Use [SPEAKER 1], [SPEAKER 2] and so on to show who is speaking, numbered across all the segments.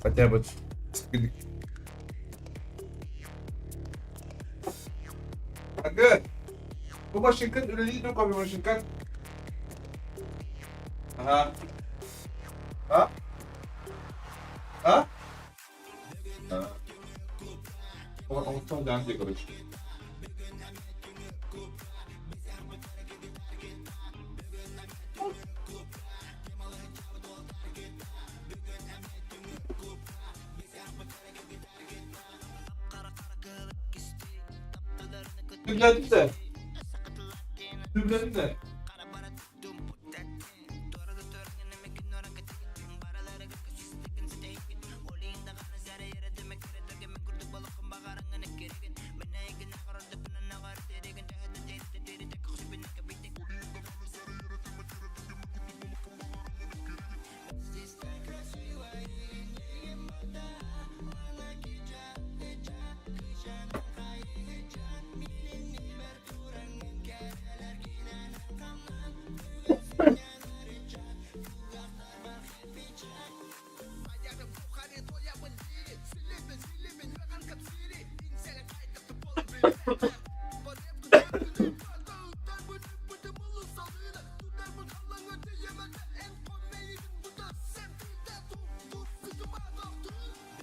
[SPEAKER 1] Хотя бы Ага. Бу машинкан үлэлии дуо кофе машинкан? Ага. А? А? Он там где, короче. Tüblendim de. Tüblendim de.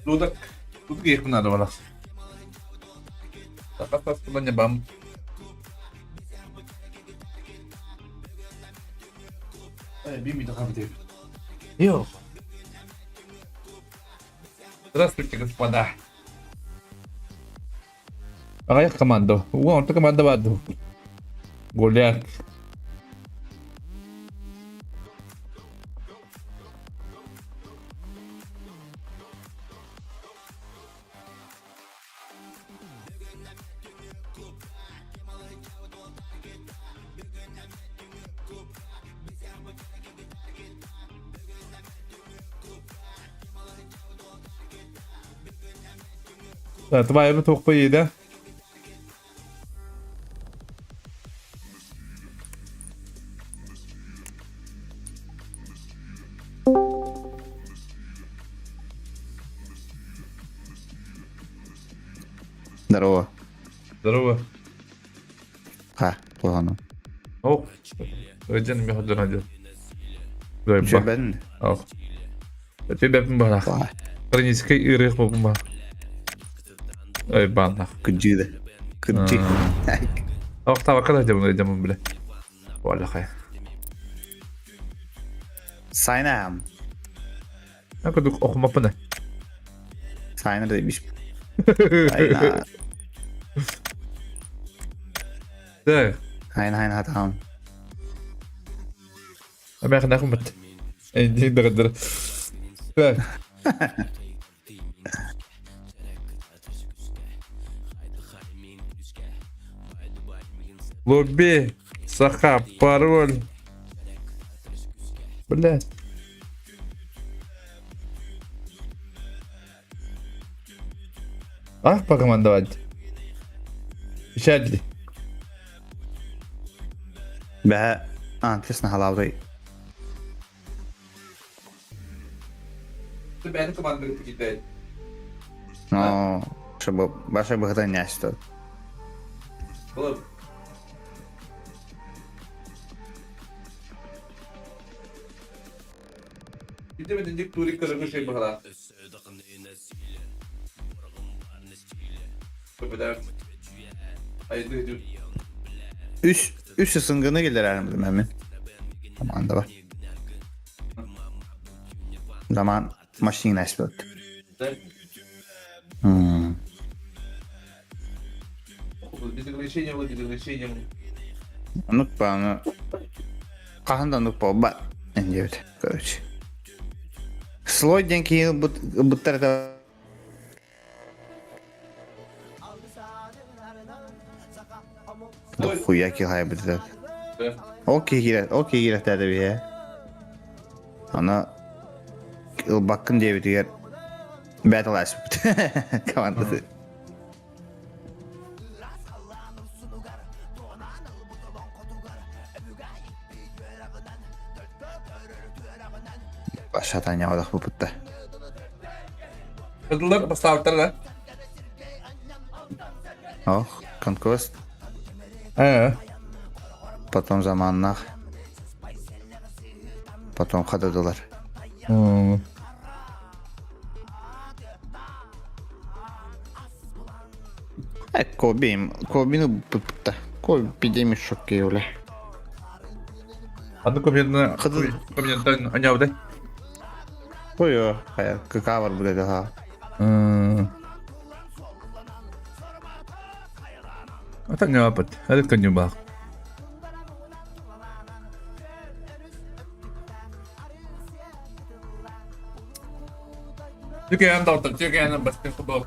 [SPEAKER 1] Дудак. Тут гейх надо было. Так, не бам. Здравствуйте, господа. Аҕыйах команда. Уон орто команда баар дуу? Гуляк. Твайбы туохпа да?
[SPEAKER 2] Здорово.
[SPEAKER 1] Здорово.
[SPEAKER 2] Ха, плохо.
[SPEAKER 1] Ох, Өден мехадыр один. Давай,
[SPEAKER 2] Чөбен.
[SPEAKER 1] Ох. Тебе бара. Хронический ырых бомба. Ой, банах.
[SPEAKER 2] Кыджида. Кыджи.
[SPEAKER 1] Ох, там когда демон демон, бля. Валяхай.
[SPEAKER 2] Сайнам.
[SPEAKER 1] Акудук охмапына.
[SPEAKER 2] Сайна demiş. Айна.
[SPEAKER 1] Так.
[SPEAKER 2] Хайна хайна хатам.
[SPEAKER 1] Амяхна ахмат. Эйди дыр. Так. Луби, Саха, пароль. Блядь. Ах, покомандовать. Сядь.
[SPEAKER 2] Бә, а, тесно халаврый.
[SPEAKER 1] Ты бәйні команда китай.
[SPEAKER 2] Но. Баша быһыта няшто.
[SPEAKER 1] Ити итинник турик көрөнгө шей баһалаах.
[SPEAKER 2] Үс үс ысынгыны келер мен. Команда бар. Заман машина эспет.
[SPEAKER 1] Без ограничения, без ограничения.
[SPEAKER 2] Онук бааны хаһан да оннук буолбат диэбит короче. Слой диэн киһи ылбыттар это Дохуя киһайбыт этот. Ол киһи ол киһи киирэтээдэ биһэ. Аны ылбаккын диэбитигэр бэт ыласпыт командасы. Шатаня одах бупутта.
[SPEAKER 1] Кыдылар бастаабыттар да.
[SPEAKER 2] Ох, Conquest.
[SPEAKER 1] Э.
[SPEAKER 2] Потом заманнах. Потом хададылар. Э, Кобим, Кобину бупутта. Коби демишок киуле.
[SPEAKER 1] Аны кобиянна кобиянтан анябытай.
[SPEAKER 2] Ой, хайа, кака бар будет, ага.
[SPEAKER 1] Ата ньаапат, әлек конюбаах. Тükään tautta, tykään басты футбол.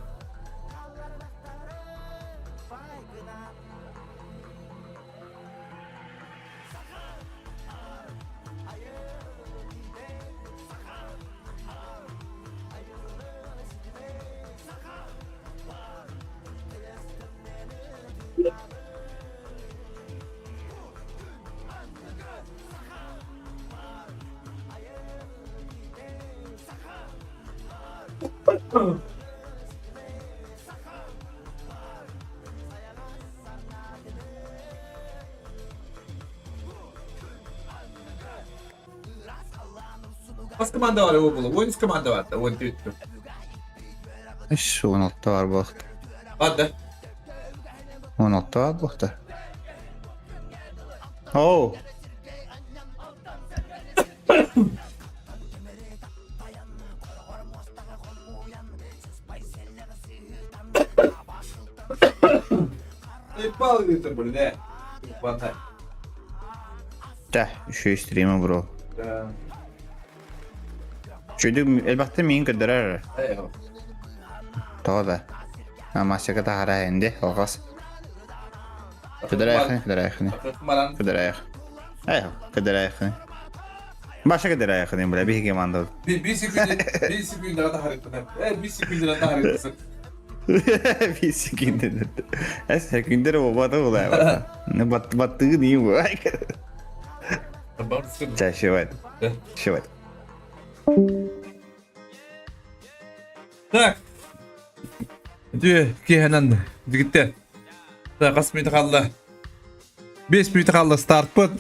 [SPEAKER 1] Бас команда бар ол була. Ойын команда бар. Ойын түйтті.
[SPEAKER 2] Үш, 16 бар буолуохта.
[SPEAKER 1] Ладно.
[SPEAKER 2] 16 бар буолуохта. Оу.
[SPEAKER 1] Пал где-то были, да. Хватай.
[SPEAKER 2] Да, еще и стрима, бро.
[SPEAKER 1] Да.
[SPEAKER 2] Чөйдүк элбэхтэ миин көрдөрөр.
[SPEAKER 1] Э.
[SPEAKER 2] Тоҕо да. Масяка таһара энди алҕас. Көдөрөөхүн, көдөрөөхүн.
[SPEAKER 1] Маран.
[SPEAKER 2] Көдөрөөх. Э, көдөрөөхүн. Баша көдөрөөхүн бля биһиги команда.
[SPEAKER 1] Bir sekünde, bir sekünde daha harita. Э, bir sekünde daha harita.
[SPEAKER 2] Bir секүндө. Э, секүндө болбады булай. Не бат баттыгы не бу. Чашивать. Чашивать.
[SPEAKER 1] Так. Дü киһэнэн дигитте. Так, хас мүнүүтэ хаалла. 5 мүнүүтэ хаалла стартпыт.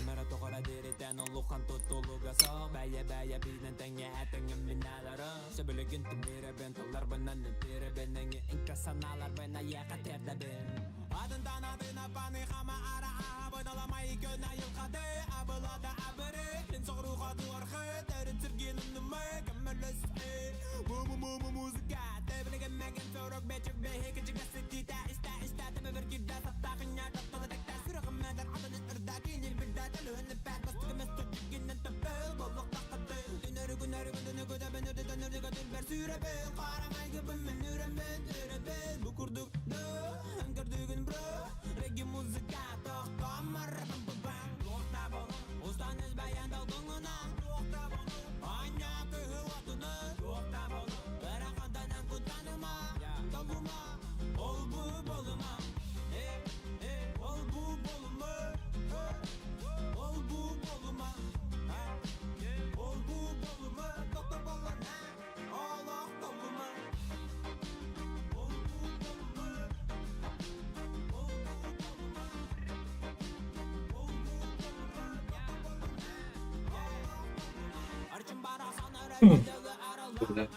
[SPEAKER 1] Дьоно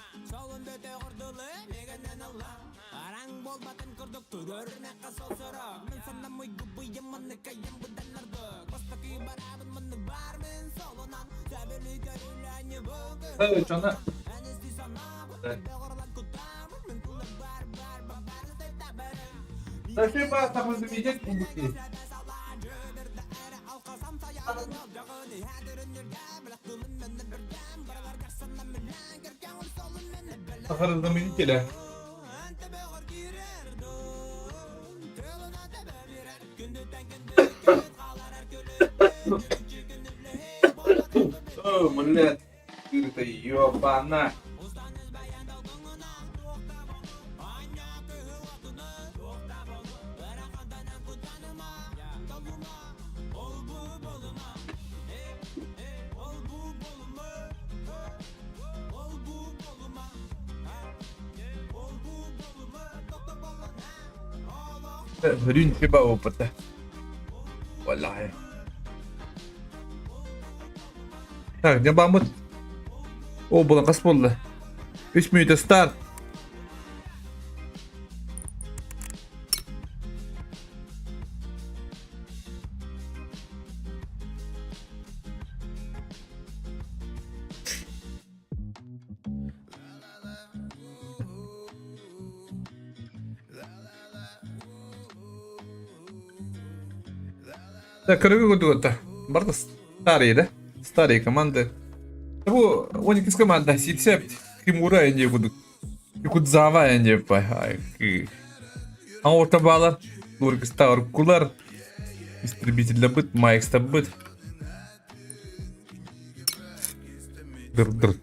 [SPEAKER 1] Спасибо, сахалыы кубики. Сахарозаменителя. О, блядь, ты ёбана. Рүн хиба опыта. Валлахи. Так, дьабаммыт. О, була хас буолла? Үс мүнүүтэ старт. Так, көрүгү курдук Барда старые, да? Старые команды. Бу 12 команда Ситсепт, Кимура энди курдук. Якудзава энди Аорта баалар, Лургиста оркулар, Истребитель быт, Майкста быт. Дыр-дыр.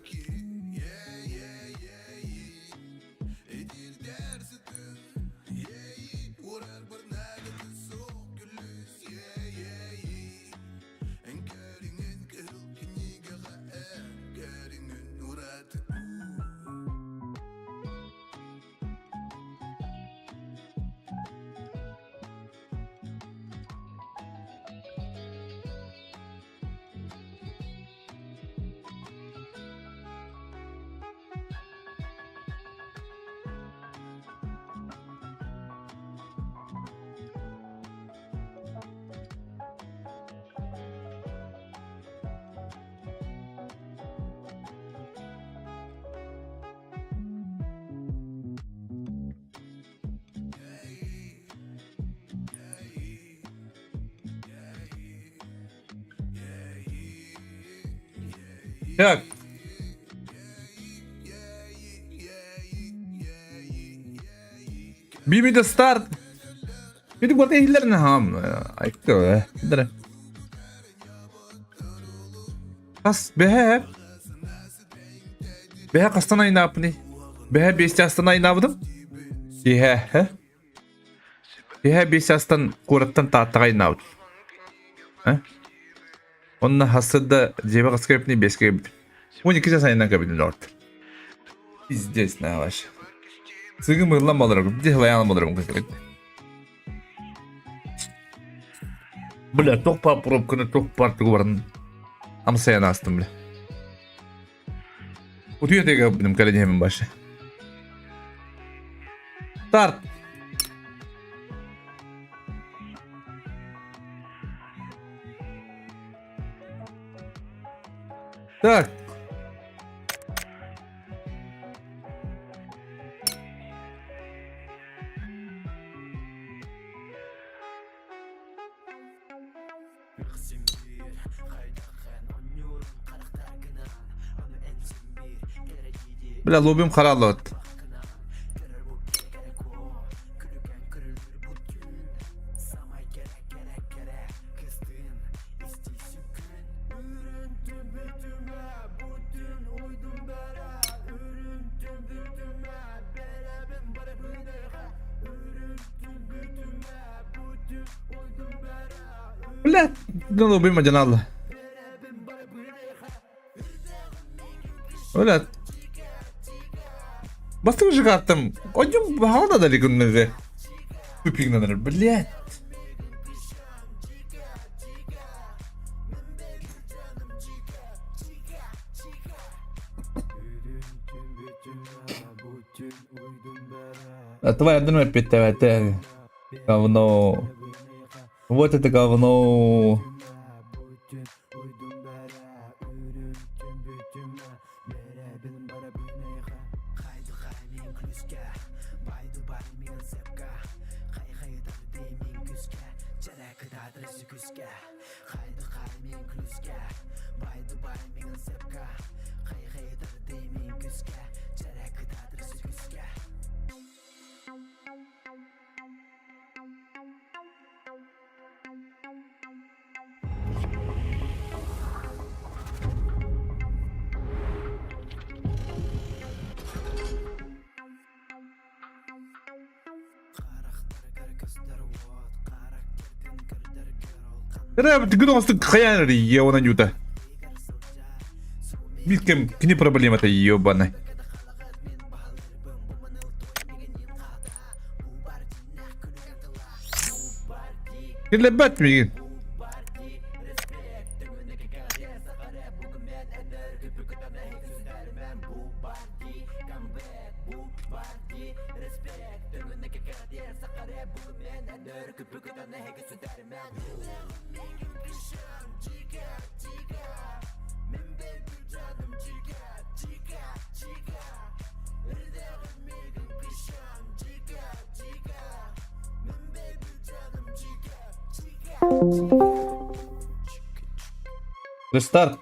[SPEAKER 1] Так. Бимиде старт. Ити барта иһиллэрин хаам айыкты э. Хас бэһэ бэһэ хастан айнааппыный? Бэһэ биэс чаастан айнаабытым. Иһэ Иһэ биэс чаастан куораттан Тааттаҕа айнаабыт. Онно хассыда дьиэбэ хаска кэбитин биэскэ кэбитим. 12 час айаннан кэбитим лорд. Пиздец на ваш. Сыгым ыллан балырым, где лаян балырым кэбит. Бля, туох па пробканы туох бар тугу барын амсайан астым бля. Утуя теге биним кэлэн башы. Старт! Так. Бля, лобим хараллыбыт. Бля, ну лобим одиналла. Бля. Бастык жигаттым. Одним бағалда да лигуннезе. Тупигнаныр, блядь. Тварь эппиттээбэтэ. Говно. Вот это говно. Күн оҥостук хайаан эрийиэ уонна Ньута. Биир кэм кини проблемата ебаный. Киллэрбэт миигин. Рестарт.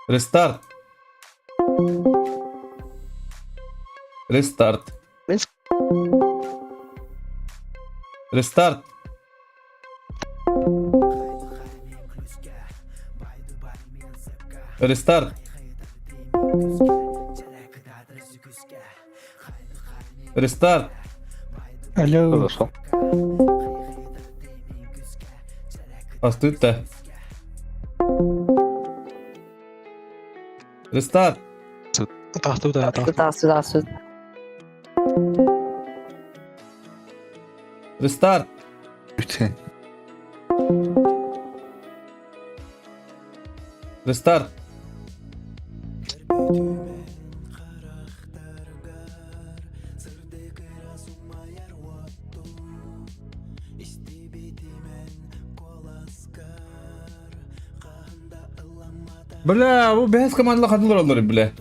[SPEAKER 1] Рестарт. Рестарт. Рестарт. Рестарт. Рестарт.
[SPEAKER 3] Алло.
[SPEAKER 4] Зашел.
[SPEAKER 1] Астыт-то. Рестарт.
[SPEAKER 4] Тахту да, тахту.
[SPEAKER 5] Тасу, тасу.
[SPEAKER 1] Рестарт. Рестарт. Бля, бу бэһэс командалар хатылар олор, бля.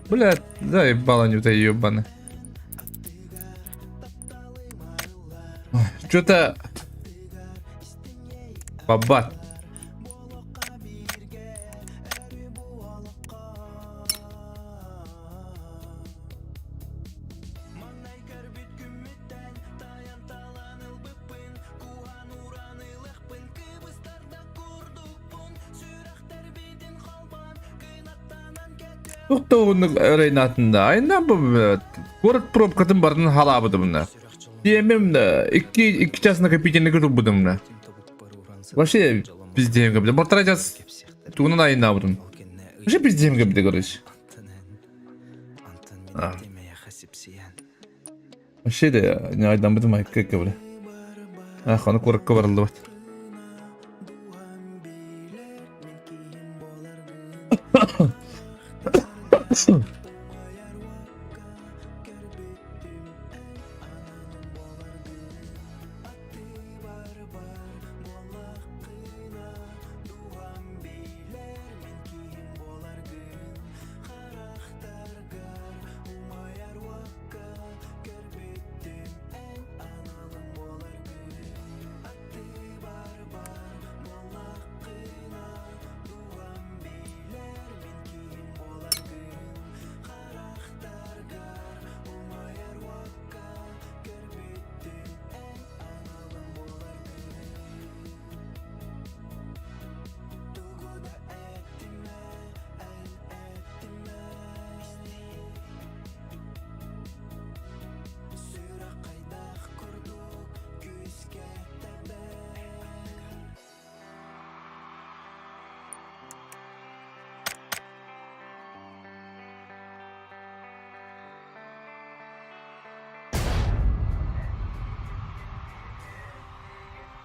[SPEAKER 1] Бля, заебало не ебаный. Что-то... Бабат. Туох рейнатында айна бу город пробкатын барын халаабытымна. Диэмим икки икки час накопительный турбутумна. Вообще пиздеем кабы. Полтора час тугунан айнаабытым. Вообще пиздеем кабы, короче. А. Вообще да, не айданбытым айкка кабы. Ах, аны куоракка барыллыбат.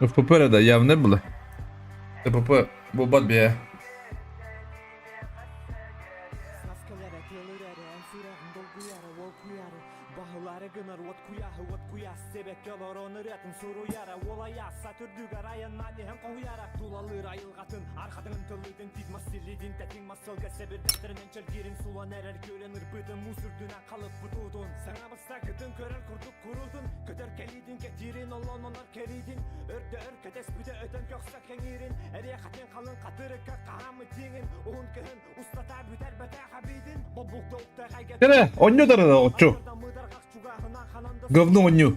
[SPEAKER 1] ФПП да явно было. ТПП буолбат бэйэ. Кэрэ, онньу дарара оччу. Говно онньу.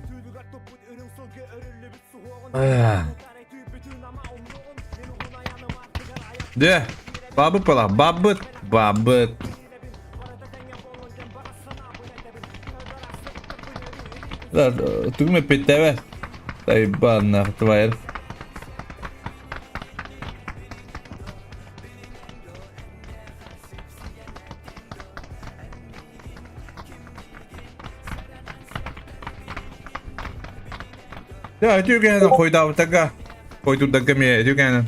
[SPEAKER 1] Дэ, бабыт пала, бабыт, бабыт. Тугум эппиттээбэ. Тайбаннах тварь. Дьэ, үтүөкэһэн хойдаабытага, хойдурдарга эмиэ үтүөкэһэн.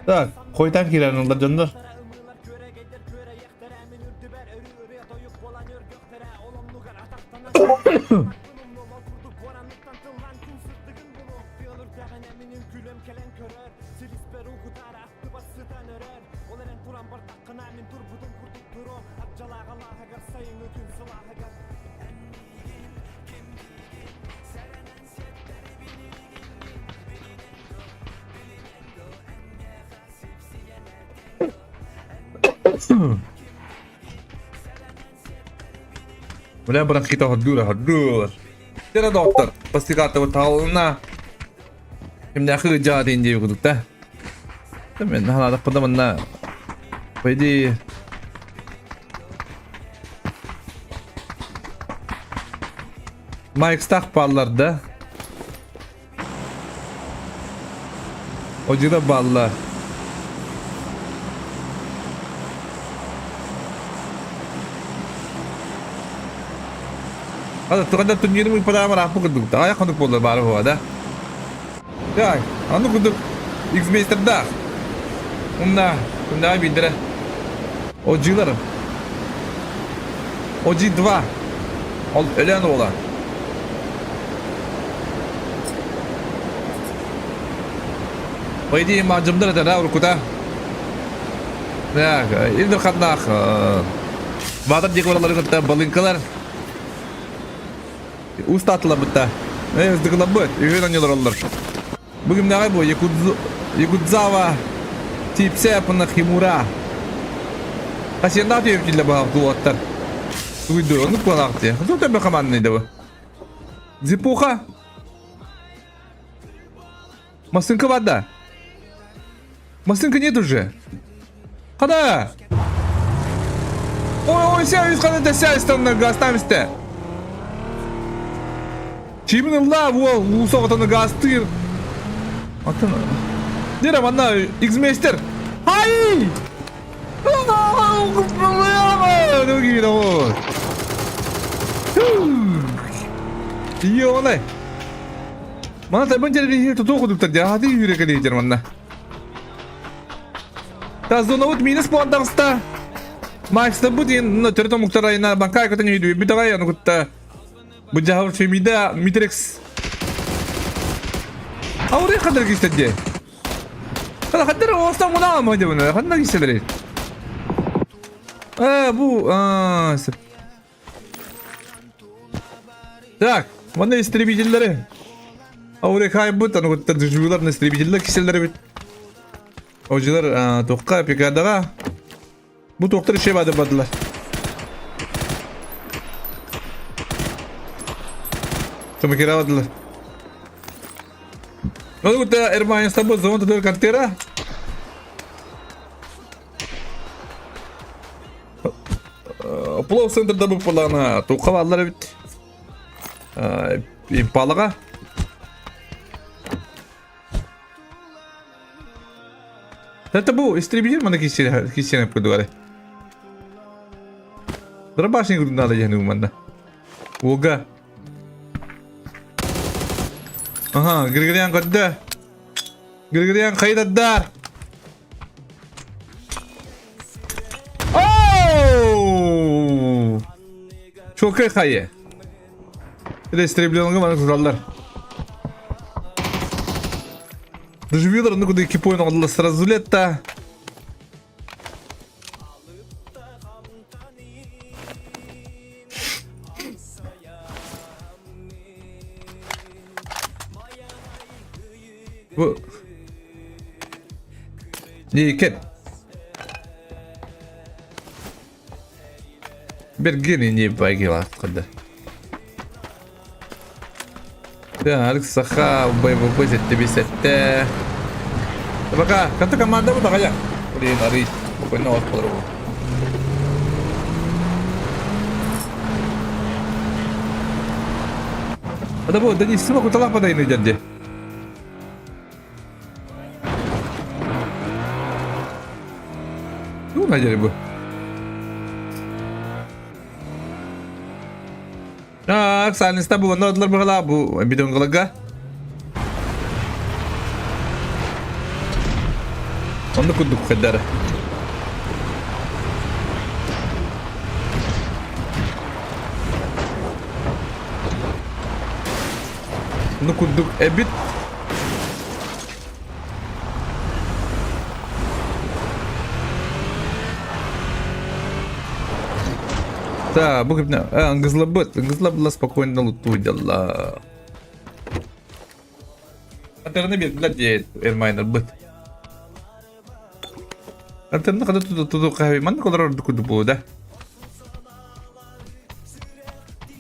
[SPEAKER 1] Так, хойутаан киирэн ыллар дьоннор. Бля, бронхита ходура, ходур. Тера доктор, постигатова таалына. Кимнээхи ыдьаатын диэби кудук да. Мен ханаадахпына манна по идее Майкстах бааллар да. Одьура бааллар. Хата туганда турнирым ыппатаҕым арааппы курдук. Аҕыйах хонук буолла баара буола да. Так, аны курдук X-мейстердаах. Умна, умнаҕа биирдэрэ. OG-лар. OG-2. Ол өлөөн уола. По идее, маджымдар это да, урукута. Так, Илдер ханнаах Баатар диэки баралары кытта балыҥкалар устаатыларбыт ыздыгыларбыт үһүн онньолороллор. Бу кимнээҕэй бу Якудзава Типсе апына Химура. Хасендаах түөбүтүллэ баһах дуоттар. Тугуйду, оннук буолаах дии. Хто төбө командный да бу? Зипуха. Масынка вода. Масынка нет уже. Хада! Ой, ой, ся, үс хана ся, станна гастамсте. Чимин ылла, уол, уусо отону гастыр. Атын. Нера манна X-мейстер. Ай! Йоне. Мана тайбан телевизор тутуу кудуктар дии, хаты үүрэ кэлиитер манна. Тазонобут минус буолан таҕыста. Макстабыт диэн төрүт омуктар айына банкай көтөн үйдү бүт аҕай аны кытта бу дьаһал Фемида Митрекс Ауры хандар кистер дии. Хана хандар оостан муна ама дебуна хандар кистер Э бу а Так, манна истребителлэри. Аурекайбыт, аны кытта дежурилар истребителлэр киселлэр эбит. Ожилар туохха пикадаҕа. Бу туохтар иши бады бадылар. Тумакира бадылар. Ну, кытта Эрмания с тобой зона тадыр картера. Плов центрда бу полана туха баллар эбит. Импалаҕа. Это бу истребитель маны киссиэн курдугары. Дробашник надо диэн манна. Уга. Ага, Григорян көрдө. Григорян хайдардар. Оу! Чокай хайы. Истребленга маны туталлар. Доживилар, ну куда экипой оңдылар сразу летта. Бу Никет. Бергени не байгила куда. Так, саха БВП 77. Пока, ката команда бу тагая. Блин, ары, спокойно вас по-другому. Это бу, да не смогу талапа да иныдят де. Ну, надели бы. Так, сальниста бу онно одылар быһалаа бу бидонгалага. Онно курдук хайдара. Ну курдук эбит. Да, бу кипне ыңгызлабыт, ыңгызлабыла спокойно лутуйдалла. Атерны бит, блядь, Эрмайнер быт. Антенна kada туту туту кахви маннык олорор курдук буолуо да.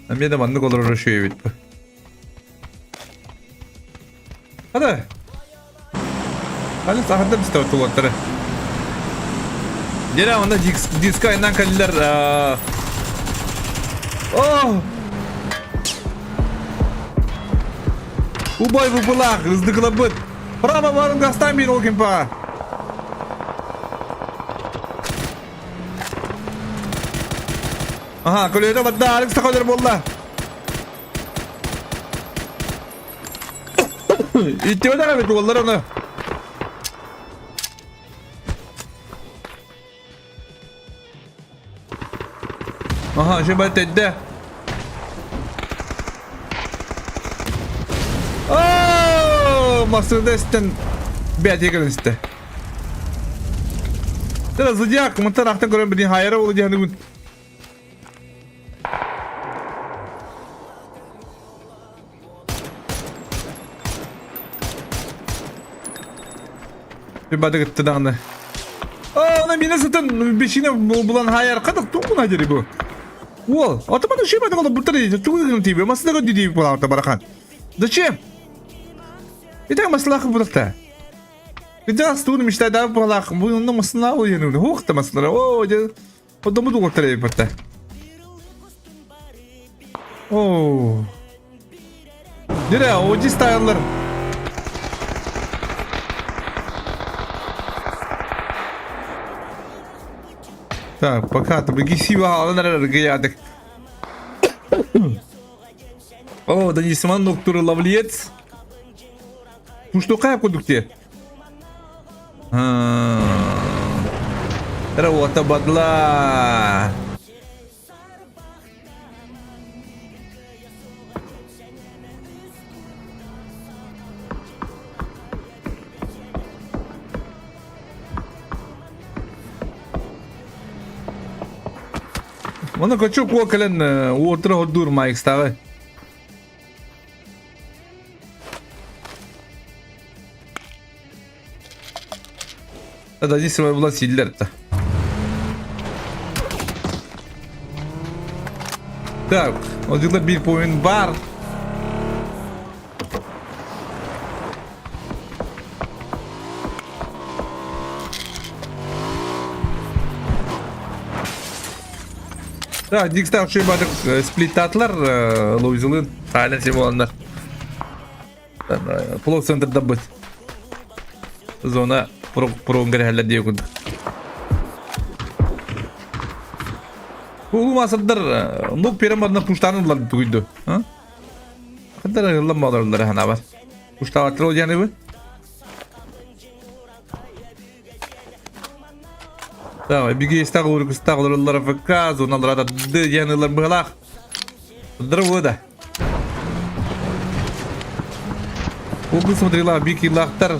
[SPEAKER 1] Эмиэ да маннык олорор үчүгэй эбит бу. Хата. Хали сахарда бистэ тулаттары. Дера онда диска айнан каллар. О! Убай бу булах, ыздыкылабыт. Право барын гастан бир ол кемпаға. Ага, көлөтө бадда, Алекс таколер болла. Иттебе да бит боллар оны. Ага, же бат эдде. О, Мерседестен бәт егеринсте. Тара Зодиак, мантан ахтан көрөн билин хайра ол диһаны күн. Bir бады гытты дагы. О, она мине сытын бешине булан хайар кадак тугун дери бу. Ол, атамады ши бады коло бутыр дейди, тугун тиби, масына диди була барахан. Зачем? Итак, маслах булакта. Где стуны мечтай да булах, бу ну масына ол ену, хухта масына. О, де. Подому дугу трей бата. О. Дире, OG style'lar. Так, пока ты гисива алынар гыядык. О, да не симан доктор лавлиец. Пушту кая кудук те? Работа бадла. Оны кочу куа кэлэн уотра hoddur майк ставы. Да, здесь была силлер-то. Так, вот это бир поин бар. Так, Дикстар үчүгэй сплиттаатылар Луизалыын Silent Симоннар. Плот центрда быт. Зона пругун кэрэһэллэр диye курдук. Улуу маасырдар нук перен барна пуштаан ыллар тугуйду. Хандар ыллан баларылар ханабар. Пуштаабаттар ол диэн Давай, биги истах урукустах олороллар ФК, зоналара ды диэн ылар быһалаах. Здорово да. Угу смотрела, бики лахтар.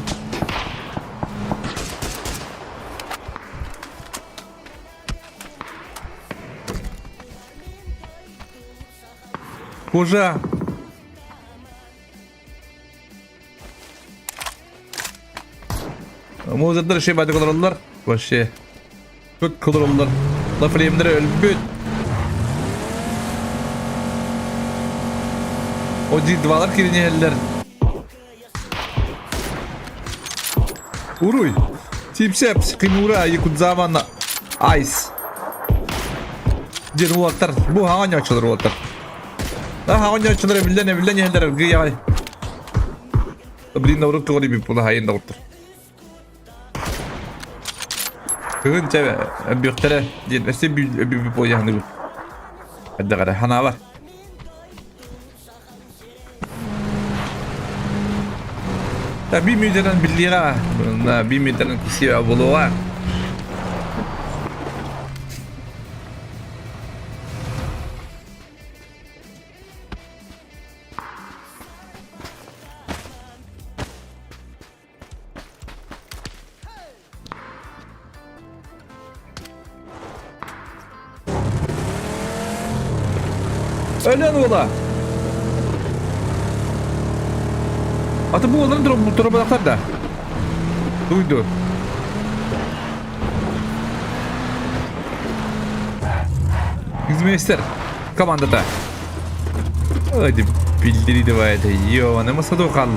[SPEAKER 1] Кожа. Музыктар шей бады олороллар. Вообще. Тут кылыроллар. Лафлеймдер өлбүт. Оди двалар киринеһэллэр. Уруй. Типсепс, Кимура, Якудзавана, Айс. Диэн уолаттар. Бу хаҥан ньооччулар уолаттар. Хаҥан ньооччулар эбиллэн эбиллэн иһэллэр ыргый аҕай. Блин, урут тоҕо диэбит була хайын доҕоттор. Кыһын чэ бүөхтэрэ диэн өссө бү буойаһыныгы. Эддэҕэрэ ханаабар. Та би мүдерен биллиэҕэ, би мүдерен кисиэ буолуоҕа. Өлөн уола! Аты бу уолларын туруорбатахтар да? Дуйду. Гизмейстер командата. Hadi bildiri de Yo, ne masada kaldı.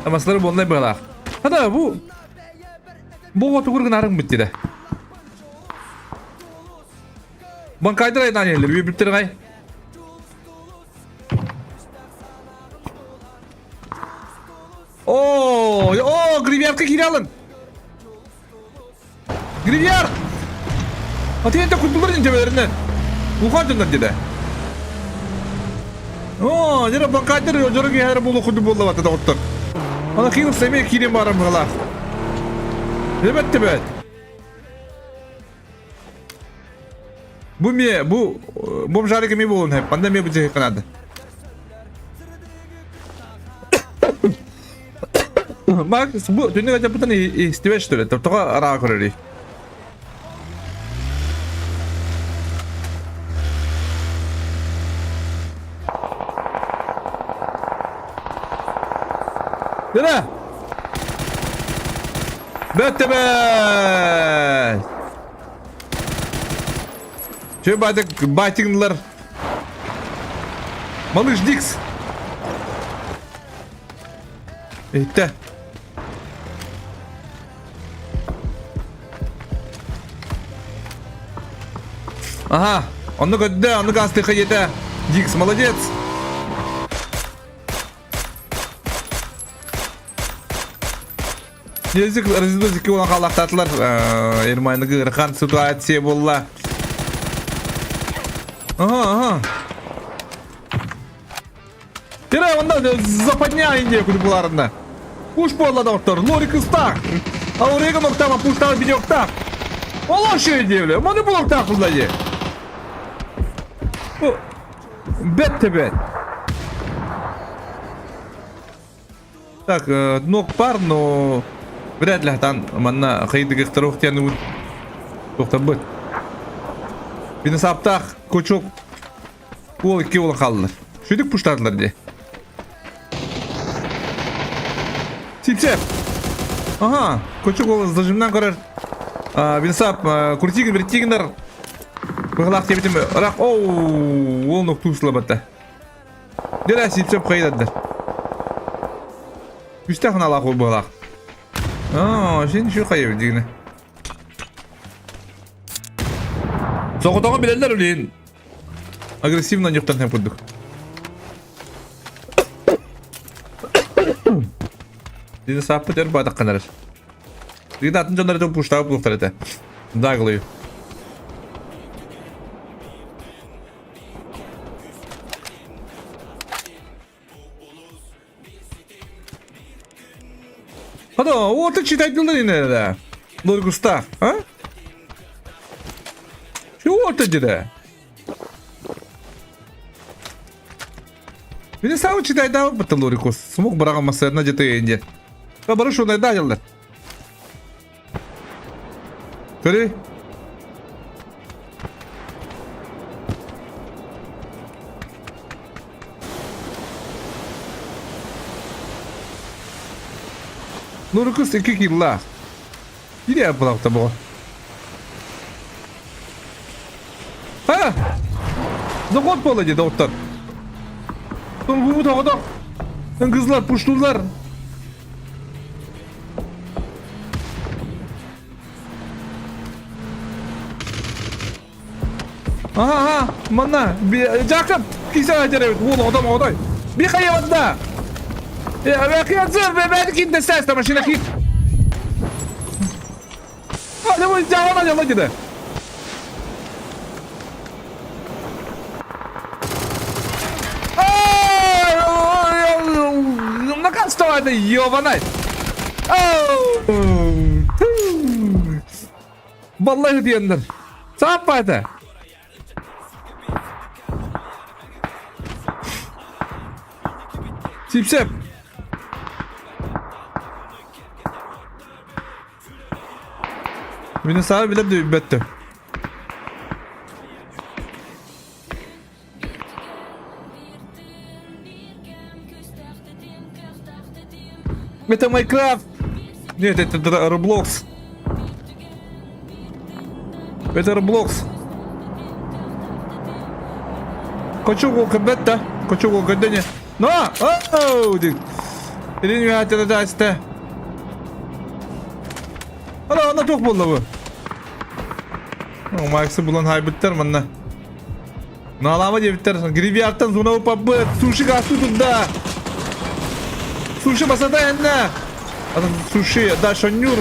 [SPEAKER 1] Masaları bonlay bırak. Hada bu бу отугур гынарың битти да. Банкайдыр айдан елер, бүйбүттер гай. О, о, гривярка кире алын. Гривяр! Атыйын кутулар дин тебелеринен. Улхан дьоннор диде. О, дьэ банкайдыр дьоро киһи буолу курдук буолла бата доҕоттор. Ана киил сэмэ киирэн баран быһалаах. Эбэт тебэт. Бу ме, бу бомжарик эми буолун хэп. Анда ме бу жеһи канады. Макс, бу түннүк ачаппытын истибэт что ли? Тоҕо араға көрөрүй? Yürü! Бөттө бэт! Че батик батиңлар? Малыш Дикс! Иһиттэ. Ага, онно көрдө, онно астыха ете. Дикс, молодец. Язык разидозики olan халахтатылар Ермайныгы ырхан ситуация буолла. Ага, ага. Тире, онда западня Индия кудукуларында. Пуш буолла доктор, Лорик ыстаах. Ауреган октама пуштаах видеоктаах. Олох шөй диэбиле, маны булуктаах булла Бэт тебет. Так, ног пар, но вряд ли там манна хайдыгыхтар тянут. Тоқтабыт. Бинасаптах, кочок Уол икки уол хааллылар. Сүдүк пуштаатылар дии. Сипсеп. Ага, кочук уол зажимнан көрөр. Винсап, Куртигин, Вертигиндар. Быһылаах диэбитим ырах. Оу, уол нохтуу сылабатта. Дера Сипсеп хайдадар. Күстэх ханалаах уол быһылаах. Аа, син şu хайы дигine. Соҕотоҕун билэллэр үлин. Агрессивно ньуктан һэм курдук. Дини сааппыт өр баатахханарар. Дигин атын дьоннор это пуштаабыт буолуохтар этэ. Даглы. Хата, вот читать надо. Лоргуста, а? Чего ты деда? Мин сау читайдаабыт баттан Лорикус. Смог быраҕан массыына дьэ инде. Бары шунайда дьаллар. Көрүй. Лорикус 2 килла. Иде булакта бу. Ha! Заход буолла дии доҕоттор. Бу тоҕото. Кызлар пуштулар. Аха, аха, манна, Жакып, кисе айтар уол одам одай. Би хайванда. Бәки машина кит. Жаҕана дьала Наконец-то это ёбаный! Баллай диэннэр. Сааппа это. Сипсеп. Мин саа билэр да билбэттим. Это Майнкрафт! Нет, это Roblox. Это Roblox. Хочу көрбөт да. Хочу көрдөне. Но! Оу! Илин да Ана, ана туох буолла бу? Максы булан хайбыттар манна. Наалаама диэбиттэр. Гривиартан зона упаппыт. Суши гасту туда. Суши басата эннэ. Суши, да, шоннюр.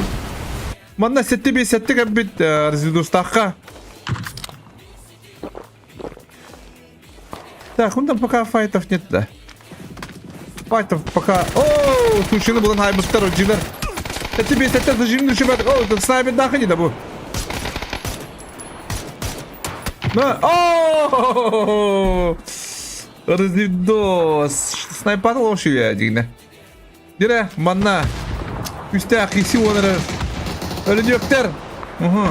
[SPEAKER 1] Манна сетти би сетти кэббит разведустахха. Так, он там пока файтов нет, да. Файтов пока... О, сушины булан хайбыттар, джилер. Это тебе сетти зажим düşübet. О, это снайпер дахани да бу. На, о, Разведос. Снайпер лоши дигне. Дире, манна. Үстээх киси уонары. Өлүнүөктэр. Угу.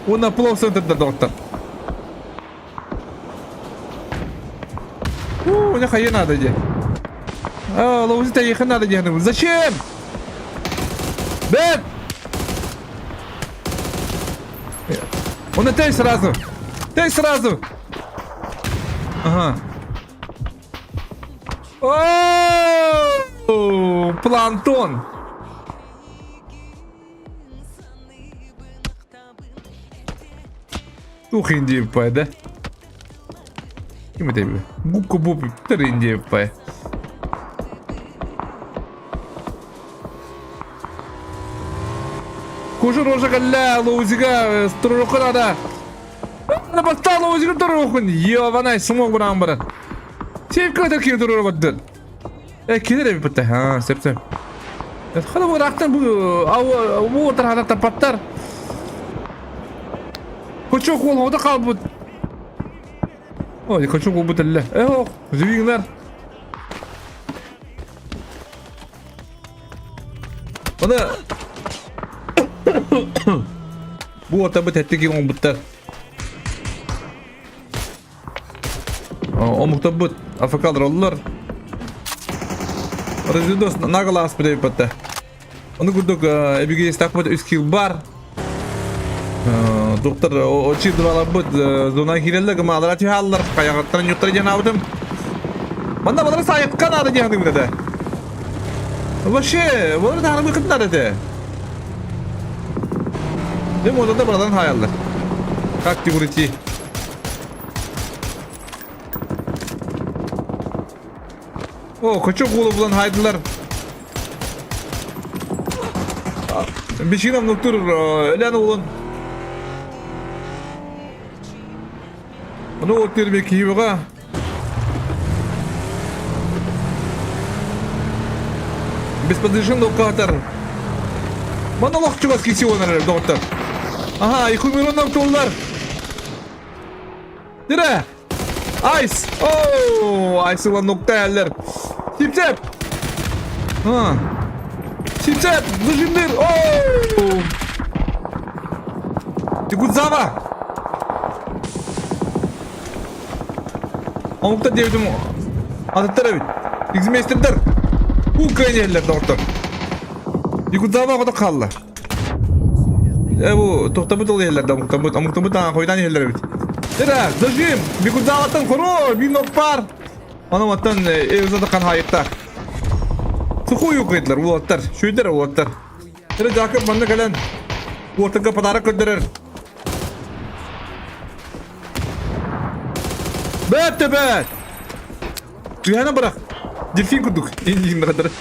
[SPEAKER 1] Уонна плов центрда доктор. У, у хайа надо де. А, ловзи таеха надо де. Зачем? Бэт! Он это сразу. Ты сразу. Ага. О, Плантон. Тух индиеппай да? Ким этэй Губка Боб тер индиеппай. Кожа рожа кэллэ, лоузига туруохха наада. Бастаан лоузига туруоххун. Ёбанай, смог бураан баран. Сейфка өтөр киһи туруора бардын. Э, килер эбит бытта. Аа, сөп сөп. Хана бу ыраахтан бу бу отар таппаттар. Кочок уол оҕото хаалбыт. Ой, кочок уолбут эллэ. Э, ох, живигнар. Оны бу отабыт эттики оҥбуттар. Омуктарбыт АФК-лар оллар. Разведос нагло ааспыт эбиппатта. Ону курдук эбигиэстаахпыт үс кил бар. Доктор очи дураларбыт зона киирэллэр гымаалара түһааллар хайаҕыттан ньуттар диэн аабытым. Манна балары саайыкка наада диэн этэ. Вообще, балары таһарбы надо этэ. Дем онда барадан хаяллар. Как ты урити? О, кочок уолу булан хаайдылар. Бишинам нуктур өлен уолун. Ону от терме киһиэҕэ. Бесподвижен ноккатар. Мана олох чугас киси онар доҕоттор. Аха, Ихумиронов толлар. Дире! Айс! Оу! Айс ылан нокта әллер. Сипсеп! Ha. Сипсеп! Выжимдир! Оу! Тикудзава! Омукта диэбитим атыттар эбит. Экзмейстердер. Уу кыайан доҕоттор. Якудзава оҕото хаалла. Э бу тохтобут ол иһэллэр да омуктаммыт омуктаммыт аҥа хойутаан иһэллэр эбит. Эра, зажим! Якудзаваттан хоро, мин оппар. Ону маттан эвзада хан хайыттар. Сухую кыйдылар уолаттар, шүйдер уолаттар. Эра Жакып манна кэлэн уотарга подарок көрдөрөр. Бэт да бэт! Түһэни бырах. Дельфин курдук. Индиин кадыр.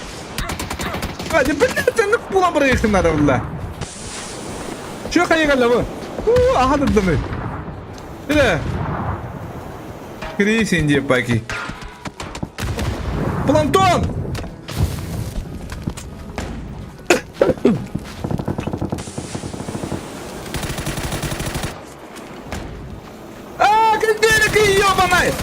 [SPEAKER 1] А, блядь, була бырайыктым надо булла. Чё хайыгалла бу? Аха дырдымы. Иле. Крис Индия паки. Плантон! А, кэнтиэрики ёбанай!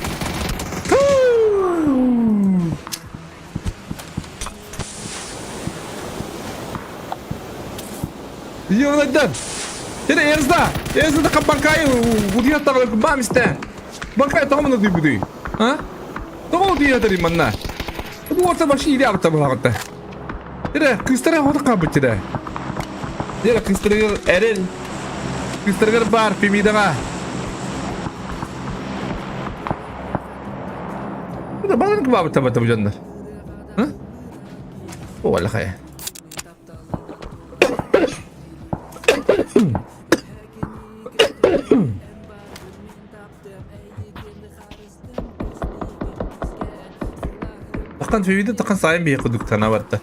[SPEAKER 1] Ёбанайдан! Эре Эрзда! Эрзда капбанкай удиятар бам истэ! Банкай тоҕо дүйбүдүй? А? Тоҕо удиятар манна? Бу орта баши иде абыта булаҕытта. Эрэ, кыыстара хоту хаалбыт эрэ. Эрэ, кыыстарыгар эрэл. Кыыстарыгар баар Фемидаҕа. Это балын кыбабыта бата бу дьоннор. О, хайа. Таххан Фемида таххан сайын биһи кудук тана барда.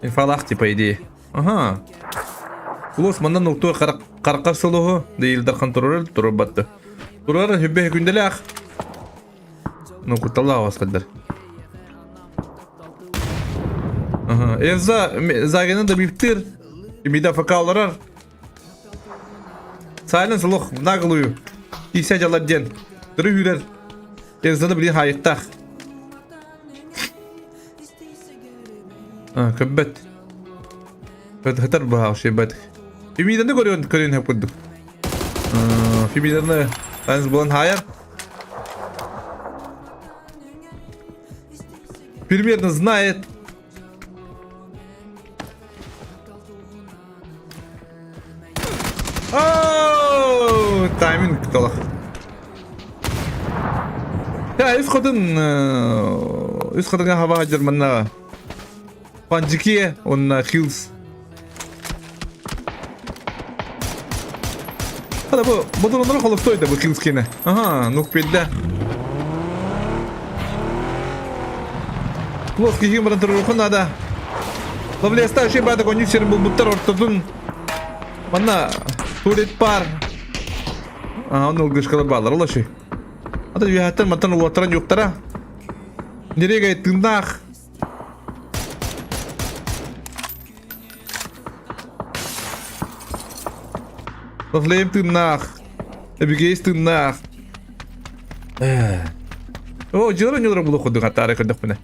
[SPEAKER 1] Инфалах типа идея. Ага. Улус манна нуктуа каракар сылуһу дейилдархан турар турар Турар хүббе күнделях. Ну куталла оскадар. Ага. Эрза загена да биптир. Имида факаларар. Сайленс олох наглую. Исә жалар диэн. Дыры үүрэр. Эрзаны билин хайыттаах. А, көббөт. Хытар баһаа шебет. Фемиданы көрүөн көрүөн хөп курдук. Фемиданы Сайленс булан хайар. Примерно знает. Оу, тайминг толох. Я үс хотун үс хотунга хаба хадьар манна Панджикие онна Хиллс. Хада бу бодолонор холостой да бу Хиллс кене. Ага, нук педда. Плос киһи баран турурухан надо. Лавлеста үчүгэй баада конньук сирин булбуттар ортотун манна туалет бар. Аа, онно ылгышкалар баалар ол үчүгэй. Ата үөһэттэн мантан уоттаран юктара. Нерегай тыыннаах. Лавлеем тыыннаах. Эбигейс тыыннаах. О, дьылара ньылара булуох курдук аттаары көрдөхпүнэ.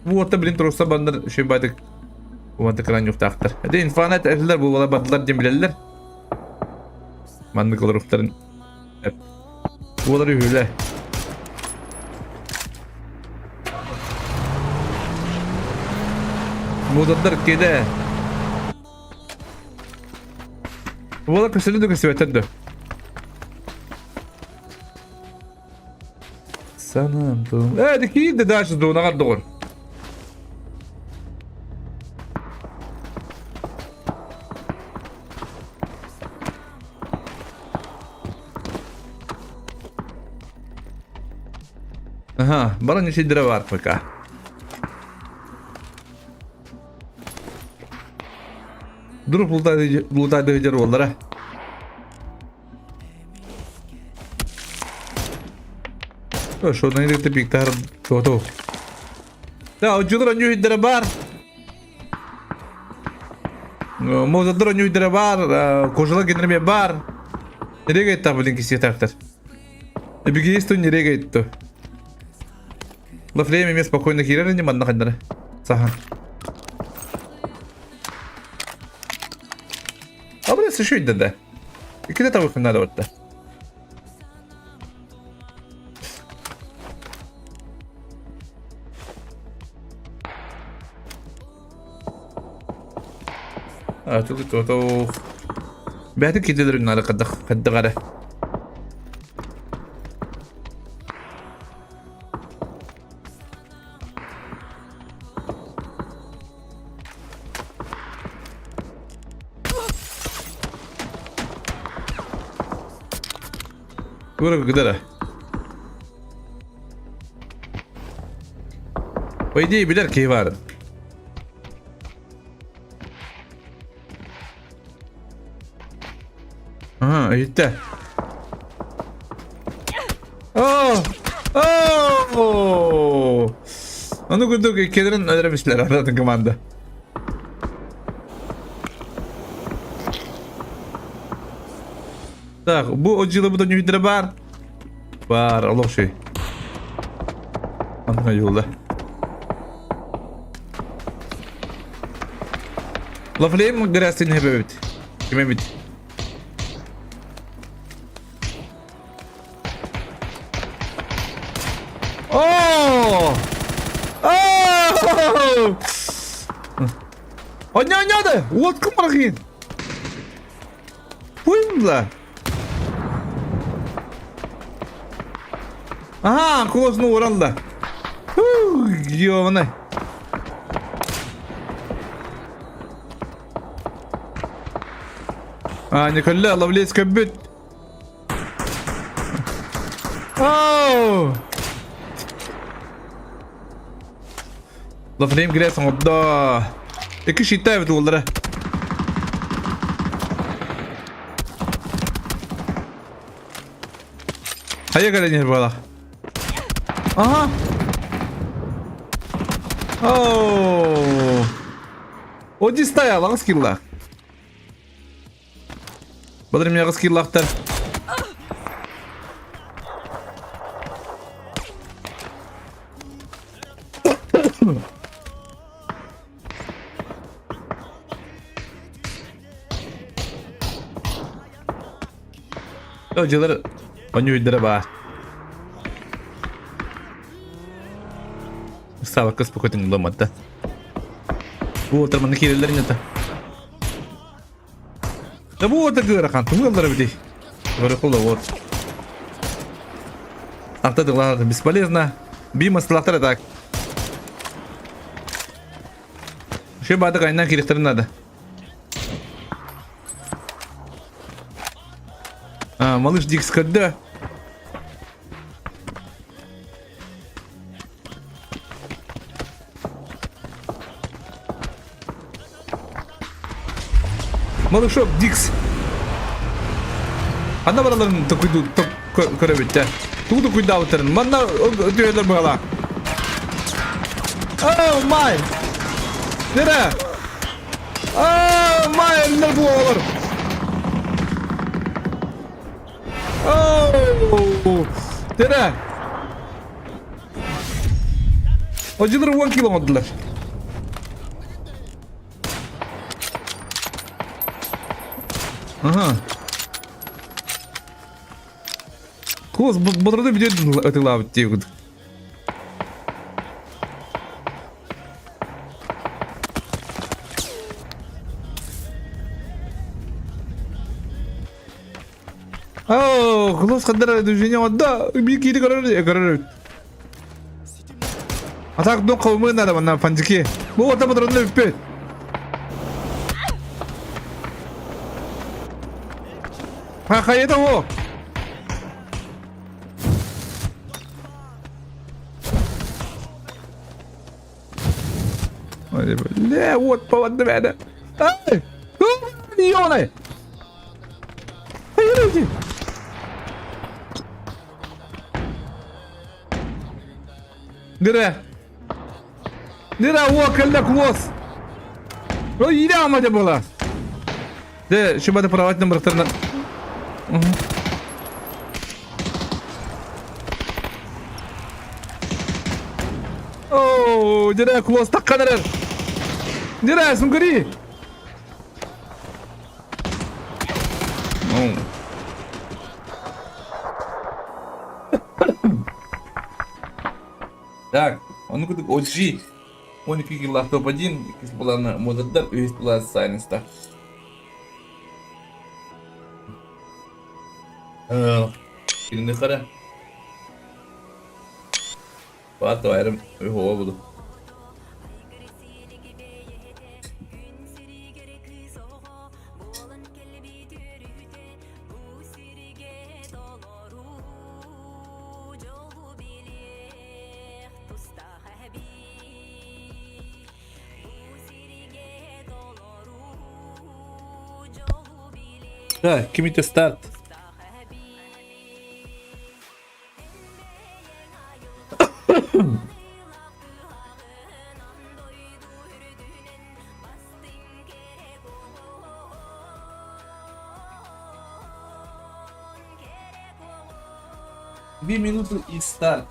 [SPEAKER 1] Бу уотта билин туруорса баннар үчүгэй баайдык уматык ыран юктаахтар. Эти инфанат этилэр буолала бардылар диэн билэллэр. Маннык олоруктарын Буолар үһүлэ. Мудардар кеде. Буолар көстөрү да көстүбэттэр да. Санам дум. Э, да киирдэ дальше дуонаҕар доҕор. Аха, баран сиддэрэ баар пока. Дуруп лутаады дьер уоллара. Шодан иректе биктар тото. Да, отжылар онньуйдара бар. Мозадыр онньуйдара бар, кожала генерме бар. Нереге айтта блин кисетактар. Эбигейсту нереге айтты. Лафлеем эмиэ спокойно киирэр ини манна ханнара. Сахан. А бля, еще да. Иккитэ табыхын надо вот А, Бэйэтин киирдилэр наада хаддах хаддах эрэ. Көрө кыдара. По идее билэр киһи баарын. Ага, иһиттэ. Оо! Оо! Ону курдук иккилэрин өлөрөмүстэр атын команда. Так, бу отдела бу ньүһүдэрэ баар. Баар, олох шүй. Анна юлда. Лафлейм грязтын хэбэбит. Кимэбит. Оо! Оо! Онньоонньоото! Уоткун барахин! Пуймла! Аха, куосну уралла. Ёбаный. А, Николя, ловлец көбүт. Оу! Лафлейм кирээс оҥордо. Икки щиттаа эбит уоллара. Хайа кэлэн иһэр буолах. Аха. Оу. Оди стоял, аҕыс киллаах. Былыр эмиэ аҕыс киллаахтар. Дьылар онньуйдара баар. Саабакка спокойно ылымматта. Бу уолаттар манна киирэллэр иннэтэ. Да бу уота ыарахан, тугу ыллар эбитий? Говорю, вот. Арта дылар бесполезно. Бима сылахтар так. Еще бадык айынан кириктэрин надо. А, малыш Дикс когда? Малышок Дикс. Ханна бараларын токуйду көрөбүттэ. Тугу токуйдаабыттарын. Манна түһэлэр быһалаах. Oh my! Нere? Oh my! Eller буолар. Oh! Нere? Acıları 10 kilo oldular. Ага. Кос, бодрды бүтеді ытылабыт диэбит. Оо, Клосс хандар движение отда, биир киһи көрөр көрөр. А так ну калмы надо манна фантики. Бу ота патронны бүппүт. Ха хайа того. Бля, вот поводна мэнэ. Ай! Ёбаный! Хайырыйди! Дыра! Дыра, о, кэллэ квоз! Ой, иля ама была! Де, шибады правать номер Оо, дыра, квоз таххан эрэр! Дыра, сунгури! Так, ону курдук OG 12 киллаах топ-1, иккис былаана модердар, үһүс былаан Сайленстар. Кинини хара. Баат айрым өһөҕө буду. Так, кимите старт. 2 минуты и старт.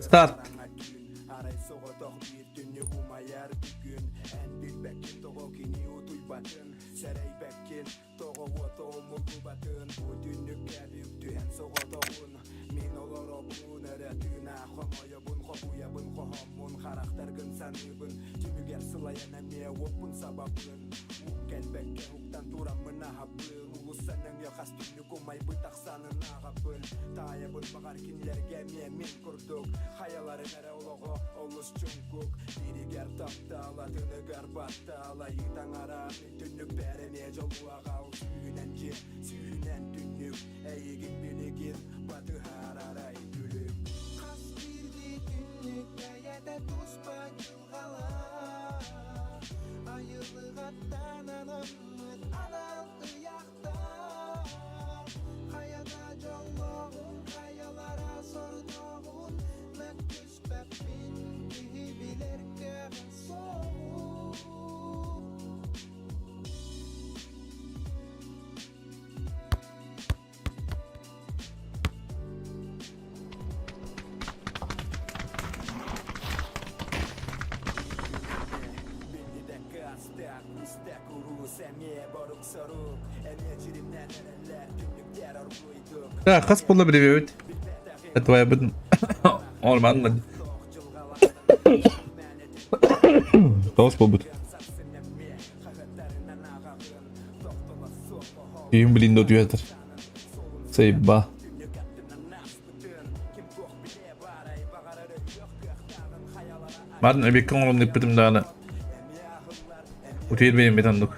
[SPEAKER 1] Старт. Так, хас буолла билибэбит. Твоябын Орман Тоҕус буолбут. Киһим билин да утуйатар. Сайба. Марын эбиккэ оҥорон ыппытым даҕаны утуйар бэйэм оннук.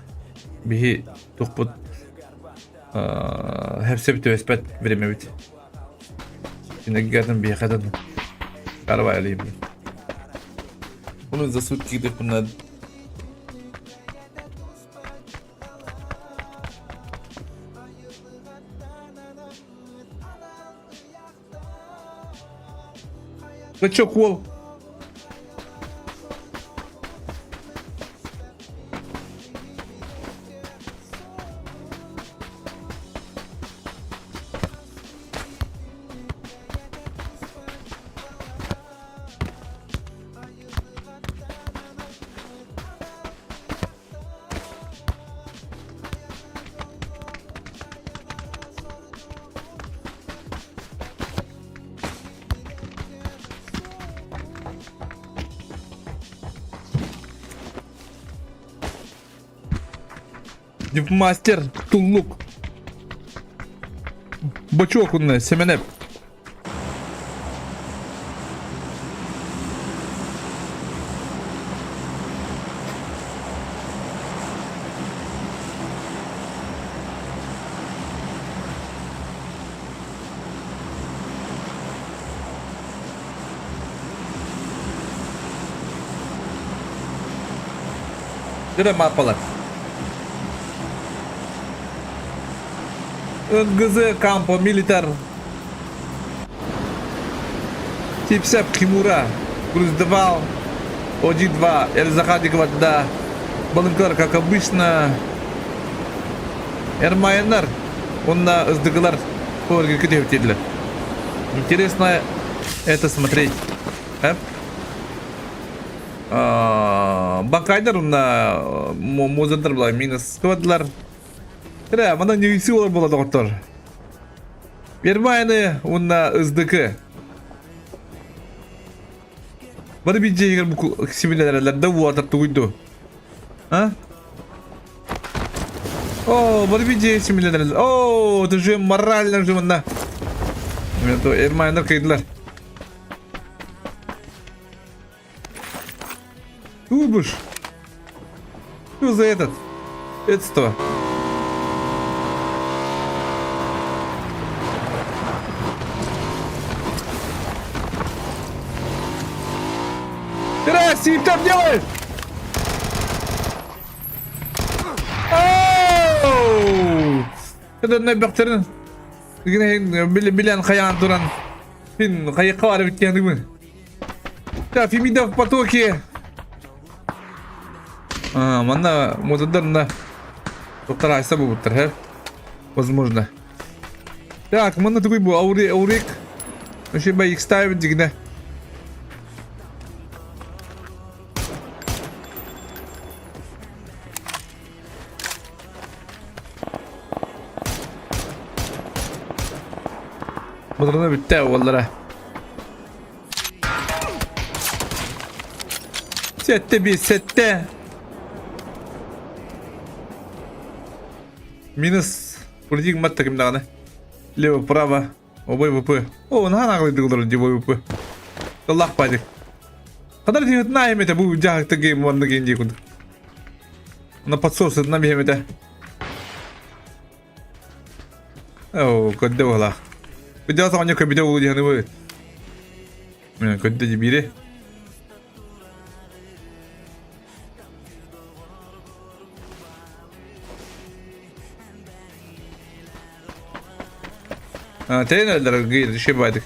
[SPEAKER 1] Биһи тухпут хэпсэбит түбэспэт биримэбит. Кинеггатын биһиэхэ да карабайлыйым. Bunu за сутки кидек Качок уол. Мастер туллук. Бочок уонна Сэмэнэп. Дөрө маппалар. НГЗ Кампо Милитар Типсеп Кимура Груздевал Оди-2 Эльзахадикова да Балыҥкалар как обычно Эрмайыннар уонна ыздыгылар Көргү түһүптииллэр. Интересно это смотреть. Бакайдар уонна мозердар была минус кыбадылар. Эрэ, манан ньыйсы олор буола доҕоттор. Вермайны уонна ыздыкы. Бары биджейгер бу симилелерелер да уотар тугуйду. А? О, бары биджей симилелерелер. О, это же морально же манна. Эрмайндар кыйдылар. Тубыш. Что за этот? Это что? Здрасте, там делаешь? Оу! Это нөбөхтерин билэн хайаан туран Син хайыкка бар бит диэн Да, Фемида в потоке. А, манна музыдарна доктор Айса буттар, хэ? Возможно. Так, манна такой был аурик. Вообще бы их ставить дигне. Мыдырына бүттэ уоллара. Сэттэ биир сэттэ. Минус Пультик матта ким даҕаны. Лево, право. Обой ВП. О, наһаа наҕылыйдык олорор дии обой ВП. Тыллаах паадик. Хадар дии наһаа эмэтэ бу дьаһыкта гейм уонна гейм дии курдук. На подсос на биһэмэтэ. Оо, көрдө быһалаах. Видео саҕанньа көбүтэ буолу диэни бу. Көрдө дии биири. Тэйэн өллөр гиир ши байдык.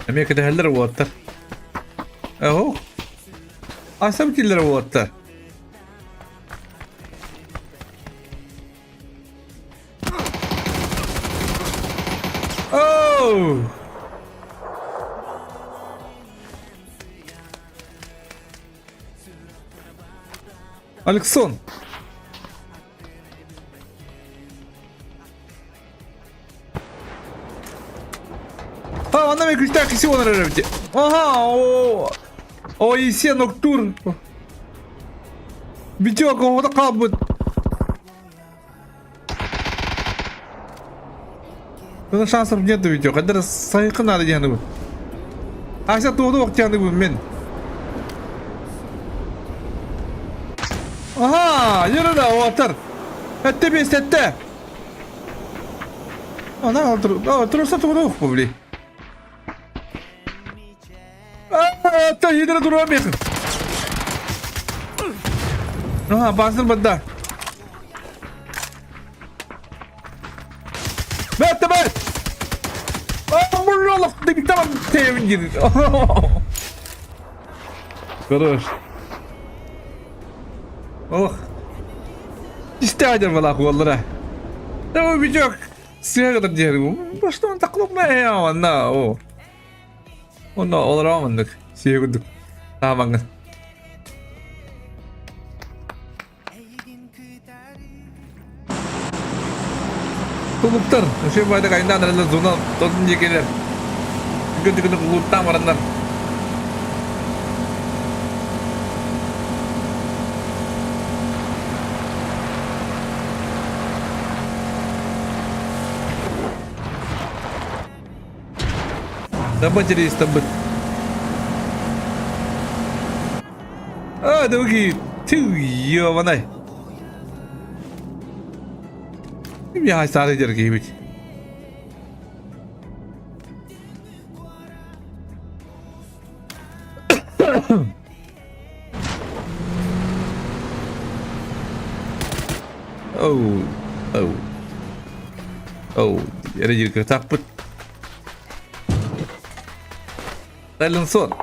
[SPEAKER 1] Эмиэ кэтэһэллэр уоттар. Оһо. Асам киллэр уоттар. Oh! Алексон. А, она мне күүстээх киси онор эбит. Ага, о, о, исе ноктур. Витек, оҕото хаалбыт. Ну шансов нету, Витек. Это сайқы надо диэн Ася туоду вақтяны бу мен. Ага, yürü да, отыр. Этте бес, этте. Ана, отыр, отыр, туоду бу, Ата, едere duramıyorsun. Aha, bastır bunda. Бэт, бэт! Амролох, ты там тевин. Хорош. Ох. Истядер была хуаллара. Да убежок. Сыгыр деру. Что он так лупная, она, о. Онно олороомандык, сиэ курдук таабаҥҥын. Тулуктар, үчүгэй баайдык айаннаан эрэллэр зона тотун диэкилэр. Күн-түгүнүк улууттаан бараннар. Таба террористабыт. А, другие. Тю, ёбаный. Я старый дергивить. Oh, oh. Oh, эрэ дьиэкэ Тайлансон.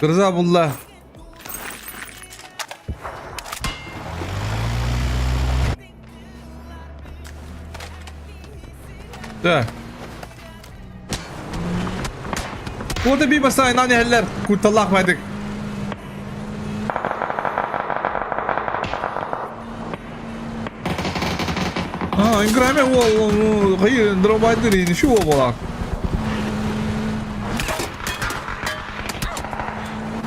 [SPEAKER 1] Гроза булла. Да. Уота би басай нани хеллер кутталлаах байдык. А, инграме уол хайы дробайдыр ини шу болак.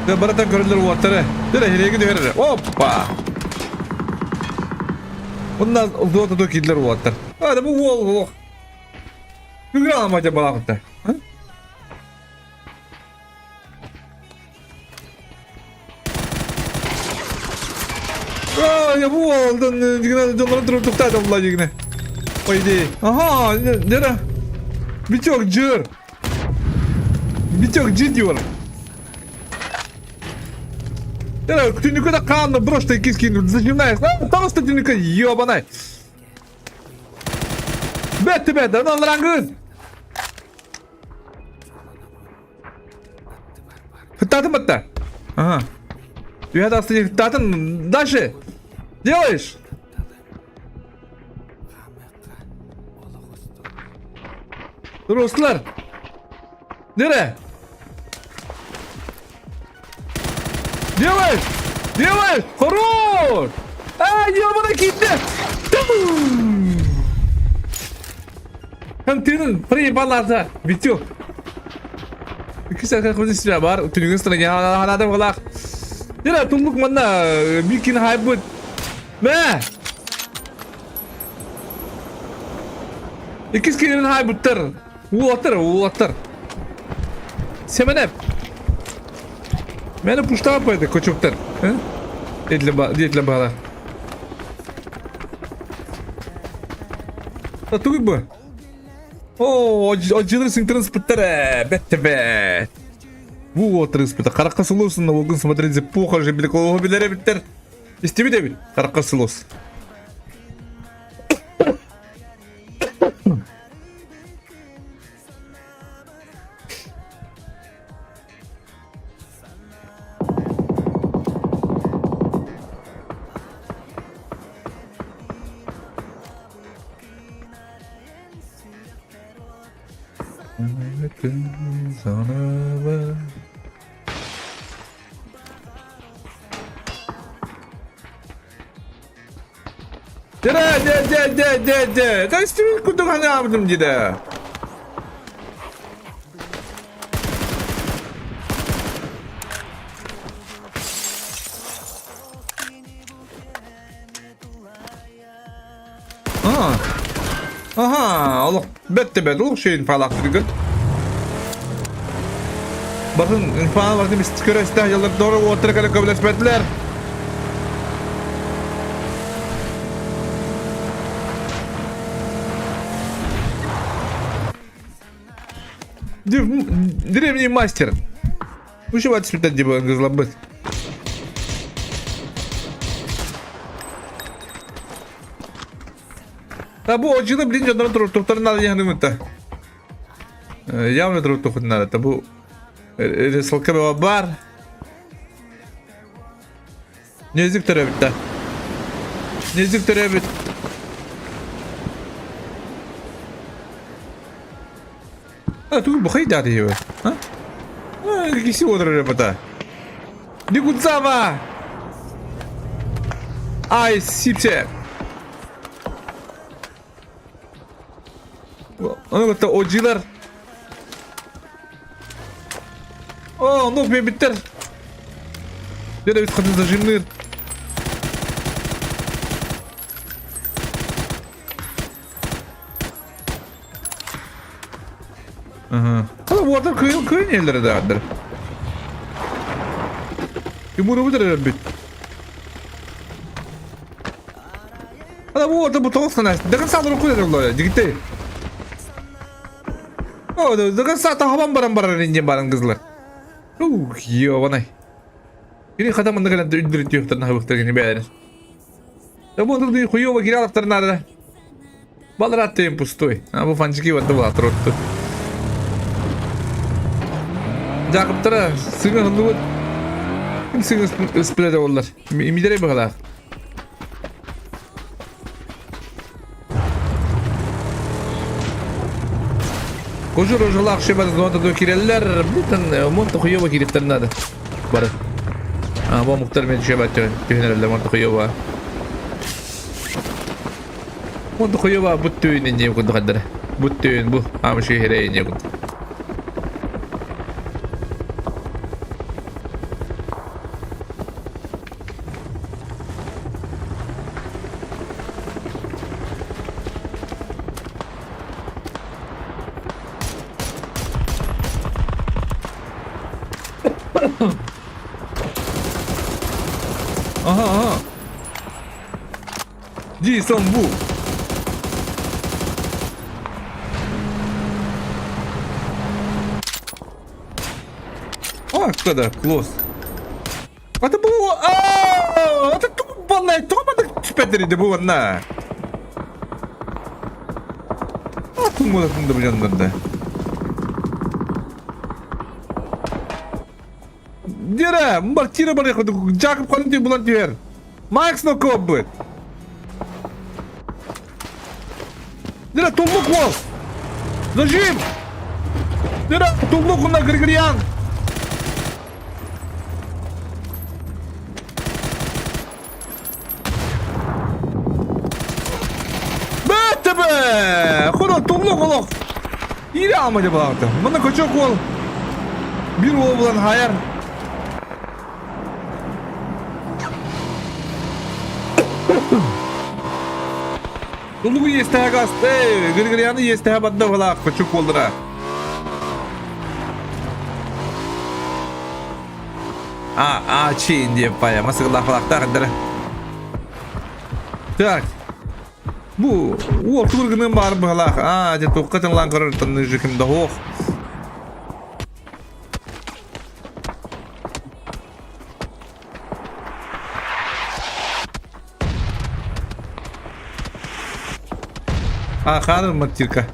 [SPEAKER 1] Да барата көрөлөр уоттары. Дere хиреги дөрөр. Опа. Bundan золото до кидлер уоттар. А, да бу уол уол. Күгә алмайда балакта. А, я бу уолдан дигне жолларын туруп туктады булла дигне. По идее. Ага, нere? Битек жыр. Битек жир диyor. Нere түнүкө да канны брошта кискин зажимнаешь. Таҕыста түнүкө ёбанай. Бетти бетти, алрангын. Хыттатын батта. Ага. Я хыттатын. Дальше. Делаешь. Ruslar. Nere? Делаешь! Делаешь! Хорош! А, ебаный китте! Контейнер проебалады. Витек. Кися көзі сірә бар, түнігін стране адам қалақ. Нера, туллук манна, микин хайбыт. Мә! Икис келерин хайбыттар. Улаттар, улаттар. Семенеп. Мені пуштап қойды, кочуктар. Детлі бала. Тугуй бу. О, отжылыр синтырын спыттар, бәтті бәт. Бу отырын спыттар. Қараққа сылусын, оғын смотрите, пуха же білік, оғы білері біттер. Истеби де бит, қараққа сылус. Дэ дэ дэ дэ дэ дэ. Да истибит курдук санаабытым дии да. Ага. Ага, олох бэт да бэт, олох шейін фалақтыргын. Bakın infaana bakın biz көрөстө яллар doğru уоттара кэлэ көбүлэспэтилэр. Древний мастер. Ушивать спитать дебо гызлабыт. Та бу отжыны блин дьоннорун туруктуктарын надо яһанымыта. Явно туруктухун надо. Та бу ресалка бар. Незик төрөбүт да. Незик төрөбүт. А тугу бухай даты его. А? А, киси отырыр бата. Никудзава! Ай, сипсе. Ону кытта одьилар. О, оннук биэрбиттэр. Дьэ, эбит хатын зажимныыр. Ага. Уотар кыйын кыйын иһэллэрэ даҕаннар. Тимурубут эрэ өлбүт. Ана бу уота бу тоҕус ханаас. Дыгын саалар окуй эрэ дигитей. О, дыгын саата хабан баран барар инде баран кызлар. Ух, ёбанай. Кини хата манна кэлэн үндүрүт түөхтэрин хабыктар кини бэйэлэрин. Да бу онтон хуёво кире алаттар надо. Балар аттыйын пустой. А бу фанчики ватты була турутту. Жакыптара сыҥа хыллыбыт. Ким сыҥа ыспылада боллар. Имидерей быгалаах. Кожур ожолаах шебат зоната киреллер. Бүтін монта хуёво кириптер надо. Бары. А, бу муктар мен шебат түһүнэрэллэр монта хуёво. Монта хуёво бут түүн инне курдук хаддара. Бут түүн бу амши херей инне курдук. Aha aha. Jason Wu. А, когда close. Ата бу аа, ата ту балай, тоҕо маннык түспэтэр бу манна. Атын буолатын да бу дьоннорда. Дера, мартира бар Жакып қалын булан түһэр. Макс нокоббыт. Дера, туллук уол. Зажим! Дера, туллук уна Григорьян. Бәттебе! Хоро туллук олох. Ире алмады балақты. Мына кочок уол. Бир уол булан хайар. Туллугу естәһә гасты. Григорьяны естәһә бадда балақ. Кочок уолдара. А, а, чин деп пая. Масыгылах балақтар. Так. Бу уол тугун баар быһалаах. Аа, дьэ туохха тыллаан көрөр тонныжыкым да суох. А, Ханыр Мартирка.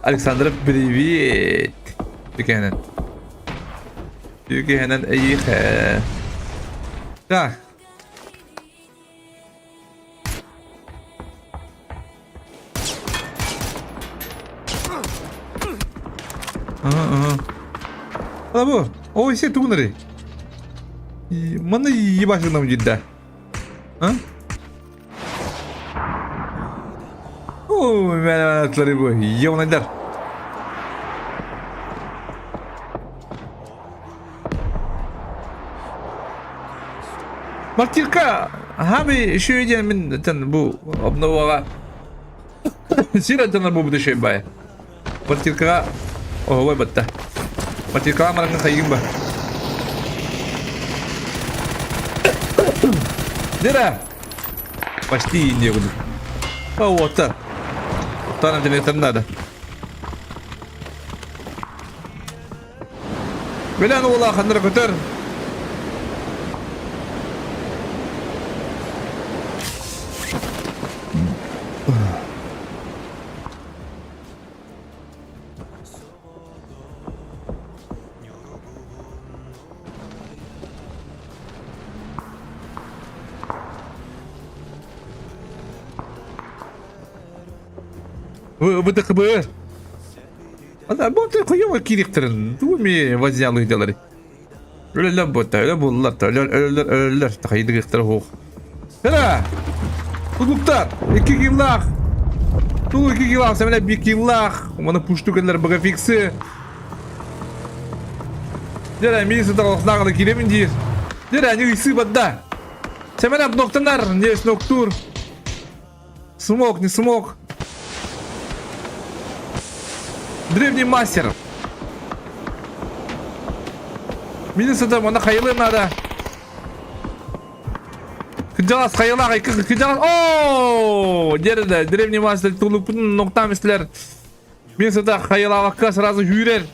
[SPEAKER 1] Александра, привет. Түкэнэн. Түкэнэн эйиэхэ. Так. Ага, ага. А бу, ой, се тугунары. Манна ебашыгынам дьидда. А? Ой, мэлэ бу, ебанайдар. Мартирка, хаби еще диэн мин тэн бу обноваҕа сир аттанар буолбут үчүгэй баайа. Мартиркаҕа оһуобай батта. Мартиркаҕа мараҥҥа хайыгын ба. Дира! Почти Индия курдук. А вот Оттан интернеттен надо. Билэн уола ханнара көтөр. ВТКБ. Бу хуёво киириэхтэрин тугу эмиэ вознялых делали. Өлөлөр буотта, өлө буллар, өлөр, өлөлөр, өлөлөр, тахайдыгыхтара хуох. Эра! Тулуктар, 2 киллаах. Тулу 2 киллаах, сэмэлэ 1 киллаах. Маны пушту кэллэр бага фиксы. Дера, мини сытар олохнааҕына киирэбин диир. Дера, не ыйсыы бадда. Сэмэлэ обноктанар, не сноктур. Смог, не смог. Древний мастер. Минус это мана хайылы надо. Кыдьаҕас хайылаах кыдьаҕас о дерде древний мастер тулупун ноктам истилер. Минус это хайылаабакка сразу сүүрэр.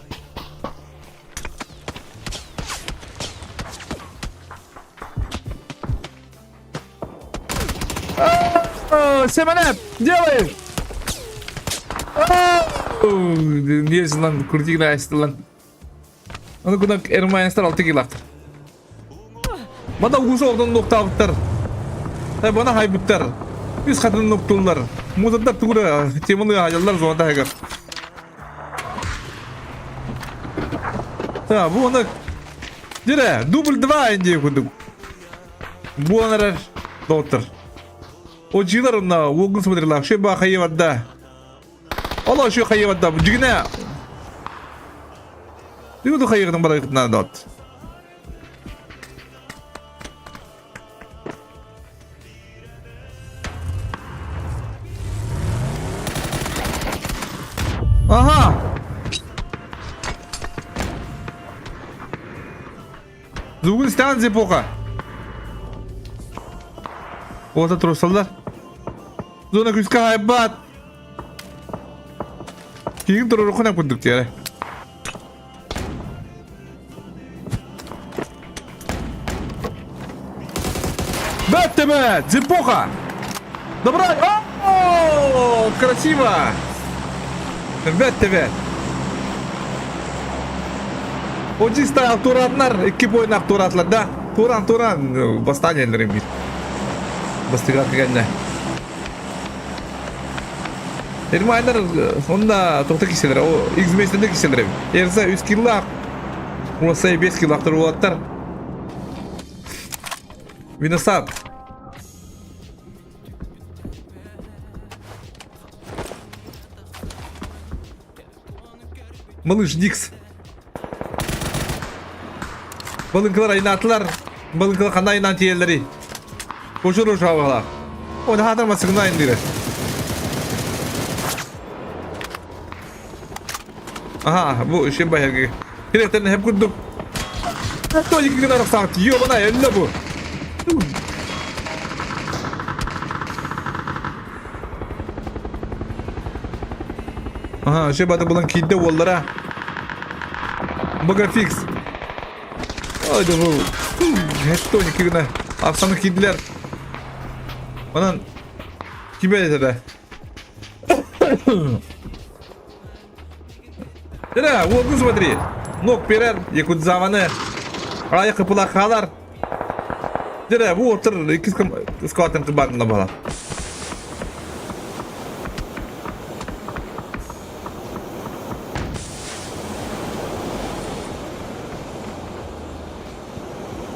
[SPEAKER 1] Семенеп, делай! Несі lan, крутигін айсты lan. Оны күні Эрмайнстар алты килақтыр. Мада угусы оғдан ноқтабыттар. Тай бана хайбыттар. Үс қатын ноқтулар. Музандар тугура теманы аялар зонда хайгар. Та, бу оны Дире, дубль 2 инде кудук. Буолан эрэр доктор. Очилар онно уолгун смотрела. Ши ба хайы барда. Ола ши хайы барда. Дьигинэ. Дигу хайыгын барайгытна дот. Ага. Бүгүн станция эпоха. Уота турсаллар. Зона күскэ хайбат. Киин турурухуна курдук диэрэ. Бэттэмэ! Зипоха! Добра! О, красиво! Бэттэмэ! Оджи стайл тураатнар, икки бойнаах тураатылар да. Туран, туран, бастаан иһэллэр биир. Бастыгар кэннэ. Эрмайнар онна тоқта киселер, о X-месінде киселер. Эрза 3 киллах, Урасай 5 киллахтар уолаттар. Виносад. Малыш Дикс. Балыҥкалар айнаатылар. Балыҥкалар ханна айнаан тиийэллэрий? Кочур ушаабалаах. О, хаатар массыгына айындыырар. Аха, бу ишин байаргы. Киректен хеп курдук. Тоник гына рахсаат. Ёбана, элле бу. Аха, шебата булан киирдэ уоллара. Багафикс. Ой, да бу. Хеттоник гына. Ахсаны киирдилэр. Онон ким этэ Да, уолгун смотри. Ног перер, якудзаваны. Аяқ кыпыла хаалар. Дere, бу отыр иккис скватын кыбарына бала.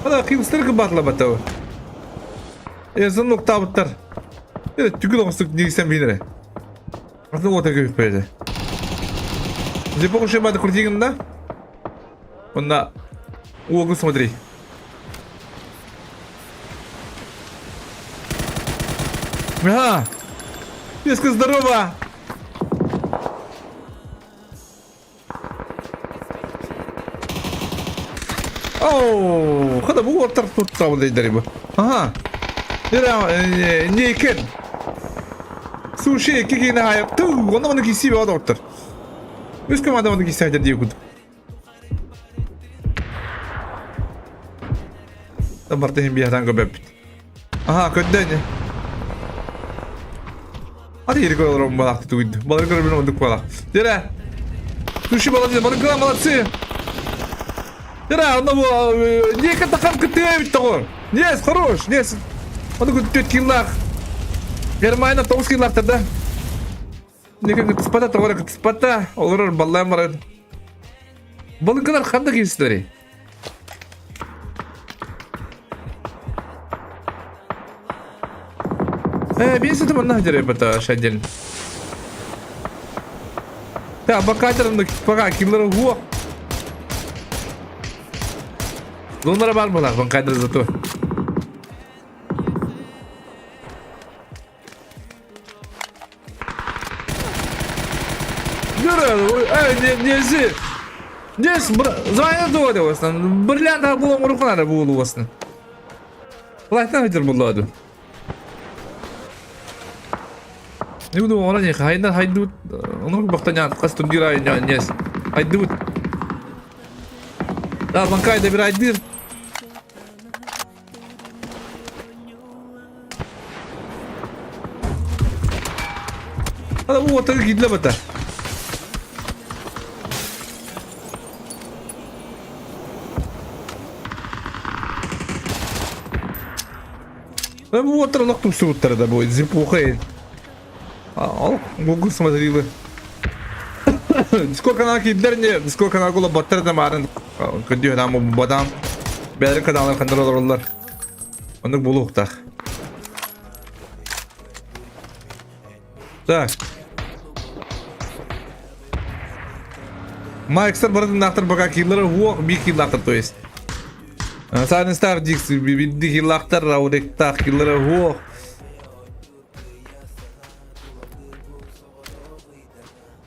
[SPEAKER 1] Ана кимстер кыбатлабата. Езын нуктабыттар. Түгүл оҥостук нигисен бинере. Атын уота көппөйдө. Зипок ушибады крутигында. Онна уогу смотри. Ага! Песка, здорово! Оу, хада бу уоттар туттабын дейдер бу. Ага. Нера нейкен. Суши кикина хайып. Ту, онда оны киси бе оттар. Үс команда оны киси хайдер дии курдук. Барта иһин биһатан көбөппүт. Аха, көрдөн. Аты ери көрөр балакты тугуйду. Балар көрөр мен ондук балак. Дера. Суши молодцы, балык молодцы. Дера, онно бу нека такан кытыа бит тоҕо. Нес, хорош, нес. Оны күттүт киллах. Германия 9 киллахтар да. Нека кытыспата тоҕо кытыспата. Олорор баллаан баран. Балыкылар ханда киирсилери? Э, бейсі манна хадер это шаден. Да, бакатер пока киллер го. Лунара бар булар, банкадер зато. Нези. Нес, звонит дуоды осынан. Бриллиант булан урухана булу осынан. Лайтан хадер булады. Не буду она не хайна хайдут. Оны бахтанян кас тундира нес. Хайдут. Да, банкай добирай дыр. Ана бу отыр кидле бата. Бу отыр лох тупсуттар да будет зипуха. Ал Google смотрели. Дискорд канал кидлер не, Дискорд канал кула баттар да марын. Көдү нам бадам. Бәлі каналын кандыр олар. Оннук булуохтаах. Так. Майкстар барытын пока киллер уох би киллахтар то есть. Сайленстар дикс би киллахтар ауректах киллер уох.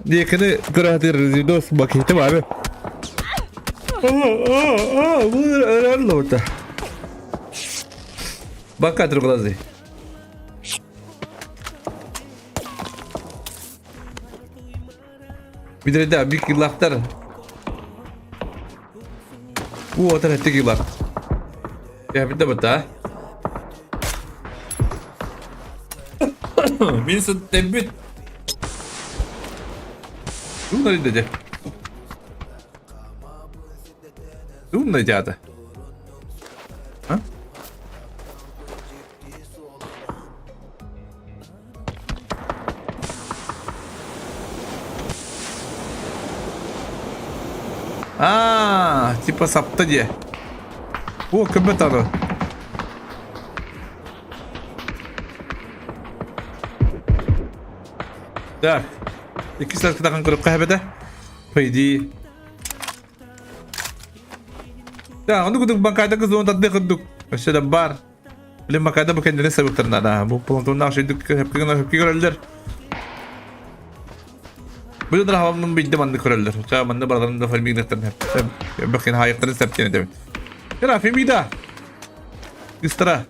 [SPEAKER 1] Диэкини көрөтөр дос бакете бабы. Бакатыр глазы. Бидреде бик киллахтар. У отар этти киллах. Я битте бата. Мин теббит. Тугун деді. Тугун деді. А? А, типа сапта де. О, көмөт аны. Так. Икки саркытахан көрүп каһабета. По идее. Так, ону кудук банкайда кызуун тадды кудук. Өссө да бар. Билин банкайда бу кэннилэрин сабыктарына да. Бу плантоннаах шүйдүк хөпкө хөпкө көрөллөр. Бу да хавамнын бидде манны көрөллөр. Ча манны бараларын да фармигнеттен бэхин хайыктарын сәптен эдебит. Кара Фемида. Истра.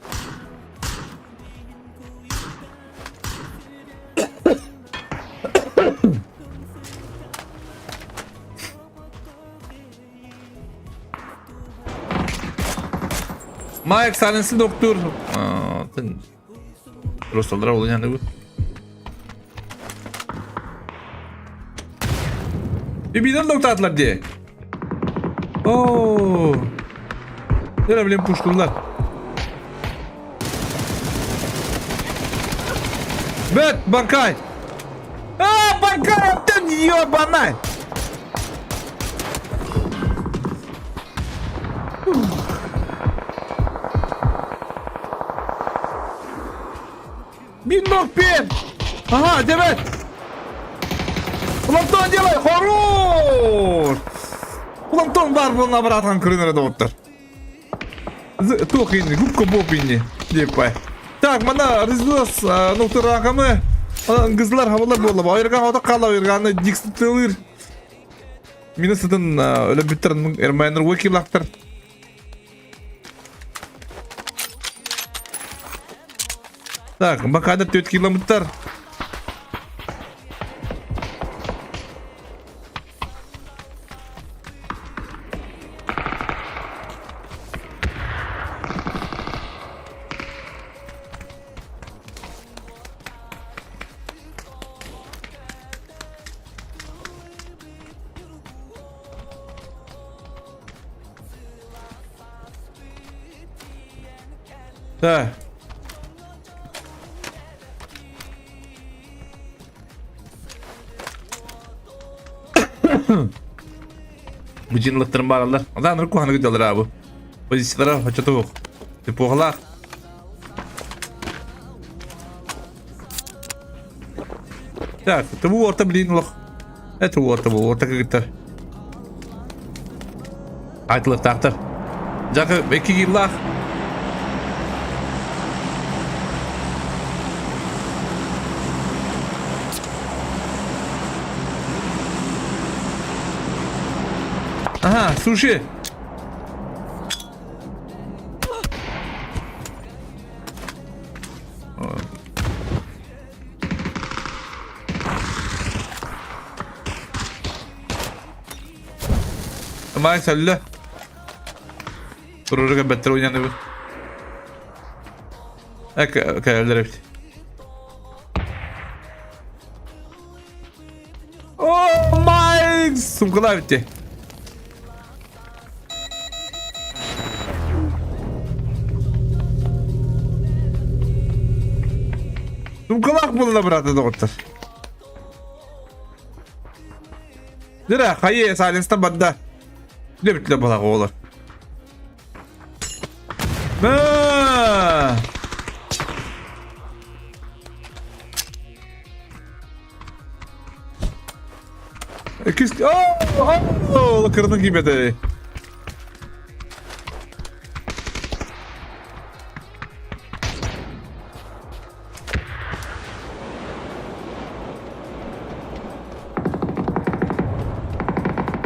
[SPEAKER 1] Майк Сайленси доктор. Росталдара ол яны бу. Бибинен доктатлар дии. Оо. Нere билем пуштулар. Бет, Баркай! А, Баркай, ты ебаный! Нокпин! Ага, дебет! Плантон делай, хорош! Плантон бар буолла братан көрүнэрэ доҕоттор. Туох инни, губка Боб инни, диэппай. Так, мана разнос нуктуракамы кызлар хабалар буолла. Ойырга хота кала ойырганы дикстылыр. Мина сытын өлөбүттер эрмайнер уокилактар. Так, бакада 4 километр. Да. Бу дьинлыктарын баараллар. Адааныр куһаны гыдалар аабы. Позициялара хочотуох. Типуохалаах. Так, тыбу орта блин лох. Это орта бу, орта кыгыттар. Айтылыктаахтар. Жакы эки киллаах. Ага, суши. Маай сөллө. Туруруга бэттэр ойнаныбыт. Кэлэлэр эбит. О, май! Сумкалаа эбит. Сумкалаах буолла быраата доҕоттор. Дыра, хайы, сайленстан барда. Ne bitti balak oğlu. Ha! Кис... О, кырдың кийбети.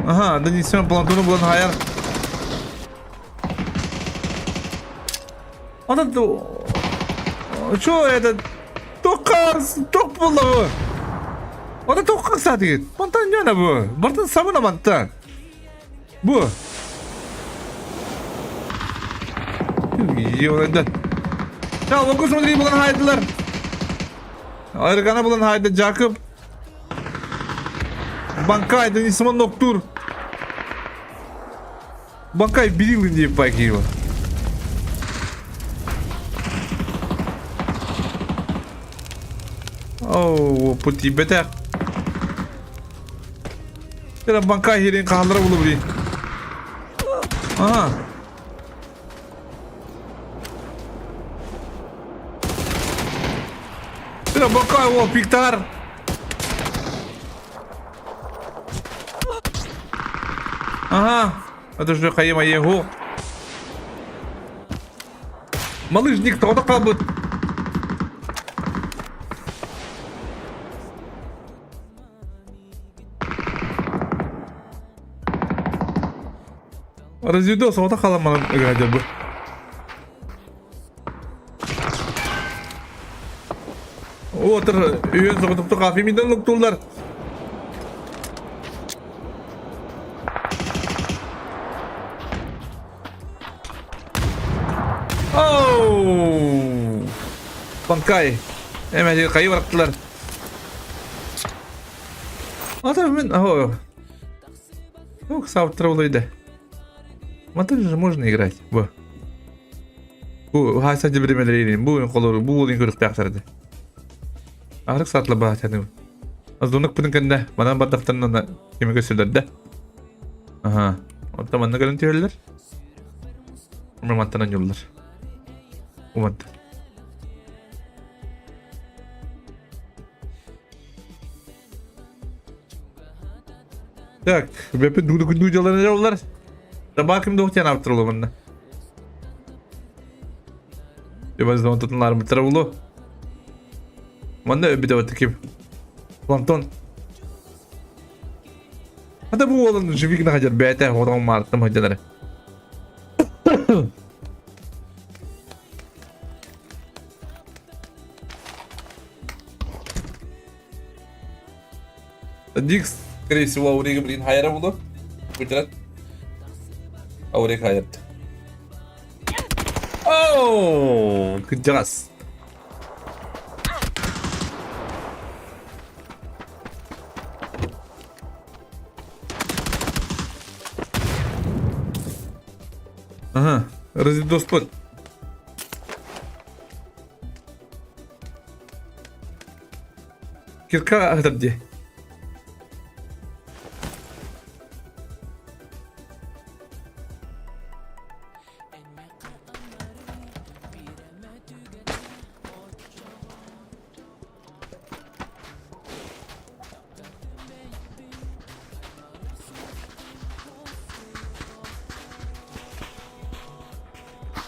[SPEAKER 1] Ага, донесем плантуну булан хайар. Онон Что это? Тоққа тоқ буолла бу. Ота тоққа саатыгыт. Мантан ньона бу. Бартын сабына мантан. Бу. Йонда. Ya локу смотри булан хайдылар. Айыргана булан хайды Жакып. Банкай Денисимон Ноктур. Банкай Бирилин диэн пайкиева. Оо, пути бэтэх. Тера банкай хирин хааллара булу блин. Ага. Тера банкай уол пиктар. Ага. Это же хайма его. Малыжник тоҕо хаалбыт. Разведос соҕото халаманан ыгаадьар бу. Отыр үйөн соҕотохто кафемидан луктуллар. Оу! Банкай. Эмэ хайы бараттылар. Ата мен о. Ох, сауттар улайда. Мантан же можно играть. Бу. Бу хааса дебремелерин, бу колор, бу улин көрүктээхтэрди. Арык саатла баатаным. Азонук пүнүн кэннэ манан бардахтарына кими көсүллэрдэ. Аха. Онтон манна кэлэн түһэллэр. Мантан анньыллар. Уманта. Так, бэппит дуу дьалларын олар. Табакым да ухтян автор манна. Ебать, тутунларым булу. Манна өбүтэ таким. Плантон. Хата бу уолун живигна хадьар бэйэтэ хотон маартым хадьанары. Дикс, скорее всего, Аурига, блин, хайра булу. Гуджарат. Аурик хайырды. Оу, кыдьаҕас. Ага, разведоспот. Кирка аһытар дии.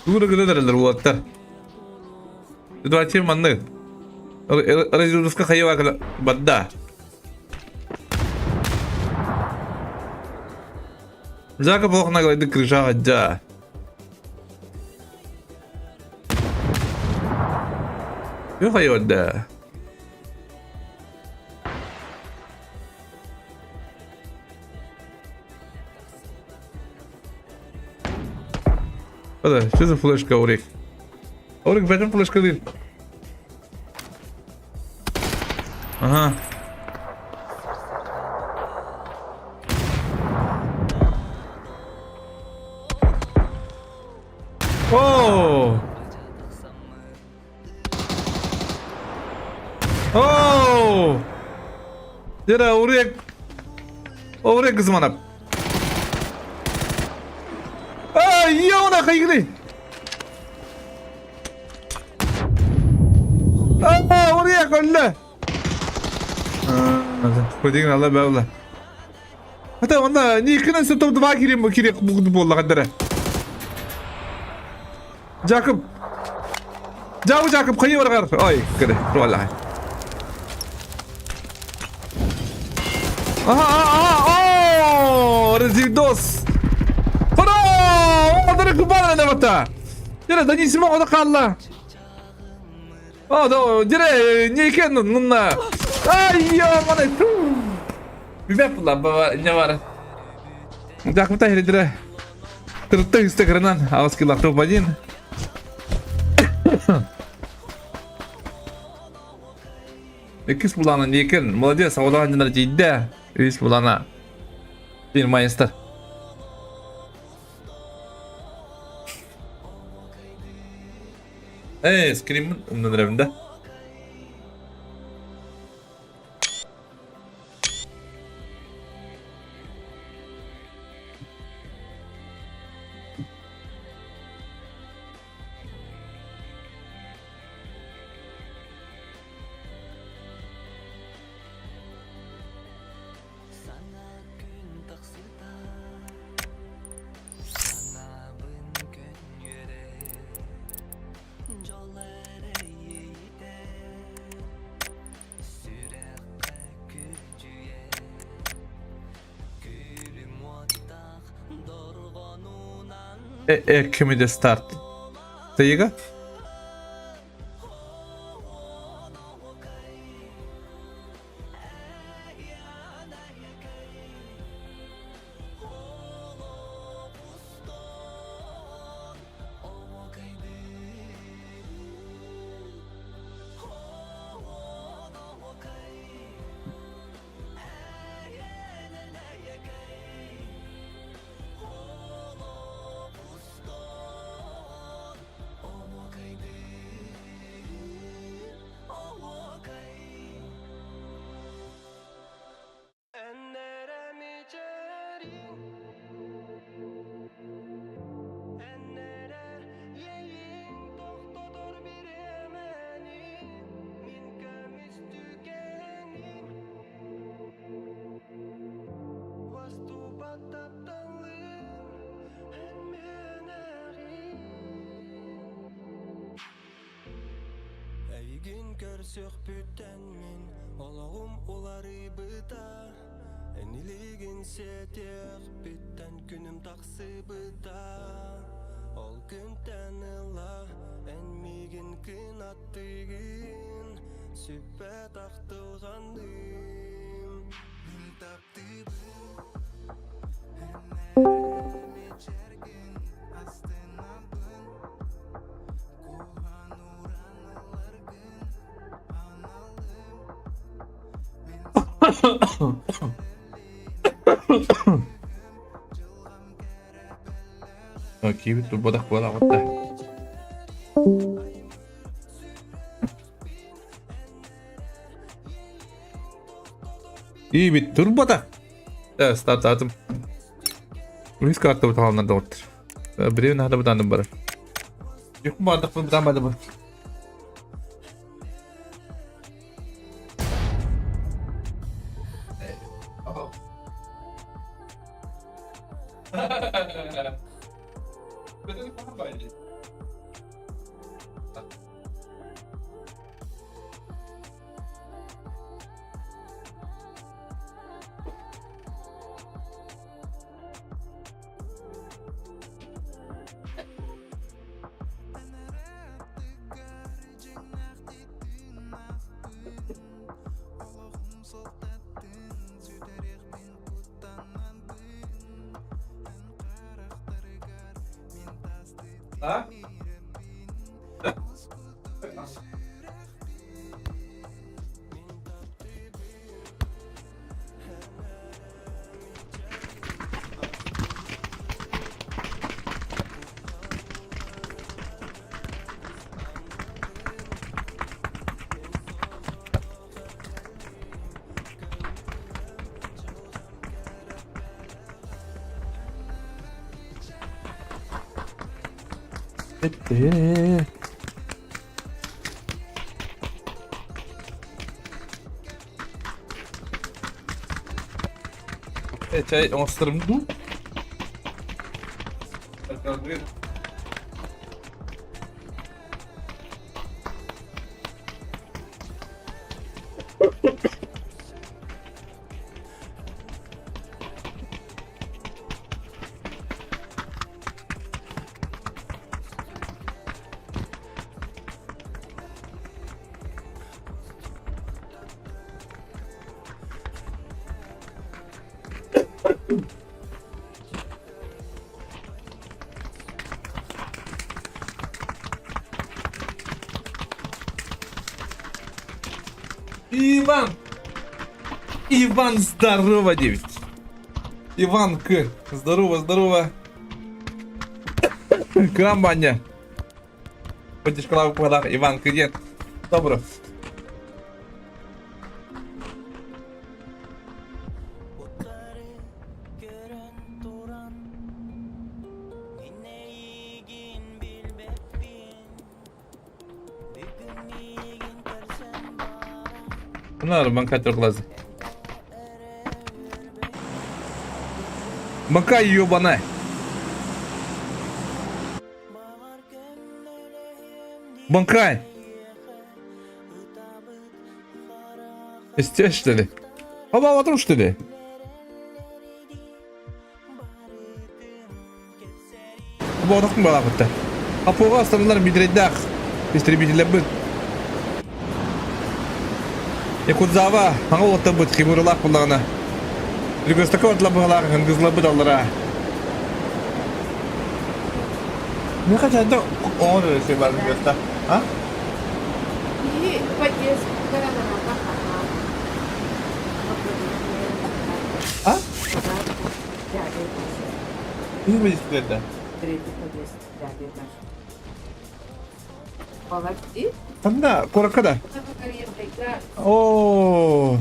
[SPEAKER 1] Тугу гына эрэллэр уолаттар. Давайте маннык. Разрушка хайа барда. Жака плохо наглайды крыша дя. Юу хайа да. Hadi, что за флешка, Аурик? Аурик, бэтен флешка değil. Aha. Oh! Oh! Дера, Аурик. Аурик кызманап. Ай, яуна хайгри. Аа, Аурик өллө. Ходин алла баула. Хата онна никынан сөтөм два кирим кире бугду болла кадара. Жакып. Жабы Жакып кайы баргар. Ой, кире, валла. Аха, аха, о, Резидос. Ура! Одары кубана не бата. Дере, да не симо ода калла. О, да, дере, не кен нунна. Ай, я, мана. Бибеп ла, баба, не бар. Жакып та хедре. Тырты Инстаграмнан, авски лактоп один. Иккис булана некен, молодец, аудан жанар жейді. Үс булана. Бір майстер. Эй, скриммин умнан рәвінде. Кемеде старт. Тыйга?
[SPEAKER 5] Көрсүөхпүттэн мин олоҕум уларыйбыта Эн илиигин сиэтиэхпиттэн күнүм тахсыбыта Ол күнтэн ыла эн миигин кынаттыгын Сүппэт ахтылҕаным Мин таптыыбын Эн эрэ астынабын
[SPEAKER 1] Киһибит турбатах буолаҕытта. Иибит турбатах. Стартаатым. Үһүс картабыт хаалынар доҕоттор. Бириэмэ наада бытаанным барар. Юхум баардахпын бытаан бардым. А? Чай оҥосторум дуу? Иван! Иван, здорово, девять! Иван К. Здорово, здорово. Крам баня. Поддержкалаах Иван К. диэн. Добро. Bunlar банка глазы. Мака ебаная. Банкай! Истешь, что ли? Оба, вот что ли? Оба, балапытта. Апуға останылар мидреддах. Истребителлэрбит. Якудзава, аңа олоттарбыт, химуралаах буллаҕына. Регостака отла быһалаах ыңгызларбыт аллара. Не хотя да он решил барбеста. А?
[SPEAKER 6] Киһи подъезд
[SPEAKER 1] А? Не будет это.
[SPEAKER 6] Третий подъезд, пятый этаж. Молодцы.
[SPEAKER 1] Ханна, куоракка да? Оо.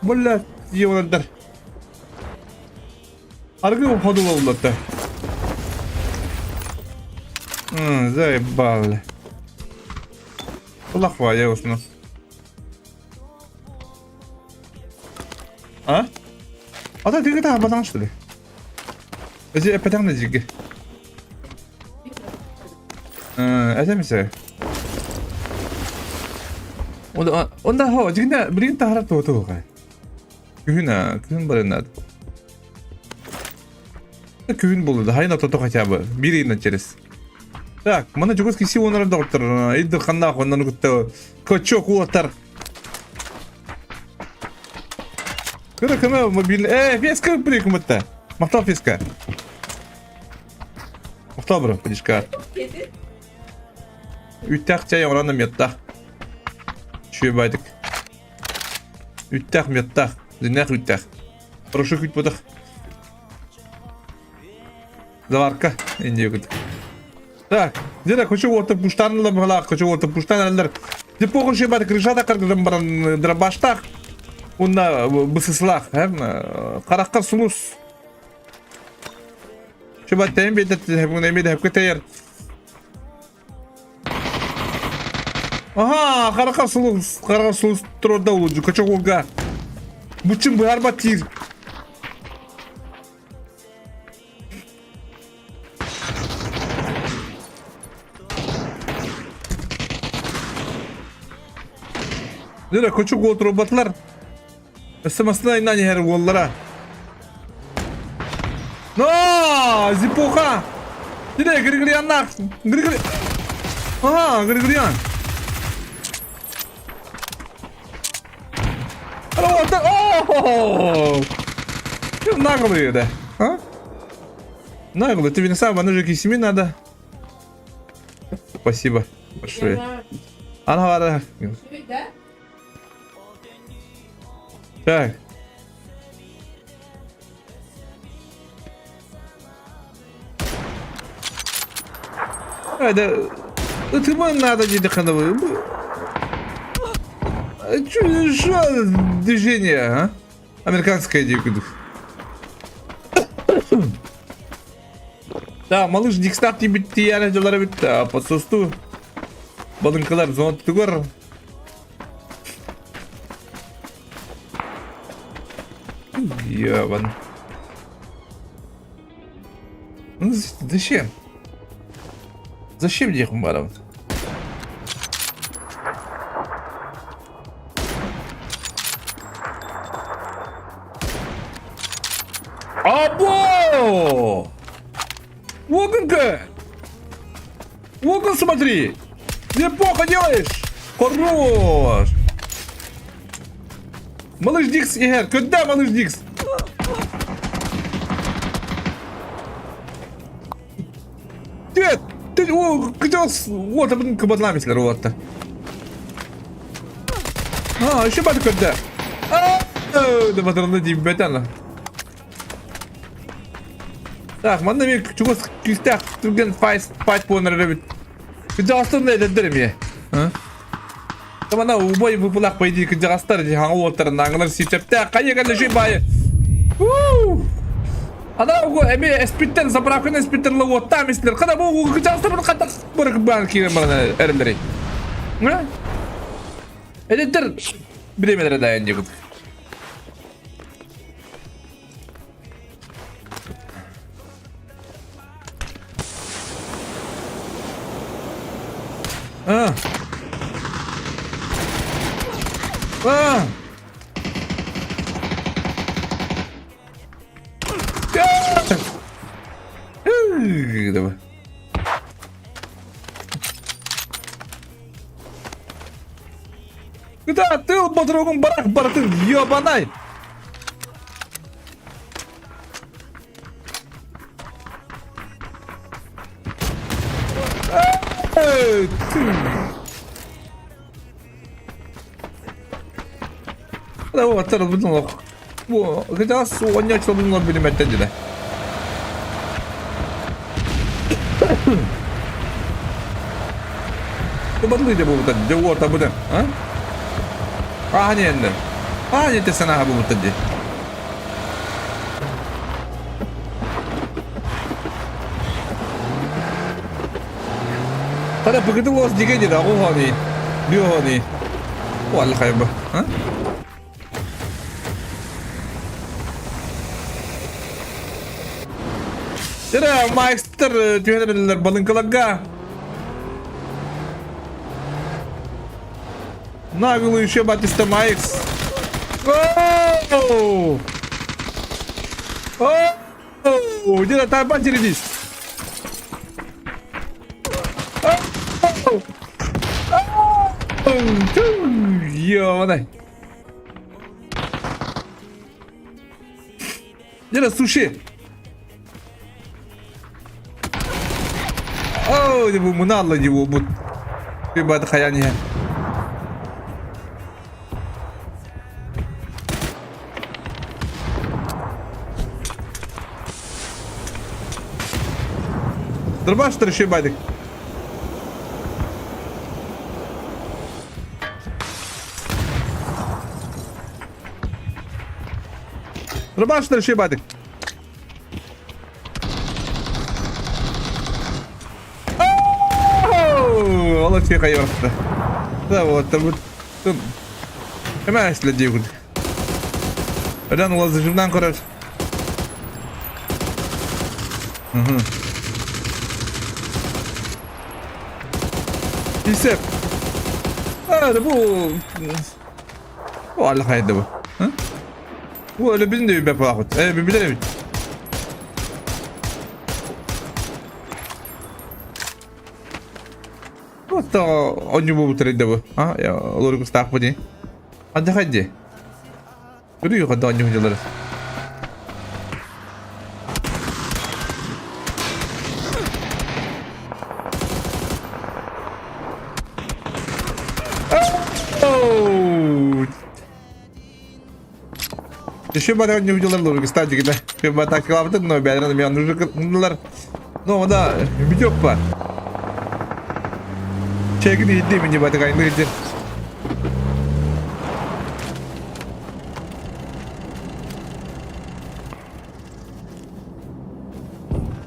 [SPEAKER 1] Бля, дьиэ Аргы уходу боллатта. Заебали. Улах я усну. А? А то ты это ободан, что ли? Эти эпэтэх нэдьиги. Это мисэ. Онда хо, дьиҥнэ билигин таһара туоту Күһүн а, күһүн барынаат. Күһүн буолла да, хайын ото хотя бы. Биир ыйынан через. Так, мана чугас киси уонара доҕоттор, иддыр ханнаах оннан кытта кочок уотар. Кыра кыма мобильный. Э, феска прикумытта. Махтал феска. Махтал бро, подишка. Үттэх чай оҥорон меттах. Үчүгэй баайдык. Үттээх меттаах. Дьиннээх үттээх. Порошок үт ботах. Заварка индия кытык. Так, где хочу уота пуштан ла хочу уота пуштан аллар. Депо хочу бат крышата каргыдан баран дробаштах. Унна бысыслах, Харахтар сулус. Чуба тем бедет, хепкетер. Аха, хараха сулус, хараха сулус турда улуджу, кочогулга. Бучун быһарбат тиир. Дөрө кочук отурбатлар. Өссө массына иннан иһэр уоллара. Но, зипуха! Дире, Григорьяннах! Григори... Ага, Григорьян! О! Наглые, да? А? Наглые, ты сам, оно же кисими надо. Спасибо большое. Ана
[SPEAKER 6] Да?
[SPEAKER 1] Так. Это... Ытыма надо диэтэххинэ Что движение, а? Американская диэки Да, малыш Дикстав тиийбит тиийэн дьалара бүттэ, подсосту. Балыҥкалар зонтугар. Ебан. Ну зачем? Зачем диэхпин барабын? Або! Логан-ка! Логан, смотри! Неплохо делаешь! Хорош! Малыш Дикс иһэр, куда Малыш Дикс? Дед, ты, о, кыдьос, вот, абын кыбатлам ислер уотта. А, еще бады көрдө. А, да батырында дейбетен. Так, манна мен чугас күүстээх түргэн файт файт буолан эрэр эбит. Кырдьаҕастар эдэрдэр эмиэ. Тамана убай выпылах по идее кырдьаҕастар хаҥа уолтарын наҥылар сиэптээх хайа кэллэ үчүгэй баайы. Ана угу эмиэ эспиттен заправканы эспиттен логоттаам истилер. Хана бу кырдьаҕастар бу хатах бырык баан киирэн баран эрэллэрий. Эдэрдэр бириэмэлэрэ дайан диэбит. А! А! Давай. Куда ты по-другому барах баратын, ёбанай! Бу кытаас оонньооччулар билимэттэн дьэ. Кыбатлыы дьэ буолбута дьэ уотабыта а? Ааһан иһэннэр. Ааһан иһэн санааһа буолбуттар дии. Хана быгыты лос дигэ дии да оҕони. Биони. Уалла хайба. А? Дьэ, майстар түһэн эрэллэр балыҥкаларга. Наглый еще Батиста Майкс. Оу! Оу! Где-то там потерялись. Ёбаный. Где суши? Оо, бу мунаалла дии буолбут. Бат хайан иһэн. Дырбаштыр еще бадик. Дырбаштыр еще бадик. Ол өтө хайварта. Да вот, вот. Hemen işle diye kurduk. Öden ulazıcımdan korar. Hı. Isep. Hadi bu. Bu Allah haydi bu. Hı? Bu öyle bizim de bir bepahut. Evet bir bilelim. Hatta оонньуу буолбуттар да бу. А, олоругустаахпыт дии. Ханна дии? Көрүү ханна оонньуу сылдьаллар. Еще бары оонньуу сылдьаллар олоругустаах дьигитэ. Атакалаабытын, но бэйэлэрин эмиэ оннук Ну, да, видео бар. Чэгин иһитти мин дебаты кайны иһитти.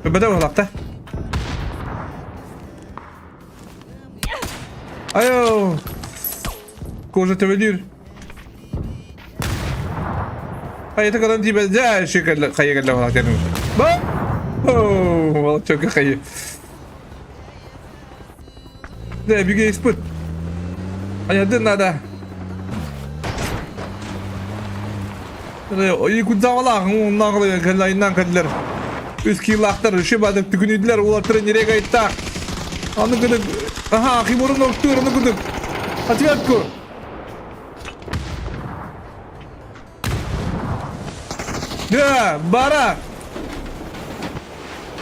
[SPEAKER 1] Бөбөдө буоллахта. Айо! Кожа төбөлүүр. Хайа калан тиибэ дьэ шикалла хайа кэллэ буоллах диэн. Ба! Волчок хайа. Да, беги испыт. Айадын надо. Якудзавалах, наглые кэллайнан кэллэр. Үс килахтар, үші бадык түгүнүдүлэр, улаттары нерек айттах. Аны күдүк, ага, химурун октур, аны күдүк. Ответку. Да, бара.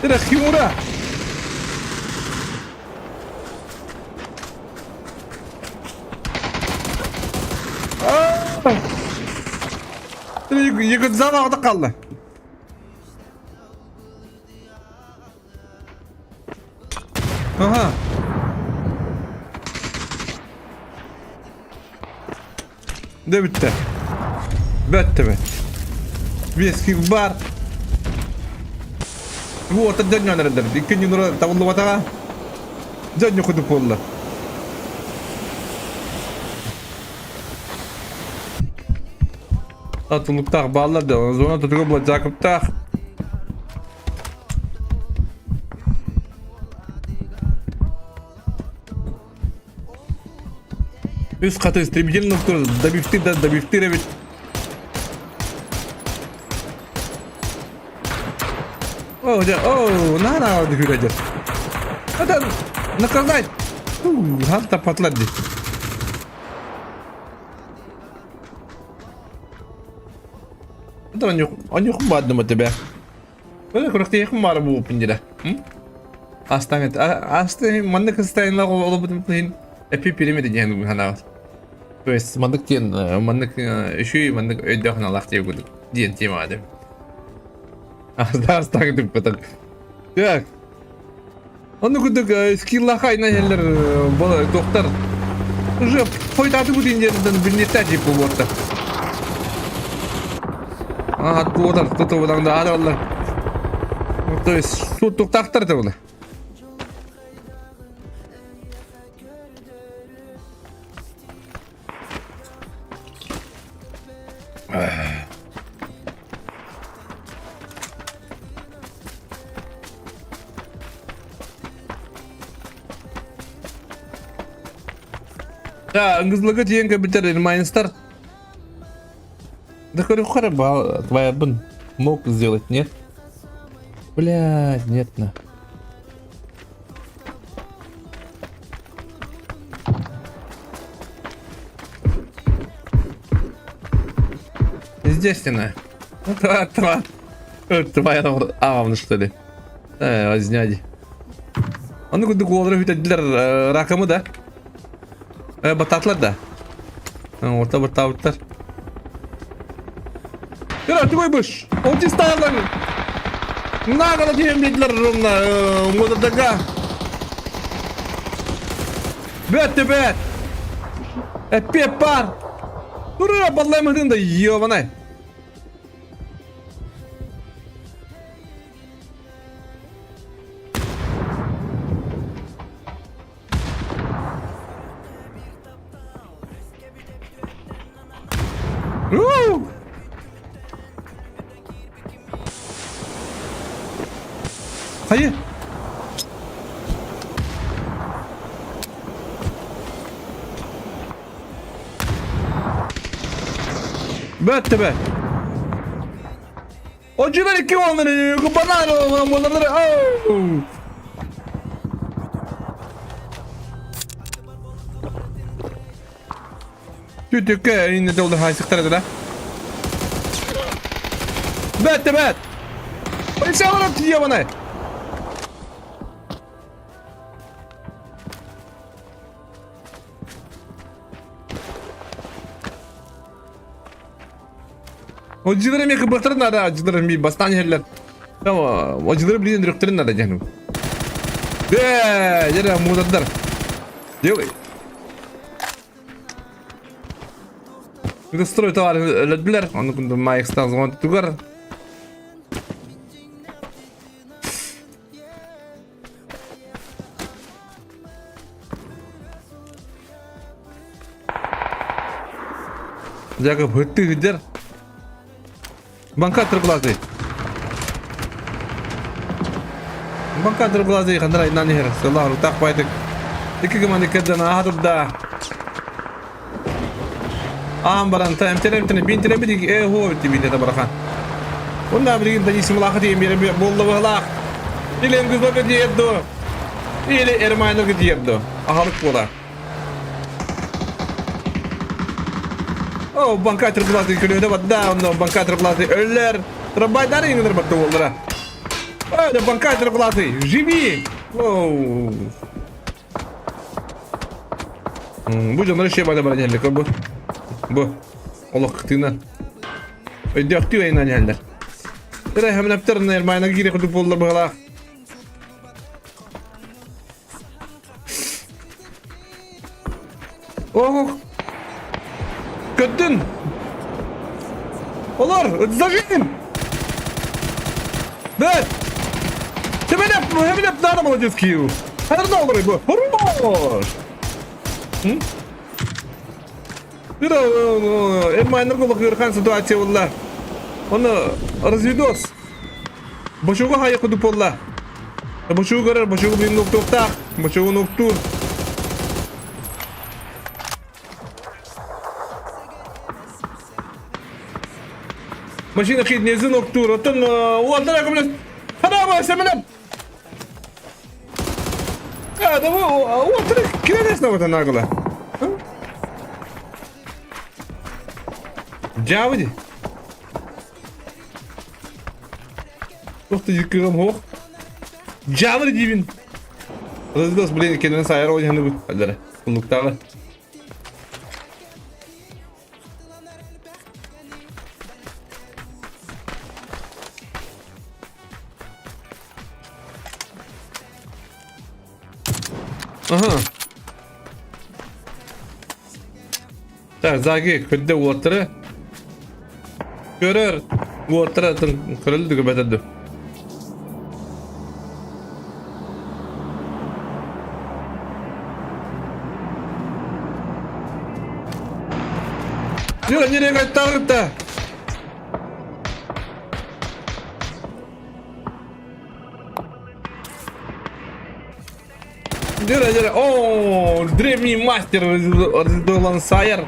[SPEAKER 1] Это химура. Якудзава қалды. Ага. Дэ бүттэ. Бүттэ бэт. Вески бар. Вот, дьонньонор Икки ньунура табыллыбатаҕа. Дьонньу кудук буолла. Татылыктаах бааллар да, зона тутуга була Жакоптаах. Үс хаты истребитель тур добивтир да добивтир эбит. О, дьэ, о, на-на, күрәдер. Это наказать. Ханта патлар ди. Это анюх бадным тебя. Böyle күрәктә бар бу пиндерә. Астан асты маннык стайнла олып бутын эпи пирамида дигән хана. То есть маннык тен маннык еще маннык өйдө ханалах дип дигән тема дип. Аста астан дип потом. Так. Оны күдік скиллаха айна еллер бала доктор. Уже фойдаты бу дендерден билнетә дип бу борта. А, туодар, тут одан алар. То есть су туктактар да була. Да, ыңгызлыгы тиийэн кэлбиттэр Майнстар. Да көрүөххэ эрэ твоябын мог сделать, нет? Блядь, нет на. Естественно. Твоя, твоя, твоя, что ли? Э, возняди. Оны курдук уоллара бүтэрдилэр ракамы да. Э, баттаатылар да. Орта баттаабыттар. Кыра, ты быш! Отистаалар! Нагала диэн биэдилэр ровно уҥуодардага. Бэт бэт! Эппиэт пар! Ура, баллаймытын да ёбанай! Уу! Хайы? Бөттө бе. Очулар икки уоллары купанар уоллары. Оу! Түтүккэ инне долду хайсыктара да. Бэт бэт. Полициялар тиийэ Отдьылар эмиэ кыбыахтарын наада, отдьылар эмиэ бастаан иһэллэр. Отдьылары билигин өлөрүөхтэрин наада дьаһаным. Ээ, дьэ муудардар. Делай. Строй товар өлөрдүлэр, ону кунду Майкстан звонит тугар. Яков хытты хыдер. Банка трглазый. Банка трглазый хандра инан хер. Саллах рутах байтык. Икки гыманы кедден аха турда. Аан баран та эмтелемтene бин телемедик э хо тибин это барахан. Онда билигин Денис Мулаха диэн биэрэ буолла быһалаах. Или Нгызларга диэдду, или Эрмайнарга диэдду. Аһалык буола. О, банкатер платы көлөдө бадда, онно банкатер платы өллөр. Трабайдар иңдер батты болдура. Ой, да банкатер платы, живи! Оу. Бу дьоннор ишиэ бада баран иһэллэр бу. Бу. Олох тыына. Өйдөөхтүү айынан иһэллэр. Эрэ хэмнэптэр нормально киирэ курдук буолла быһалаах. Ох! Көттүн! Олор! Зажим! Бэт! Хэмэнэп, хэмэнэп надо молодец Киев. Ханарда олорой бу. Хорош! Эр майнар ыарахан ситуация буолла. Оны разведос. Бочуга хайа кудук буолла. Бочугу көрөр, бочугу блин нуктуохтаах. Бочугу нуктуур. Машина хиднези нуктуур. Оттон уолтара көмөлөс. Хараба сэмэнэп. А, да уолтара киренес на нагло. Дьаабы Туох да кыҕам суох. Дьаабы диибин. Разведос, блин, кэннин сайар оонньоһунубут. Аллара, куллуктааҕы. Ага. Так, Заги көрдө уоттары. Көрөр уоттары атын көрөлдү көбөтөдү. Юра, nereye кайттагытта? Дыра, дыра. О, древний мастер Лансайер.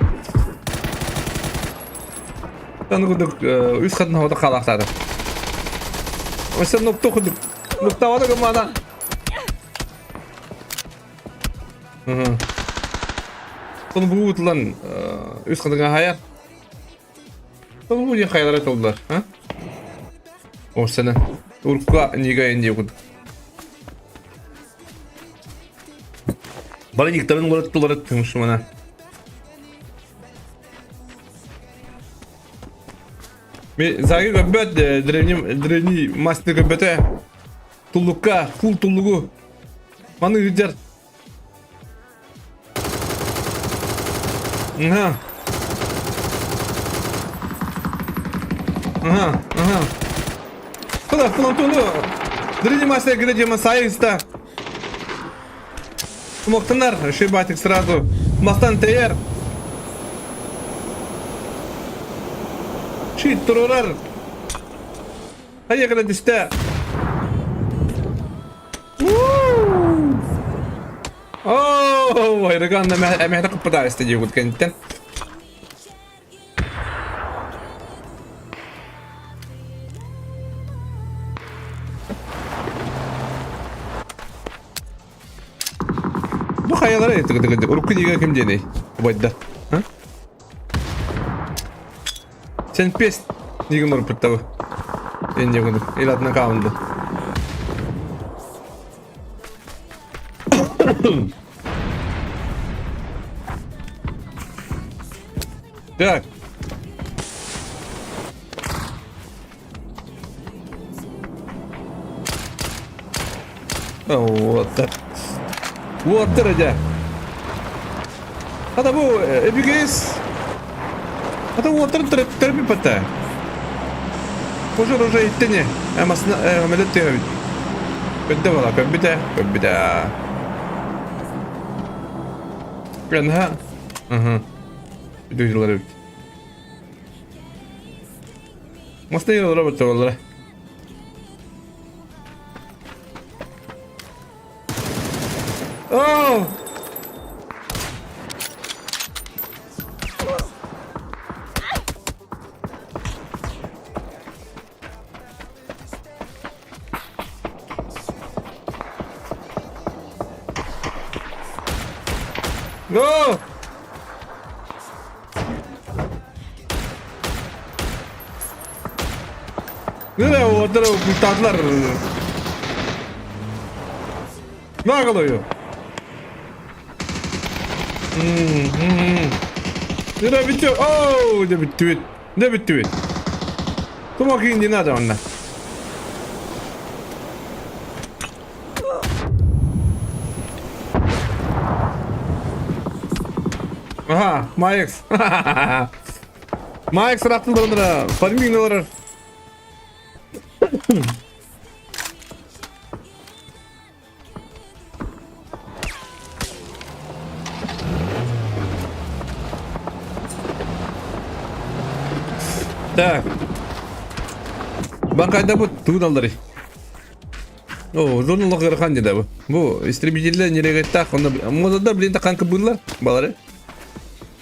[SPEAKER 1] Тан кудук үс хатын хода халахтады. Өсө нукта кудук. Нукта вада гымана. Тон бу утлан үс хатынга хайар. Тон бу хайалара толдулар, а? Осена. Урка нига инди куд. Бары никтарын уларыттылар тымшымана. Заги көбөт древний древний мастер көбөтө туллукка кул туллугу маны ыдьар Ага. Ага, ага. Куда, куда, куда? Древний мастер грядема сайыста. Смоктанар, шибатик сразу. Мастан тейер. Чит турурар. Хайа түстэ. Оо, Айрыган эмэхэ кыппытаайста диэбит кэнниттэн. Бу хайалара этик урукку дига ким диэний? Убайдар. Сен пес дигин уруппуттабы. Энди курдук. Илатына каунду. Так. Вот так. Вот дьэ. Хата бу эбигээс. Хата уоттарын төрөппүт Уже уже иттини. Эмасына эмелет тыһабит. Көддө бала көбүтэ көбүтэ. Ага. Ага. Бүтүлөр эбит. Мастайы робот боллара. Оо! Go! Nereye o kurtardılar. Ne kalıyor? Nereye bitiyor? Oh, ne bitti? Ne bitti? Dur bakayım ne nerede onlar? Aha, Max. Max rattылар Фарминг Так. Банкайда бу тугун аллары. О, зонулық ырхан деді бу. Бу истребительдер нерегеттах, онда модада блин таканкы буллар балары.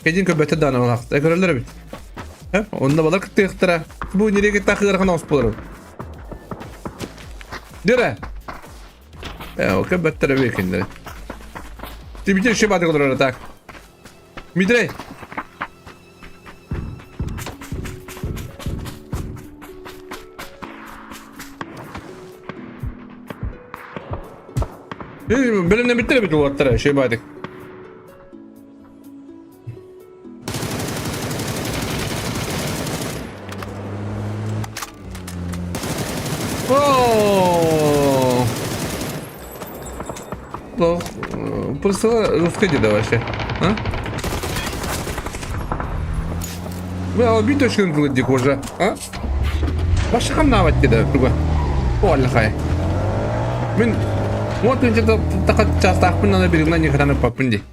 [SPEAKER 1] Кедин көбөтө даана алак. Көрөлөр бит. Онда балар кыттыктыра. Бу нерегеттах ырхан ос болар. Дире. Э, көбөттөр бекиндер. Истребитель шибады кылыр так. Мидрей. Бөлімнен биттер бит уолаттара, шебадык. О! Просто русский деда вообще. А? Бля, бит өшкін кылыдик уже, а? Башы хамнават деда, туга. О, аллахай. Мен вот мен тақа частақпын ана берегна не хранып папын ди.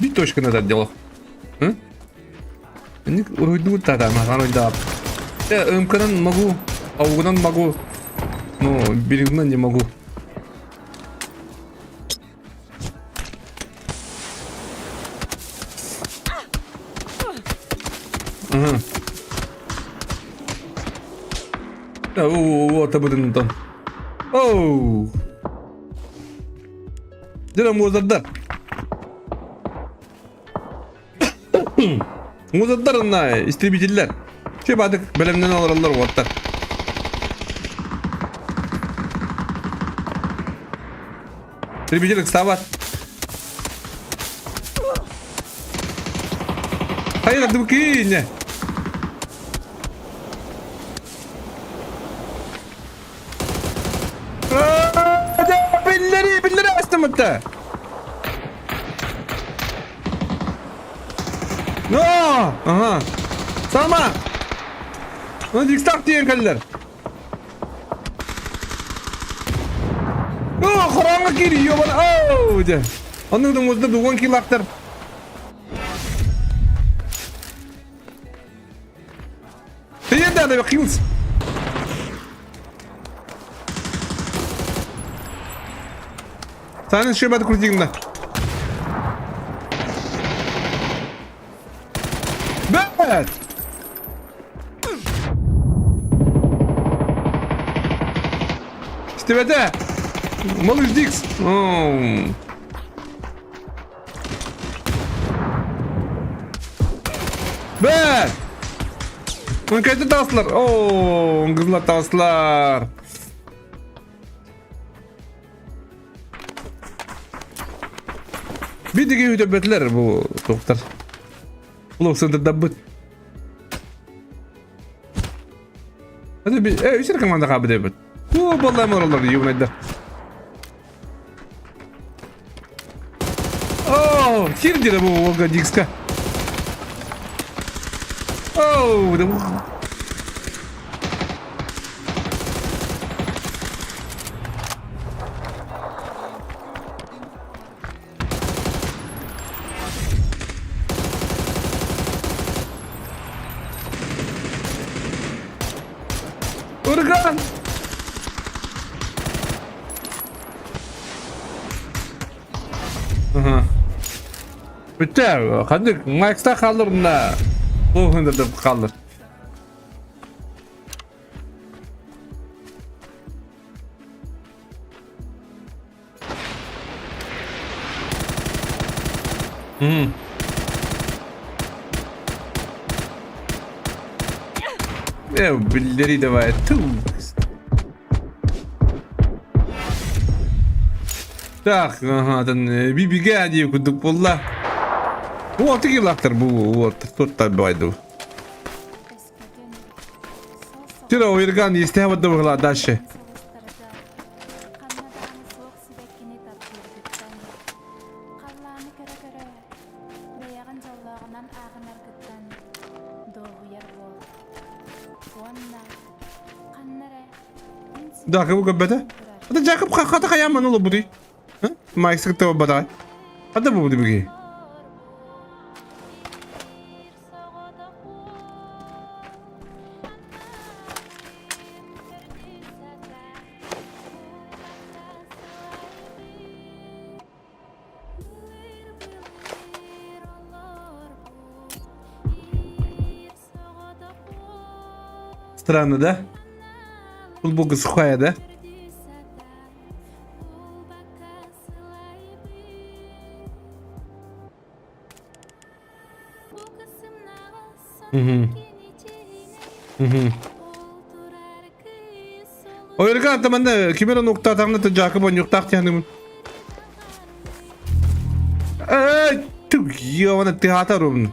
[SPEAKER 1] Бит точка назад делал. Уруйду тада, маған ойдап. Ымканан могу, аугунан могу. Ну, берегна не могу. Ага. Оо, табытын там. Оу! Дьэ, муозардар. Муозардар на истребителлэр. Че бадык бэлэмнэн олороллор уоттар. Истребитель ыксаабат. Хайа дыбыкине. Биллери, биллери астымытта. Но! Ага. Сама! Ну, дикстах тиен кэллэр. О, хороҥҥо киир, ёбан, оу, дьэ. Оннук да музда дуган килактар. Ты да, да, хилс. Саны шебат крутигна. Бэт! Истибэтэ! Малыш Дикс! Бэт! Кайда таҕыстылар? Оо, кызыллар таҕыстылар. Биир үтөрбөтүлэр бу туохтар. Блок центрдабыт. Это би э үсер команда хаабыт эбит. Бу баллай олороллор юнайдар. О, кирдире бу Волга Дикска. Оу, да Ураган! Ага. Бүттэ, ханнык Макста хаалар мына Лоухендерде хаалар. Э, биллери давай. Ту. Так, ага, там бибиге дии курдук буолла. Уолты килактар бу вот тут байду. Тира уйрган истэһэ быһыла дальше. Жакып көрбөтө. Ата Жакып хата хаяман олобутуй. Майк сыкты бадай. Ата бу биги. Странно, да? Футболка сухая, да? Угу. Угу. Ойырга таманда кимера нукта тамна та Жакып онюктак тянымын. Эй, ту ёвана ты хатарум.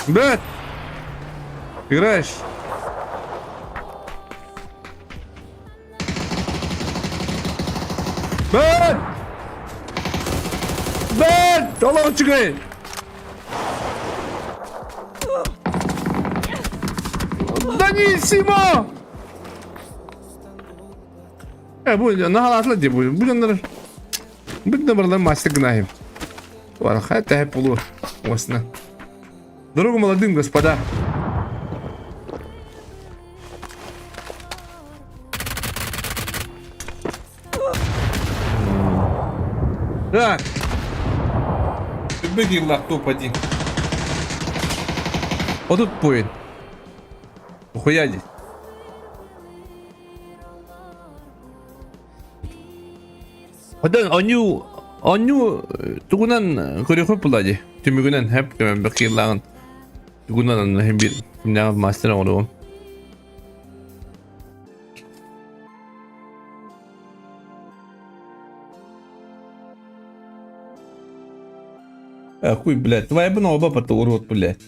[SPEAKER 1] Брат! Играешь? Брат! Брат! Олох үчүгэй! Даниссимо! Э, бу наһалаатылар дии бу. Бу дьоннор бу да барылар мастер гынаһым. Варха тэһэ полу осна. Дорогу молодым, господа. Так. Быгилах топ-1. Вот тут поинт. Хуя здесь. Одан оню оню тугунан көрүөхү була дии. Түмүгүнэн хэп бакыылааҕын тугунан хем бир кимнээҕи мастер оҥоруом. Хуй, блядь, твоя бы новая баба, урод, блядь.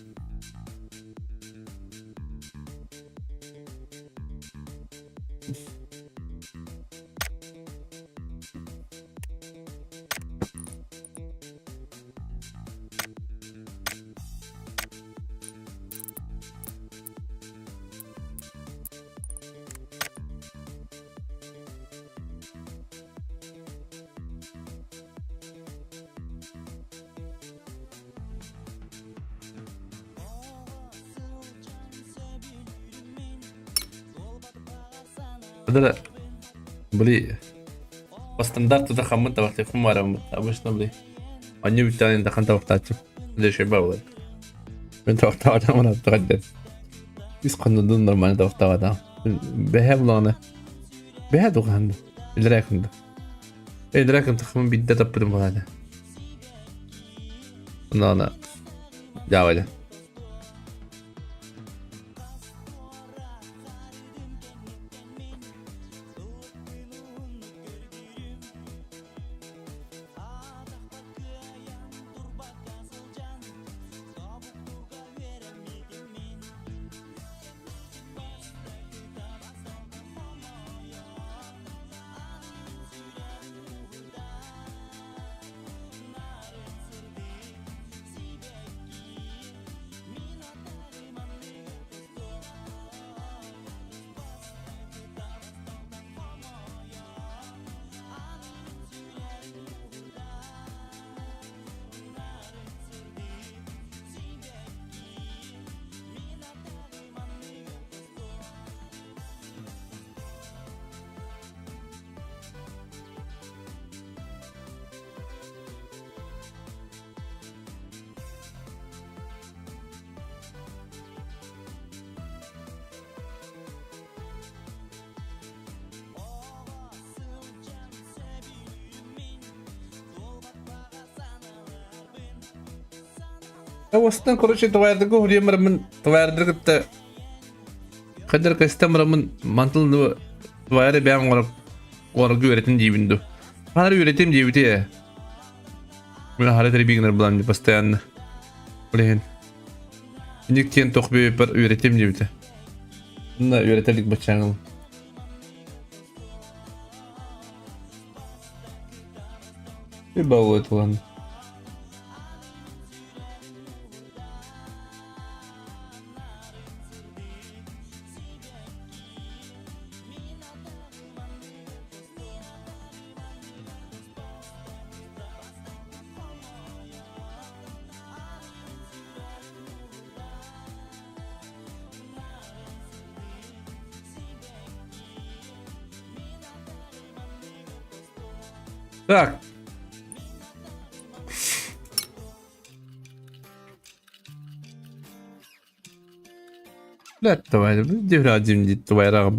[SPEAKER 1] Да, бли, по стандарту дахаммын табахтыахпын баарым обычно бли. Анньы бүттэҕин дахан табахтааччым. Дешеба буолар. Мен табахтаабатам ырааттаҕа диэн. Үс хоннодун нормально табахтаабатам. Бэһэ булаҕына бэһэ дуҕаһан илэрээ күндү. Илэрээ күн тахамын биирдэ таппытым буолаата. Онно дьаабайда. Оостан короче твоярдыгы хуриемармын твоярдыры кытта хадыр кастамарамын мантыл твояры бэйэм оҥорор оҥорорго үөрэтин диибин дуу. Ханар үөрэтим диэбити ээ. Мин хара тэрбиигинэр булан постоянно. Билигин. Ник диэн тох бэйэппэр үөрэтим диэбитэ. Онно үөрэтэ илик баччааҥыл. Балует ладно. Так. Блядь, давай, деградим, давай, раб.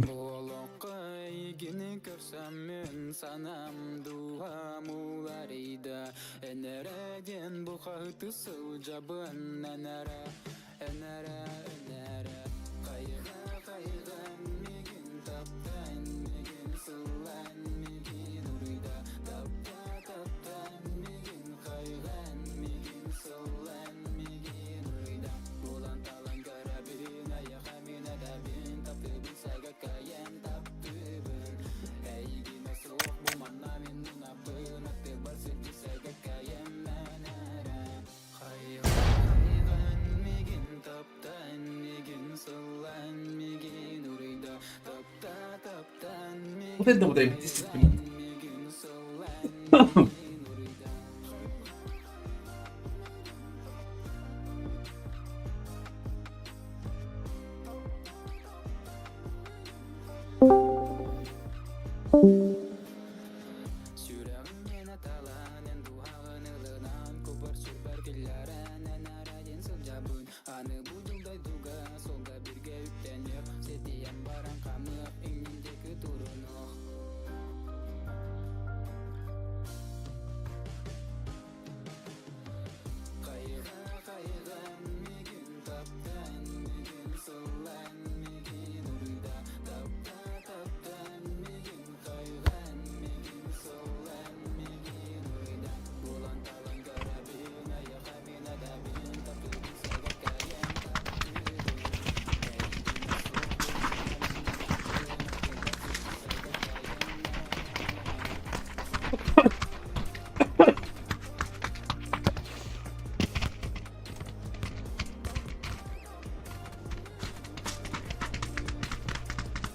[SPEAKER 1] Вот это вот действительно.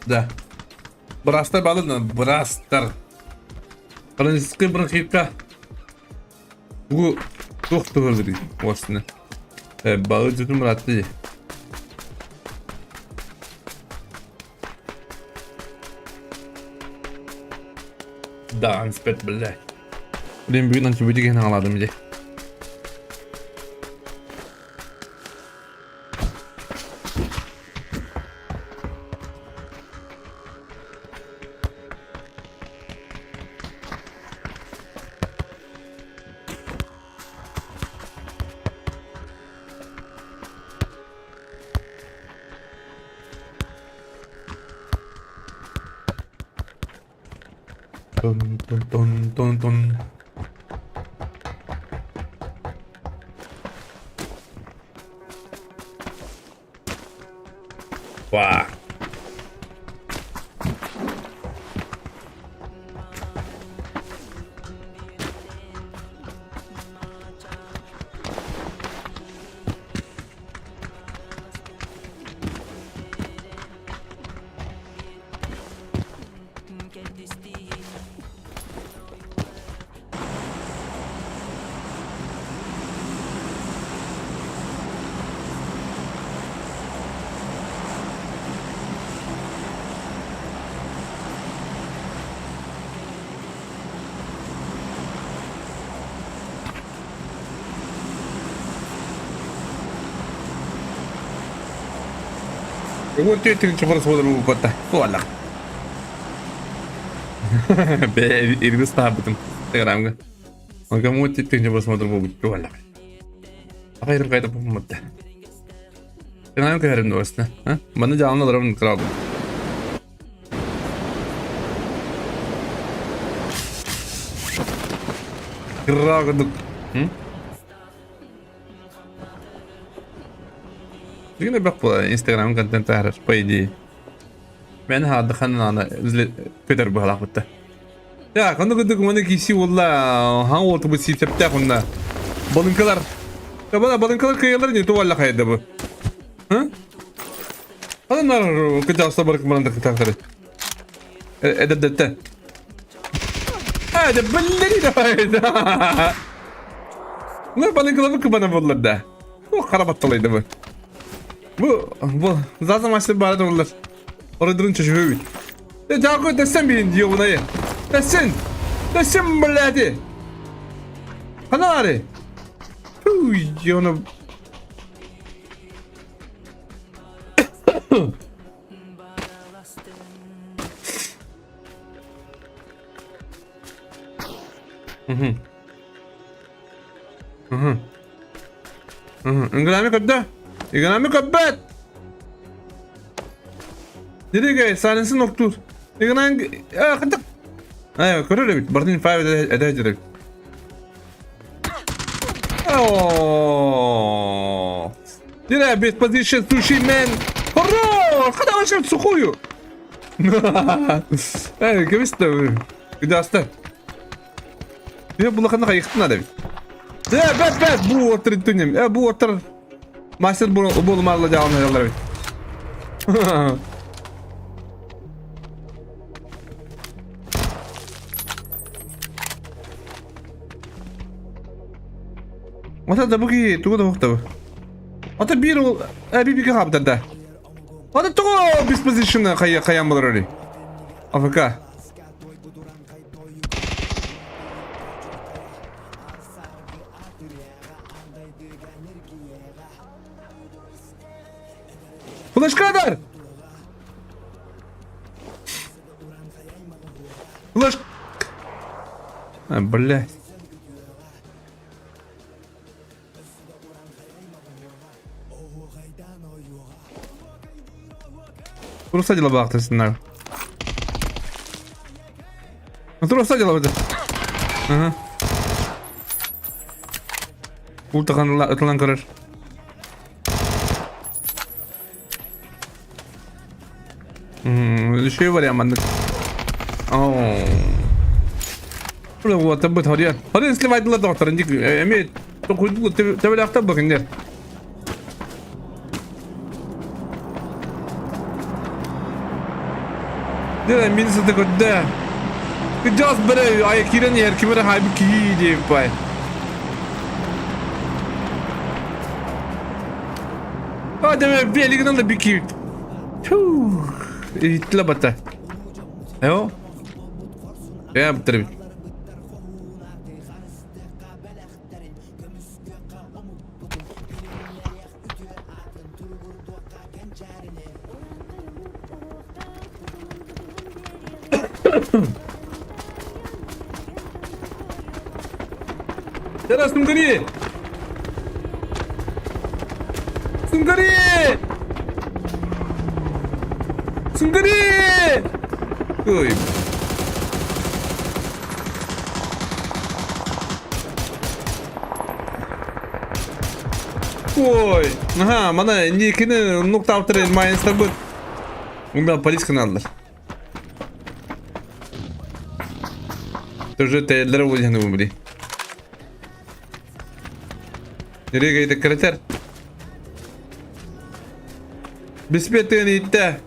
[SPEAKER 1] Да. Быраастар балын, быраастар. Хроническай бронхитка Бу туох туһалыырый уосна? Балы дьонум ыраатта дии. Да, инспект, блядь. Блин, бүгүн антибиотик иһин аҕалаатым дии. Тун тун тун тун тун. Ваа. Уон түөрт просмотр буолбата. Туолла. Бээ, иргис таабытым. Инстаграмга. Онка муут титтинче просмотр буолбут туолла. Ахайрым кайда бумматта. Инстаграм кэһэрим дуосна. Манна дьаалын олоробун кыраабын. Кыраагыдык. Дигин элбэх буолар Инстаграм контент таһаарар, по идее. Мен хаадыхан аны көтөр быһалаах бутта. Так, ону курдук маны киси уолла хаң уотубут сиипсэптээх уонна балыҥкалар. Бала балыҥкалар кыайалар не туалла хайда бу. Ха? Анар кытаста барык баран тахтары. Эдэрдэттэ. Hadi биллери да. Ну балыҥкалар кыбана буллар да. Бу хара батталайды бу. Бу бу заза maçta бары буллар. Оройдорун чөчүбүт. Э жаакы дэсэн биин диобунайы. Дэсэн. Дэсэн блядь. Ханаары. Фу, ёна. Мгм. Мгм. Мгм. Ыҥгыраами көрдө. Ыҥгыраами көрбөт. Диригэ саанынсын октуур. Ыҥгыраан хантак. Ай, көрөр эбит. Бартын файв этэ дирек. О! Дире без position sushi man. Хорош! Хада вообще в сухую. Эй, кебисте. Кыдаста. Дьэ булахана хайыхтын ада эбит. Дьэ бэт бэт бу уоттар түнем. Э бу уоттар мастер буолумаалла дьаалан айаллар эбит. Ата да бу киһи тугу да уһуктабы. Ата биир ол эби биге хаабыта да. Ата тоҕо без позициона хайан болор АФК. Флешкадар! Флеш... А, блядь. Туруса дела баахтысыннар. Туруса дела быты. Ага. Ултахан ытылан көрөр. Үчүгэй вариант маннык. Уотарбыт хорьян. Хорьян сливайдылар доҕотторун дик эмиэ төбөлөөхтөр бу кинилэр. Дьэ мин сыта көрдө. Кыдьаас бэрэ айа киирэн иһэр ким эрэ хайбы кии диэбит бай. А, дeme белигинен да бики. Иттиле бата. Эо? Я биттербит. Teraz Сунгari! Сунгari! Сунгari! Ой. Ой, ага, мана никини нуктаптыр майнстабыт. Унда полис каналлар. Тоже тәйелләр булган бу били. Nereye gitti krater? Bisikletin itte.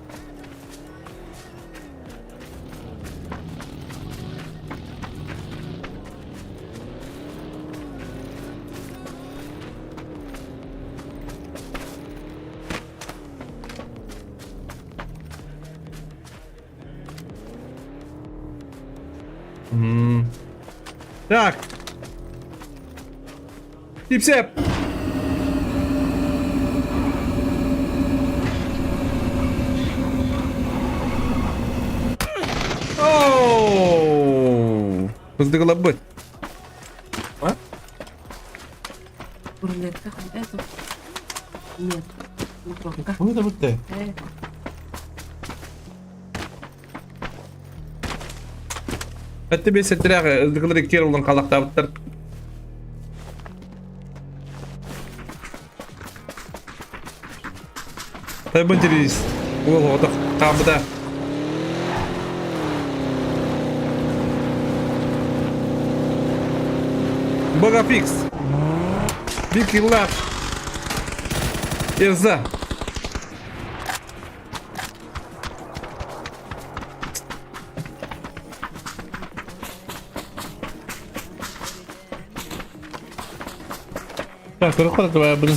[SPEAKER 1] Так. Типсеп. Оу! Кыздыгылабыт. А?
[SPEAKER 6] Рулетка это? Нет. Мокровка.
[SPEAKER 1] Бу да бутты. Әтте бес сәттерәк ыздыгылар кер улан халактабыттар. Тайбын терис. Ол отақ қамыда. Багафикс. Биг лав. Ирза. Так, көрөх давай, блин.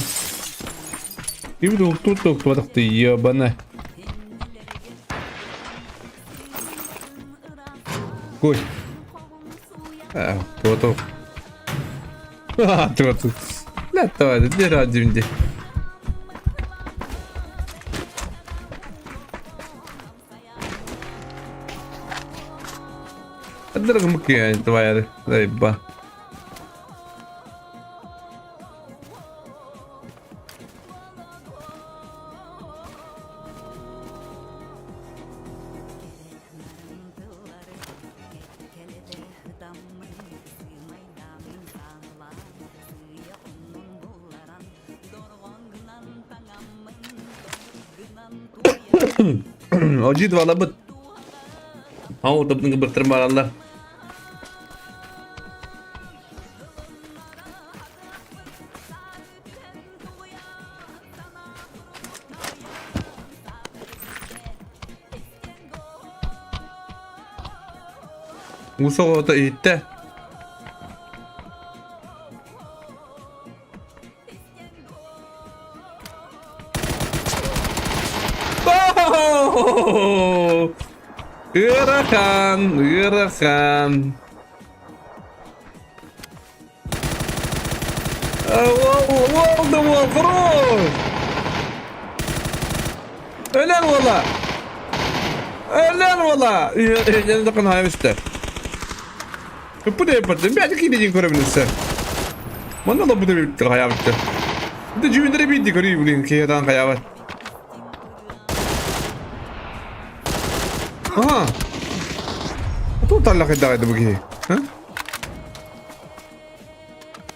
[SPEAKER 1] И буду тут тут ты ебана. Ой. А, вот. А, тут. Да, давай, где ради Дорогомуки, тварь, заеба. Ожид валабыт. Ау, табдың быртыр баралар. Усоҕото иһиттэ. О, ыарахан, ыарахан. Уол да уол, хорош! Өлөр уола! Өлөр уола! Үйэлэн хайа үстэ. Бу да yapmadım. Ben de киирин көрөбүн Манна да бу да биттер хайабытты. Да жүйүндөрө бийди көрүй блин киһидан хаябат. Аха. Тут аллах эдагайды бу киһи.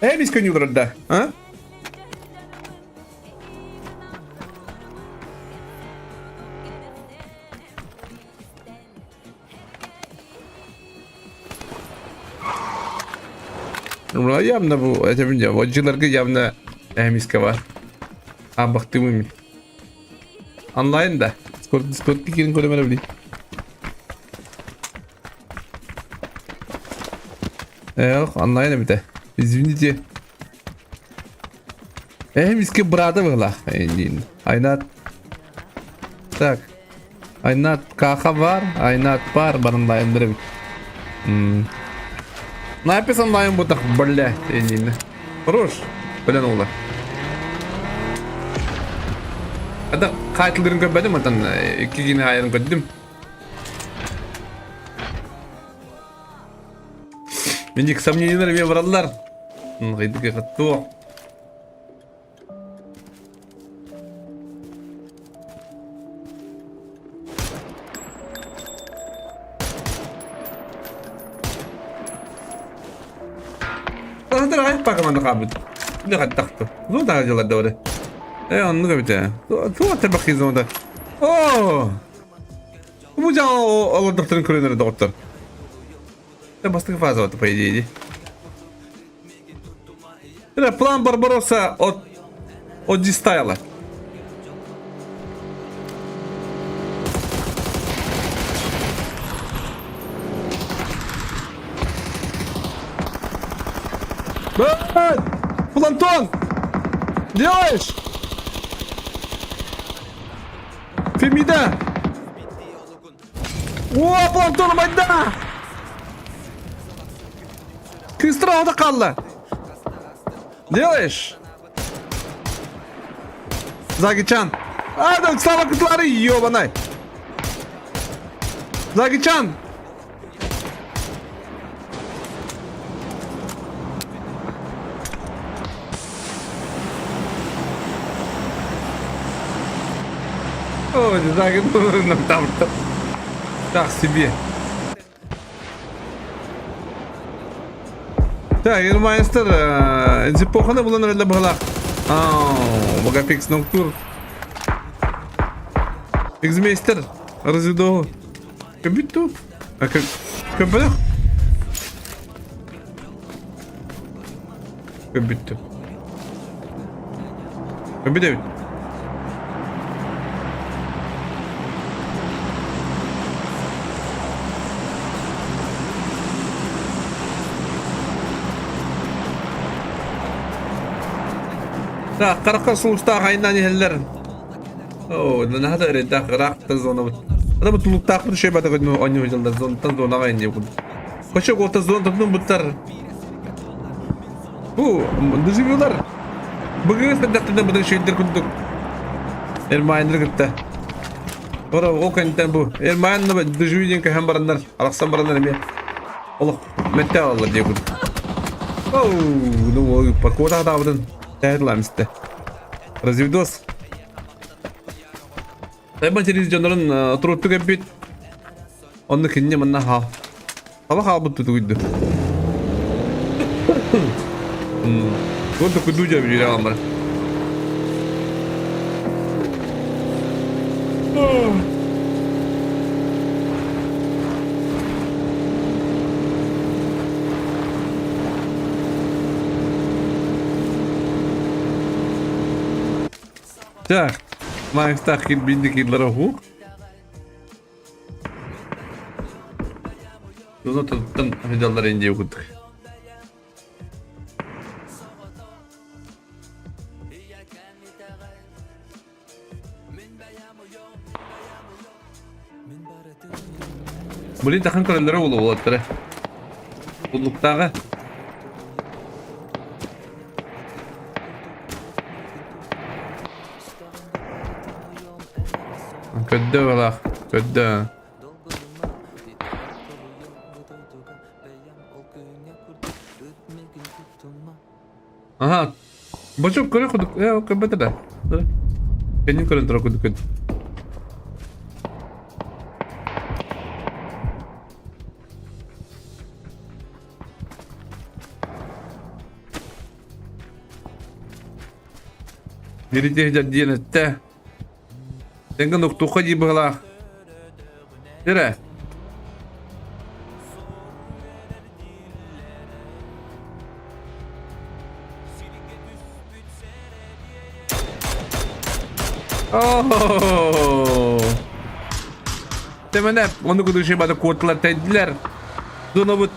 [SPEAKER 1] Э, мис көнү да. А? Явно бу этебин дьэ, отдьыларга явно эмискэ бар. А бахтыбын мин. Онлайн да. Дискорд Дискорд киирин көрөмөр били. Эх, онлайн эбитэ. Извините. Эмискэ брата была. Айнат. Так. Айнат каха бар, Айнат бар, барынлайын эбит. Напис онлайн бутах, бля, иннинэ. Хорош, блин ола. Ада қайтылдырын көрбәдім, атан икки гине айырын көрдүм. Мендик сомнениялар мен бараллар. Гыйдык катту. Хатыр айып бакыманы кабыт. Не хаттахты. Ну да дела дора. Э, онну кабыта. Ту табахи зонда. О! Бу жа олордохторун көрөнөр доктор. Это бастакы фаза по идее. Это план Барбаросса от Дистайла. Плантон! Делаешь? Фемида! О, Плантон, майда! Кыстыра қалды. Делаешь? Загичан. А, да, слава кутлары, ёбанай. Загичан. Ой, там, так себе. Так, Ирмайстер, эпоханы булан öyle бала. Ау, Богапикс Ноктур. Экзмейстер, разведо. Кабиту. А как? Кабелах? Кабиту. Кабиту. Так, қараққа сұлыстақ айынан еллер. О, надо редах рахта зона. Ада бу тулуктаах бу шей бата көдү оню жылда зонтан зонага инде бу. Кочо гота зон тутун буттар. Бу деживюлар. Бүгүн сәдәктә бу шейдер күндүк. Эрмайнер кытта. Ора о кантан бу. Эрмайн деживюден кахан барандар. Алаксан барандар эме. Олох метте алла диye күн. Оу, ну покода табыдын. Тәһәрләмисте. Разведос. Тайбан телевизионнарын турутту кеппит. Онны кинне манна ха. Хаба хаабыт тутугуйду. Вот куду жа биле амар. Так, Майнстах кил бинди киллер хук. Зона туттан видеолар инде кудук. Блин, тахан көрөллөрө буолуо уолаттара. Уллуктааҕа. Көрдө балаах, көрдө. Аха, бочук көрө кудук, э, көрбөтө да. Кэннин көрөн турар кудук көн. Миритиһдэр диэн эттэ. Тэҥҥэ нуктуохха дии быһалаах. Эрэ. Оо! Тэмэнэ, ону кудуши бада куотулар тэйдилэр. Дунобут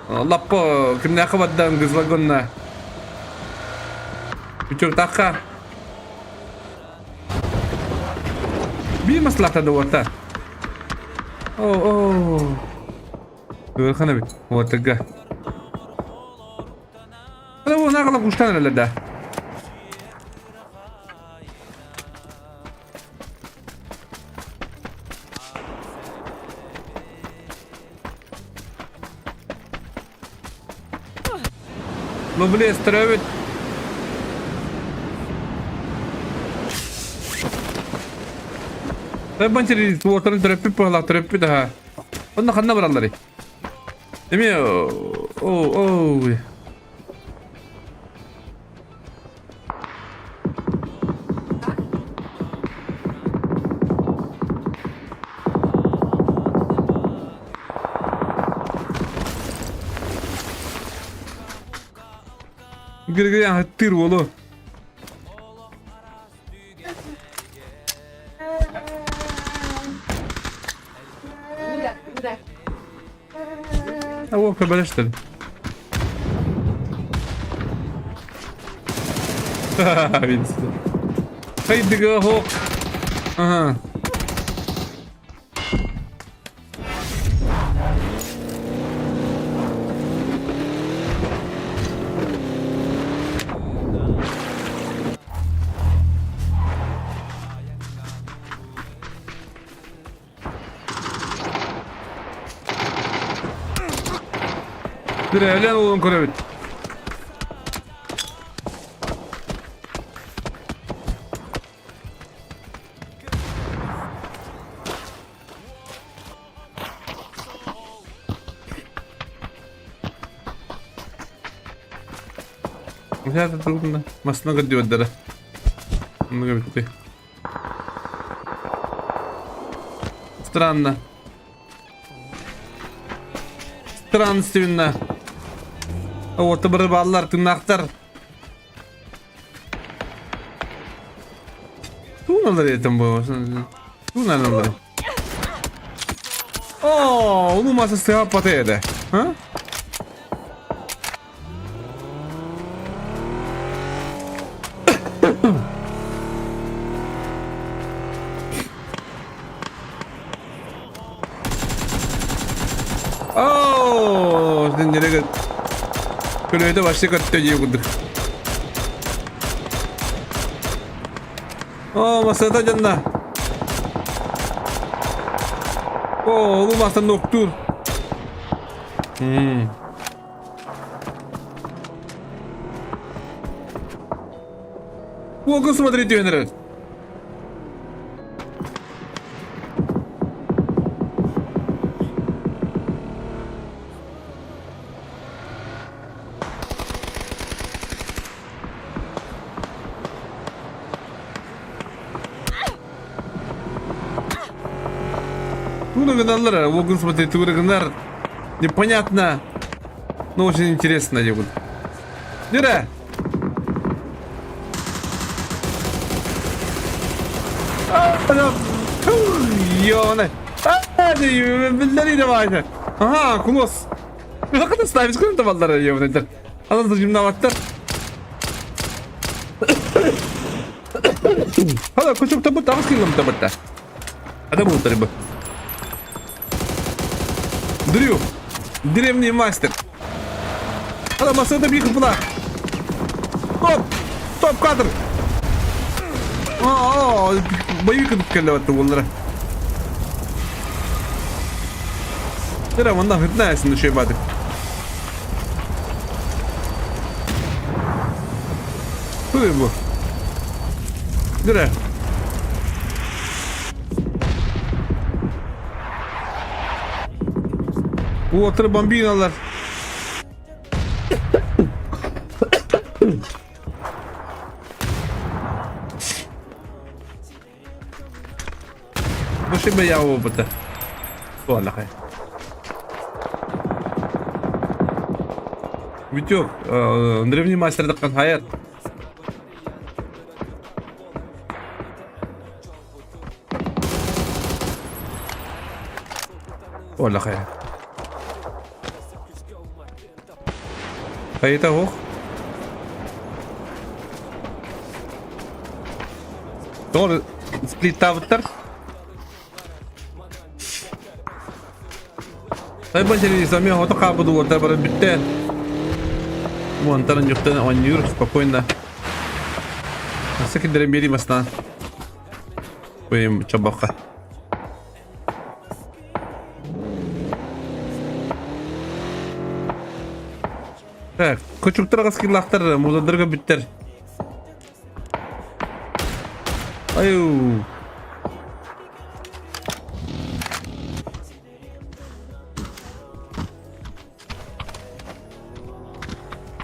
[SPEAKER 1] лаппа кимнээхэ баддан гызлагонна. Үчүртахха. Биир маслата да уота. Оо, оо. Ыарахан эбит уотарга. Уонааҕыла куштан эрэллэр да. Ну, блин, төрөөбүт. Бан уотарын төрөппүт быһалаах төрөппүт аха. Онно ханна баралларый? Эми о о Григорян хаттыр уолу. О, көбөлөстөр. Хайдыга хоқ. Ага. Түрээлэн уолун көрөбүт. Масына көрдүбэттэрэ. Оннуга бүттэ. Странно. Странственно. Орта бір балалар тыңнақтар. Туналар етім бұл. Туналар. О, onu masa sığa pataydı. Ha? Оо, нэлэгэ көлөһөтө вообще көттө дии курдук. Оо, масата дьонно. Оо, улуу мастан нуктуур. Мм. Уолгун смотри түһэн эрэр. Тугу гыналлар, уолгун смотри, тугу гынар. Непонятно. Но очень интересно диэбит. Дирэ! Ёна! Биллери давайте. Ага, кулос. Хаката ставить күн табаллар ёбнетер. Анан жимнаваттар. Хала кучук табыт агыс килом табытта. Адам утары бу. Дрю! Древний мастер! Ана масыда биир кыпылаах! Стоп! Стоп кадр! Аа, боевик кытып кэллэ батты буоллара. Тера манна хытна эсин үчүгэй баатык. Туй бу. Дыра. Уоттары бомбиналар. Бу бэйэҕэ буолбута. Туоллахай. Витек, древний мастер даккан хаят. Туоллахай. Хайыта оһох. Тоҕо сплиттаабыттар. Тайбан телевизор ото хаабыт уордар баран бүттэ. Уонтан ньуктан оонньуур спокойно. Асы киллэрэн биэрии бастаан. Ой, чобохха. Так, кочуктар аҕыс киллаахтар, музандарга бүттэр. Аю.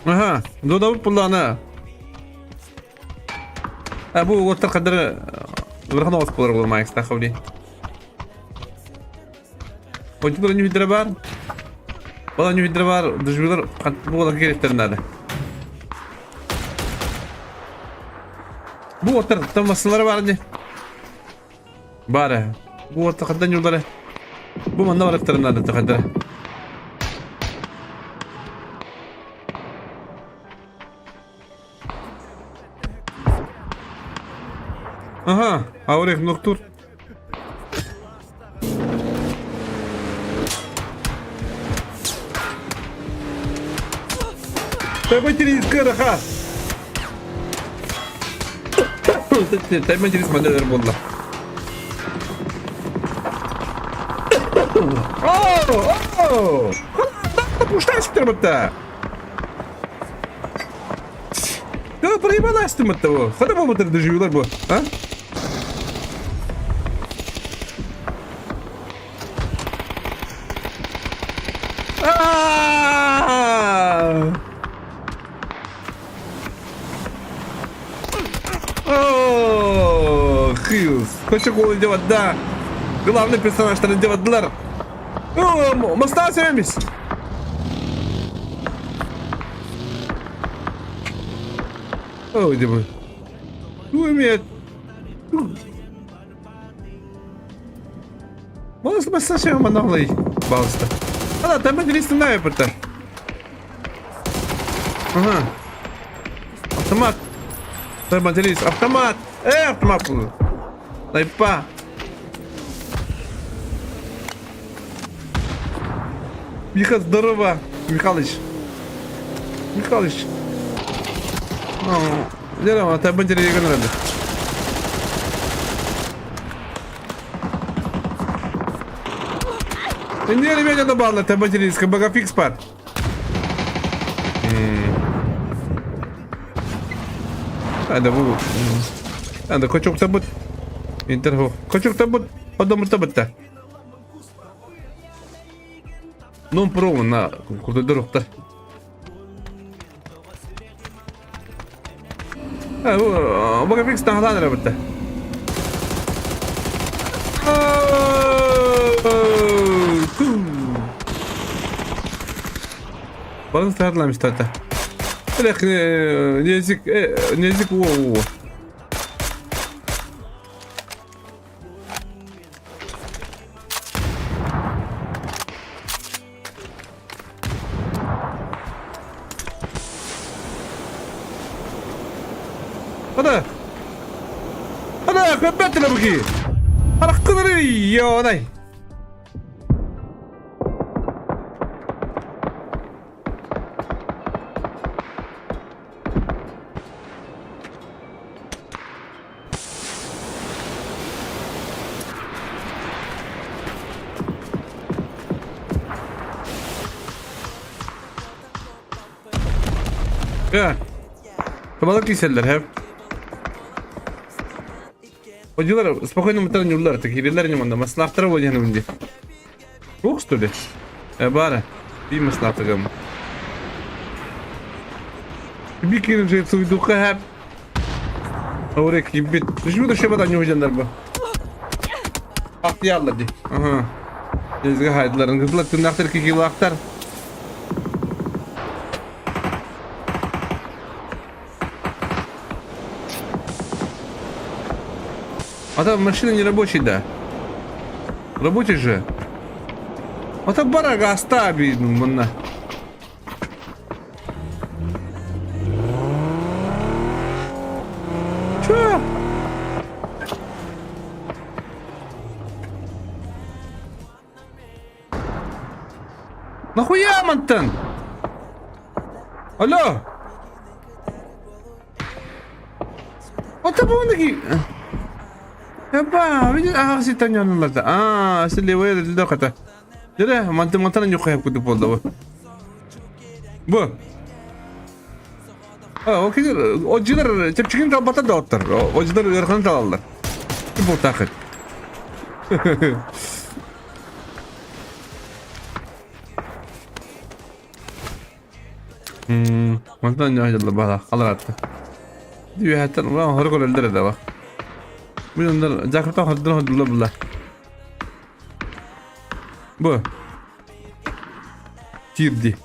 [SPEAKER 1] Аха, додабыт буллаана. А бу уоттар хадары ырахан оҕус буолар буолар маайыстаах били. Онтулар ньүһүдэрэ баар. Бала ньүһүдэрэ баар, дужбулар буолар керектер надо. Бу уоттар там массалары бар не. Баар. Бу уоттар хандан юлдары. Бу манна барыктары надо тахадара. Ага, Аурих Нуктур. Тайбантерис кыраха. Тайбантерис моделер буолла. О, о! Пуштасиктер бытта. Да проебалась ты от того. Хада буолбутар доживилар бу, а? О, Хилс. Хочу голову делать, да. Главный персонаж там делать длар. О, моста семись. Ой, где бы. Умеет. Балыс басса маналай. Балыста. Ана, там интересно на Ага. Автомат. Там автомат. Автомат. Найпа. Миха, здорово. Михалыч. Михалыч. Дьэ, табан дьэрийэ гынар Не, ребята, добавлю, это материнская багафикс пад. Надо бу. Надо кочок табут. Интерхо. Кочок табут. Одому табутта. Ну, про на курдурукта. Багафикс таһалаан эрэ бытта. Балын саһарламыш тата. Эх, незик, незик, о, Ана! Ана, көппәттілі бұки! Ана, қыдыры, йонай! Э, табалар киирсэллэр һэ. Одилар спокойно мытаран юрлар, так кириллер не манда, маслахтара буолан үнди. Ух, что ли? Э, бара. Би маслахтыгым. Би кирин же суйдука хэп. Аурек кибит. Почему то шебата не уйдендар бу? Ахтияллар ди. Ага. Ezgi haydıların kızlar tırnaktır kikilaktar. А там машина не рабочий, да. Рабочий же. А там барага остави, манна. Чё? Нахуя мантан? Алло! Ота бунаки. Яба, видишь, ага, ситаньонлата. А, силевая доката. Дere, мантан мантан нюхая куду болду. Бу. А, окей, ожилер чепчигин талбата да оттар. Ожилер ыархан талаллар. Бу тахыт. Мантан нюхая бала, халаратта. Дүйәттен улан хоры көрөлдөр да ба. Бу Жакыртан хордун хордулла була. Бу. Кирди.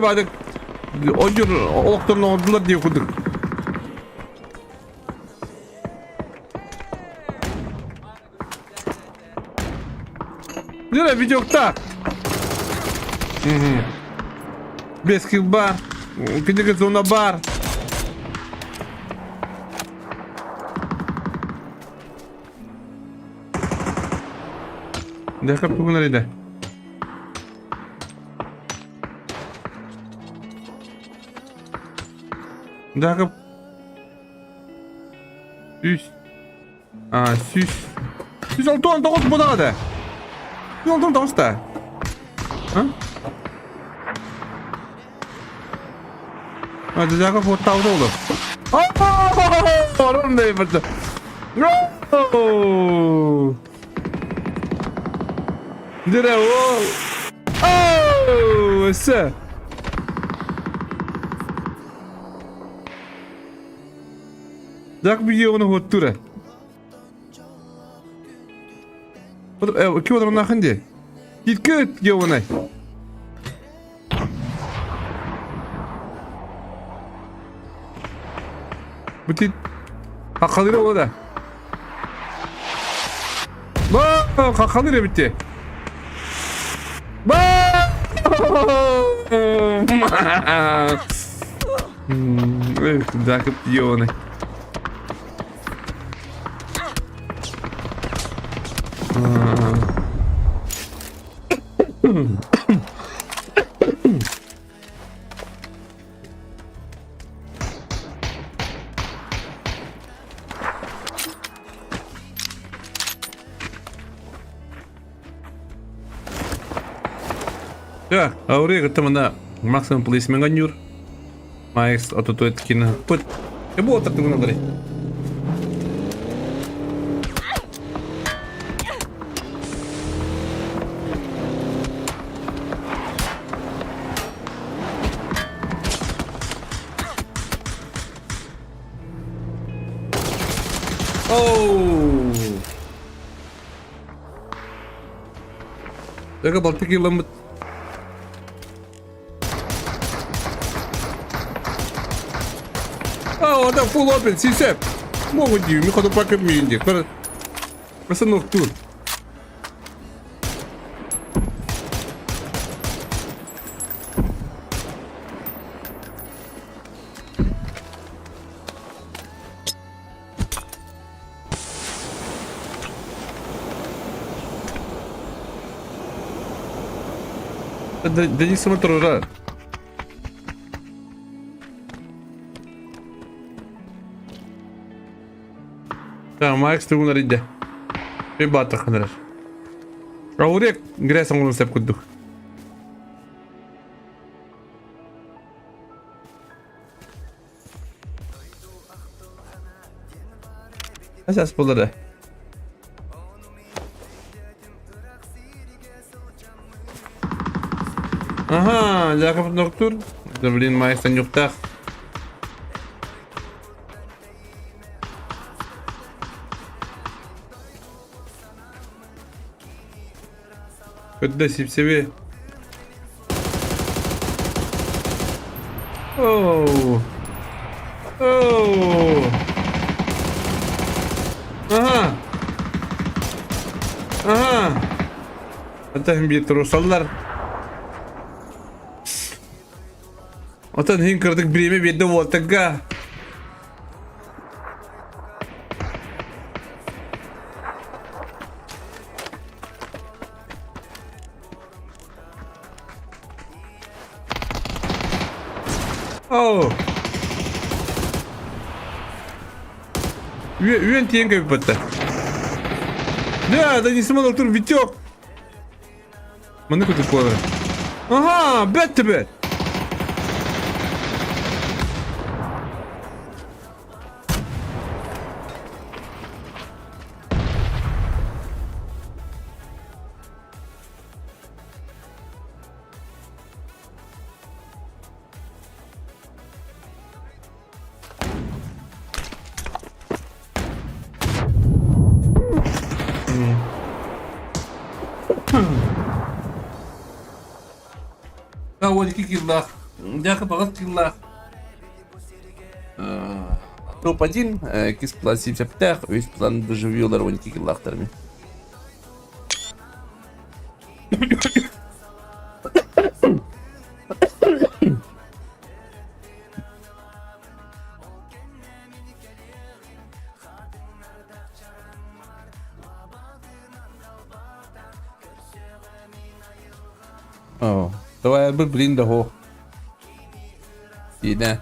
[SPEAKER 1] Баадык одьур олохторун оҥордулар диye курдук. Дьэ, видеокта. Без бар. Кинигэ зона бар. Дэхэ бүгүн эридэ. Дэхэ үс а сүүс сүүс алтан тоҕус будаҕа Сүүс алтан тоҕус да А? А, Жаков оттаабыта буолуо. Орон да No! Дьэ, ол. Oh, өссө. Жак видеоны хуоттура. Ким олоруннаахын дии? Киткэ диэҕунай. Бу хаххалыыр оҕо да. Ба, хаххалыыр эбит дии. Ба! Эх, ёбаный. Так, Аурия кытта мына максимум полисмен ганнюр. Майкс отутует кино. Пыт. Я буду тартыгын Оу! Эгэ балтык ыламмыт. А, ода full open, сисеп. Могут дию, ми ходу пакет минди. Просто тур. Денис турара. Так, Макс тугун арыйда. Bir баатахханарар. Аурек грязь оҥорон сөп курдук. Асас буолара. Ага, Яков доктор. Да блин, Майс нюхтах. Көрдө сипсеби. Оу. Оу. Аха. Аха. Ата биир турусаллар. Отон иһин кыратык бириэмэ биэрдэ уолаттарга. Оо. Үөн тиийэн кэбиппэттэр. Да, да не смог тур Витек. Маннык кутук буолар. Аха, бэт бэт. 12 киллаах, Дьаакып аҕыс киллаах. Топ-1, иккис план 75, үс план доживьелар 12 киллаахтар ми. Оо, давай блин да хо. Иинэ.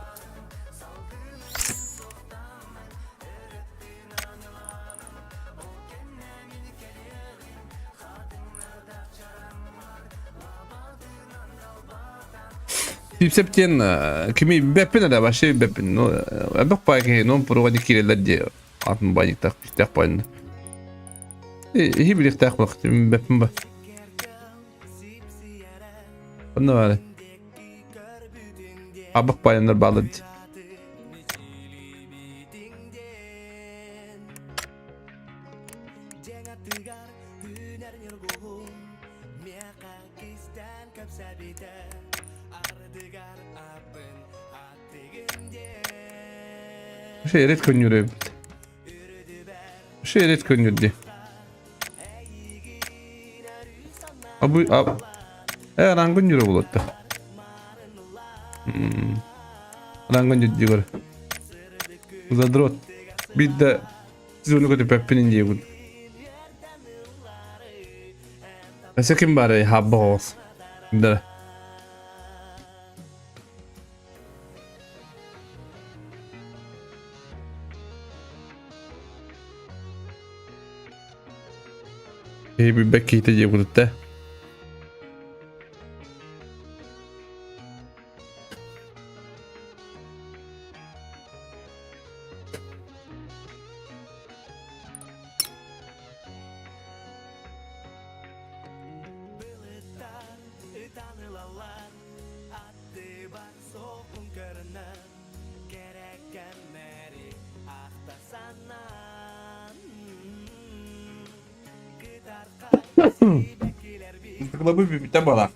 [SPEAKER 1] Сипсеп диэн кими бэппин эрэ вообще бэппин ну элбэх баай киһи ну пуруга киирэллэр дии атын баайыктаах күүстээх баайын иһи билиэхтээх бэппин ба онно баары абых баайаннар баалар дии Вообще редко өнүрэ эбит. Вообще редко өнүр дии. Абы а э рангын нүрэ буолатта. Рангын нүрдигэр. Задрот. Биирдэ сезону көтүппэппин диэбит. Өссө ким баарый хаабба оҕус. Да. Киһи билбэт киһитэ диэбитэ. Кылабы бүпүтэ буолар.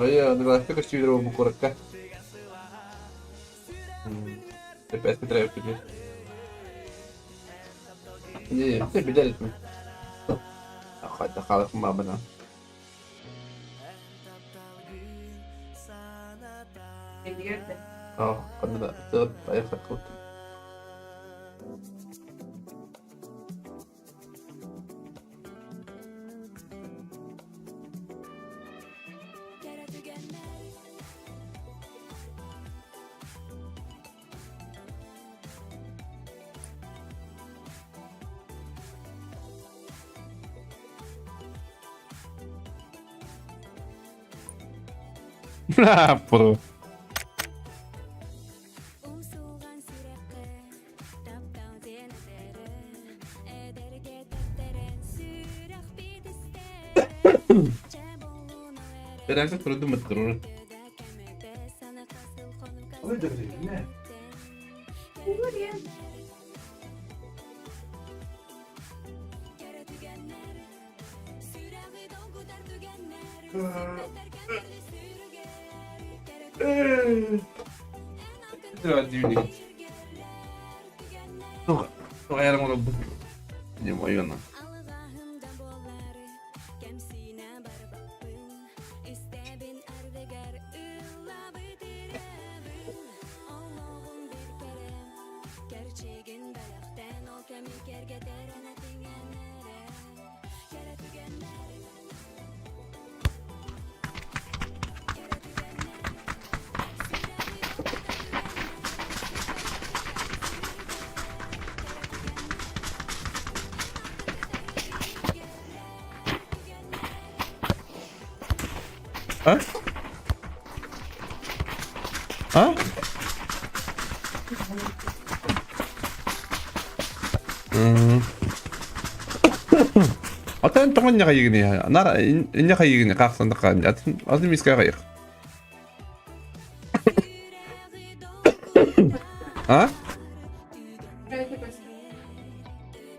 [SPEAKER 1] Ой, одноклассника көстүүлэр буолбут куоракка. Эппэт билэр. Не, билэр этим. Хайда хаалык баабына. Аа, ханна да айах саккылт. Про. Берәксе турыды мыттырыр. Тоҕо оҥоробут Дьэ, А? А? Атын тоҕо инньэ хайыгыный? Наар инньэ хайыгыный хаахсандахха атын атын миискэ хайых. А?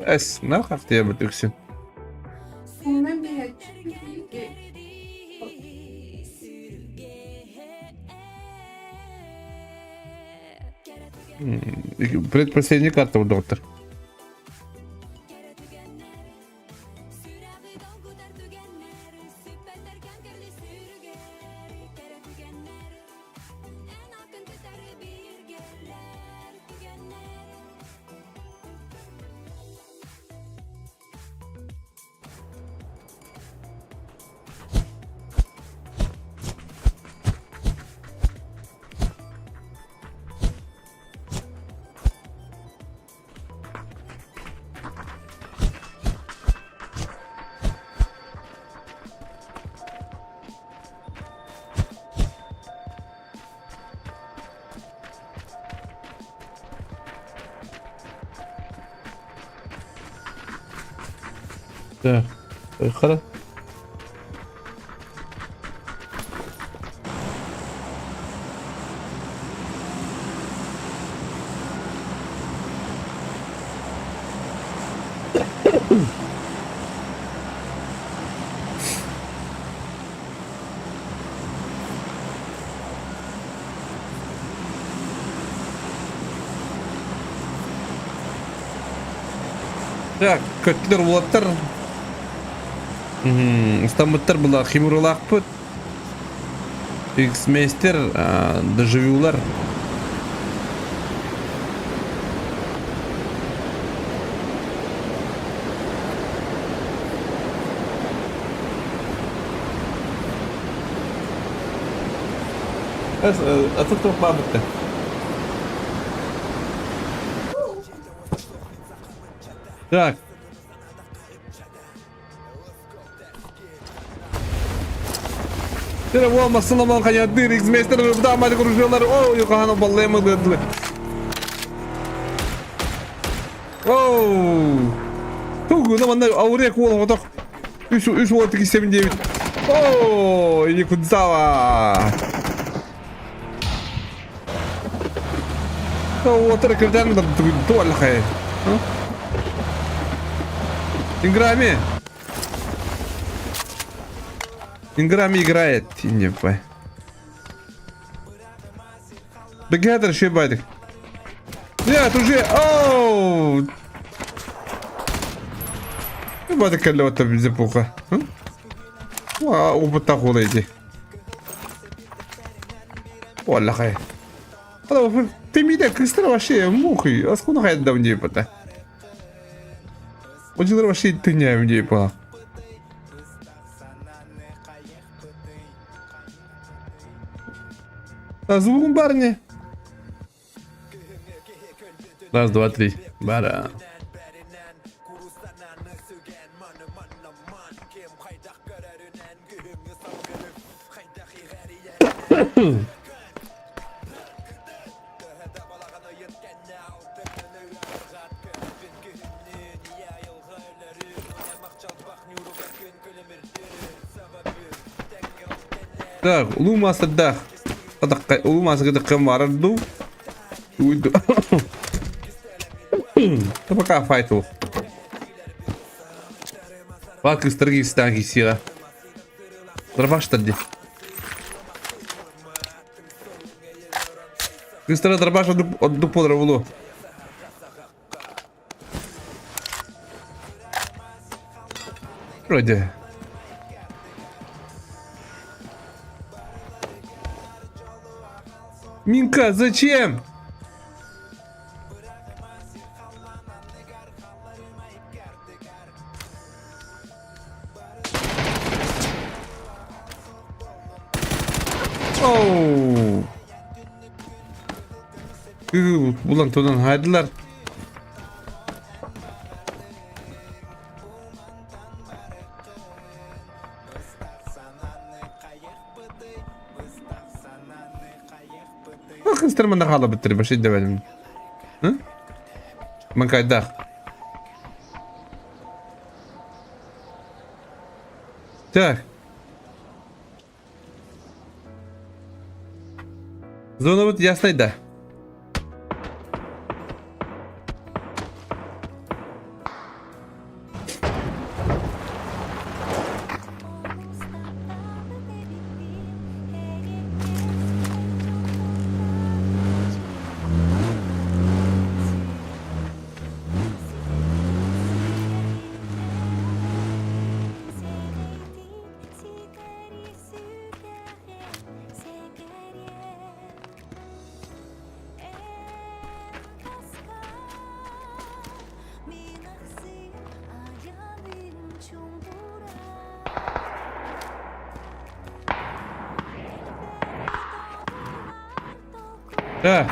[SPEAKER 1] Эс, наар хаахтыйабыт үксүн. Предпоследний карта доктор. Да. Хара. Так, көттүлэр уолаттар. Ыстаммыттар была химуралаахпыт. Иксмейстер, дежавюлар. Аты туох баабытта? Так. Тере уол массыламан хайадыр, Иксмейстер ырбыда кружалар, о, юкахана баллайма дыдылы. Оу! Тугуна манна аурек уол оҕотох. Үс үс уол тиксэбин диэбит. Оо, Якудзава. Уотар кырдан туоллахай. Инграми. Инграми играет, не Бегатор еще байдик. Нет, уже. Оу! Бадик кэллэ запуха. Опыттаах уол ити. Уоллахай. Ты меня кыстар вообще мухи. Аскуна хайда мне пота. Одилар вообще ты не мне по. Звук барни. Раз, два, три. Бара. Так, улуу маастардаах. Улуу маастарга таххан барар дуу? Уйду. Да пока файту. Ба кыстарга истаан киссиэҕэ. Дробаштар дии. Кыстара дробаш ордук буолара буолуо. Вроде. Минка, зачем? Оу. Булан тунан хайдылар. Кыстар манна хаалабыттар башай дэбэлим. Манкайдаах. Так. Зонабыт яснай да. Э.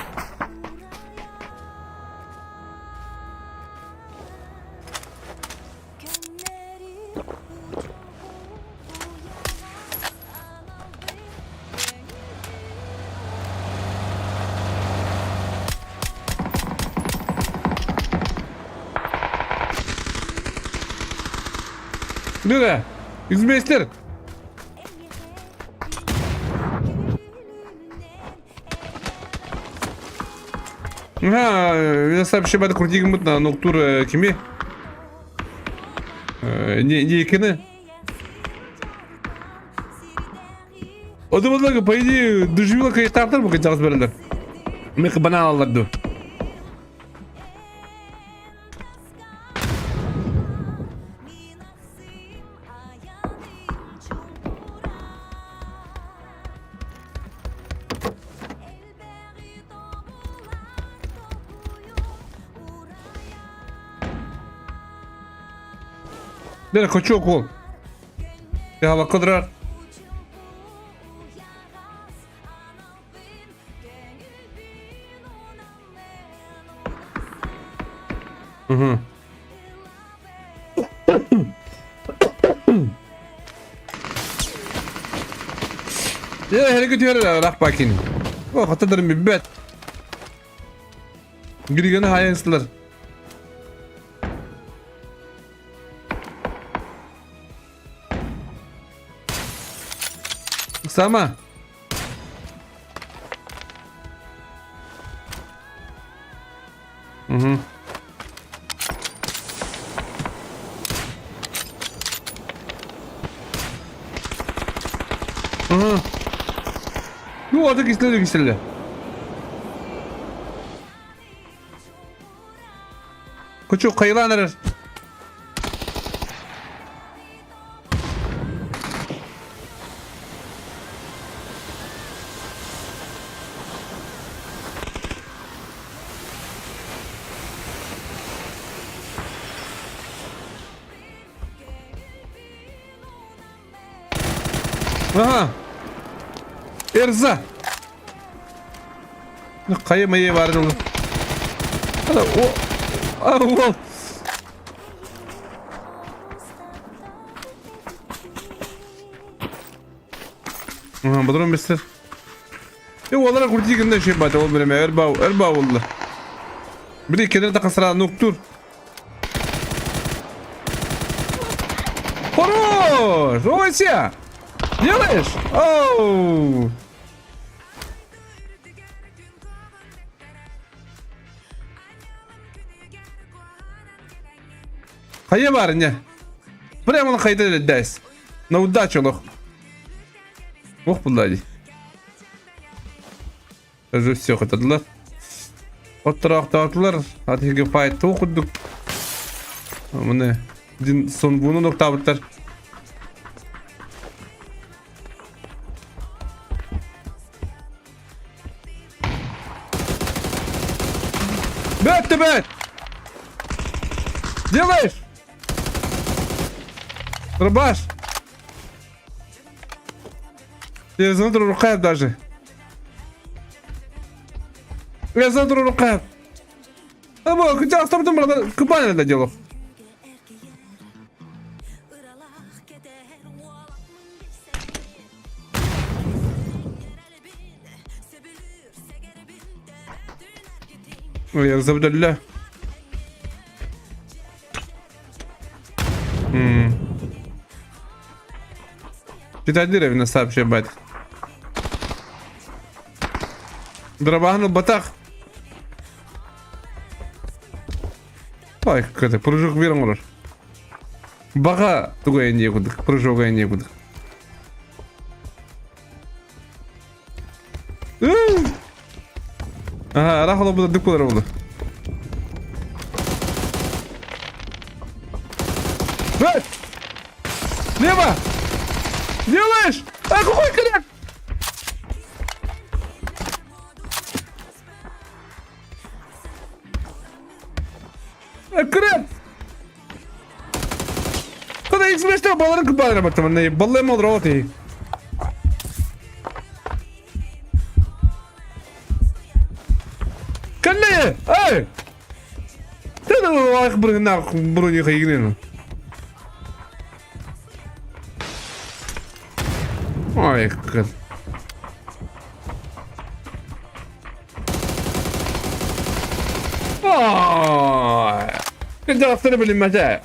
[SPEAKER 1] Люда, изместер! Ха, сообщение крутигмут на нуктур кими? Не, не кини. Одумаллага, по идее, дужила кайттартар бу кычагыз берилер. Мех банан алларды. Дere кочок ол. Я кыдырар. Угу. Дьэ, эһэри түһэр рах бакин. О, хатадарым билбэт. Григаны хайан сылар. Сама. Угу. Угу. Ну, аты кистеле кистеле. Кучу хайылаан эрэр. Ага. Эрза. Хайа майа баар ол. О, о, Бодрум бистер. Е, олара курти гында şey бат, ол биреме эрба эрба болду. Бири кенер тақасыра нуктур. Хорош! Ойся! Делаешь? Оу! Хайа бар не? Прямо на хайда дайс. На удачу лох. Ох, булла Уже все хотадылар. Оттыраахтаатылар. Атыгы файт курдук. Міне сон буну ноктабыттар. Бет бет! Делаешь? Рубаш! Я завтра рукав даже. Я завтра рукав. А вот, хотя оставь там кубани это дело. Ой, я забдалля. Питадиров на сообщение бать. Дробану батах. Ой, какой-то прыжок вером olur. Баға тугай не кудык, прыжок не кудык. Ага, рахала буде дикулер буде. Эй! Лево! Делаешь! А какой коряк? Коряк! Куда их смешно, балларын кубалары баттым, баллы мол роты. Калле! Эй! Ты бұрын бұрын хайгнен. Ой, как. Ой. Кенде билинмесе.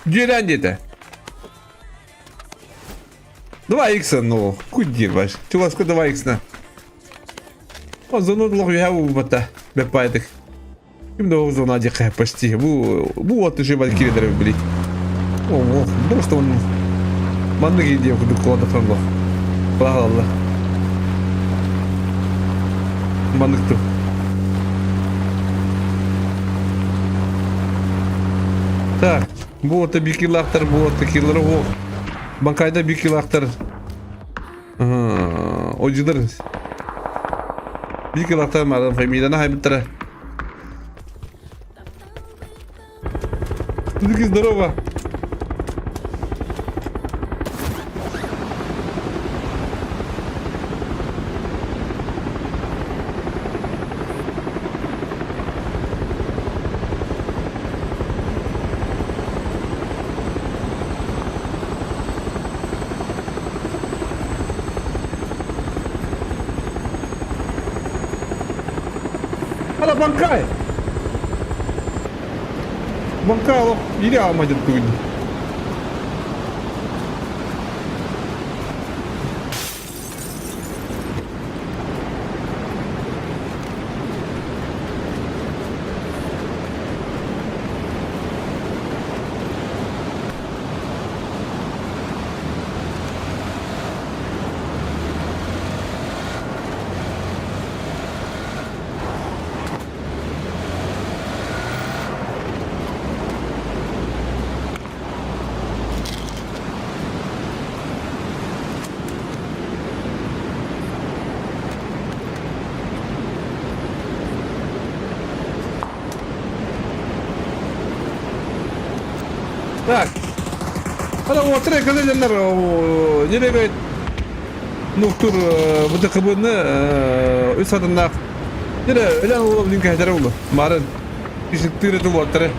[SPEAKER 1] Дүйрен деді. 2 икс ну, куди ваш. Чуласка 2 икс на. О, зону я убата. Бепайтых. Им до зона дикая почти. Бу, бу вот уже валькиридеры были. О, о, просто он маннык идея кудук кулада фанлох. Алла. Маннык ту. Так, бу это бикилактар, бу это киллер о. Банкайда бикилактар. Ожидыр. Бикилактар мадан фамилияны хайбыттара. Мужики, здорово. Hala банкай! Банкай алып, или алмайды бүгін. Так. Ана уотра кэлэллэр неребет нуктур бытыкыбыны үс атыннаах Нere өлөн уолу билин кэһэтэрэ улу. Марын кишиктыыр эту уоттары.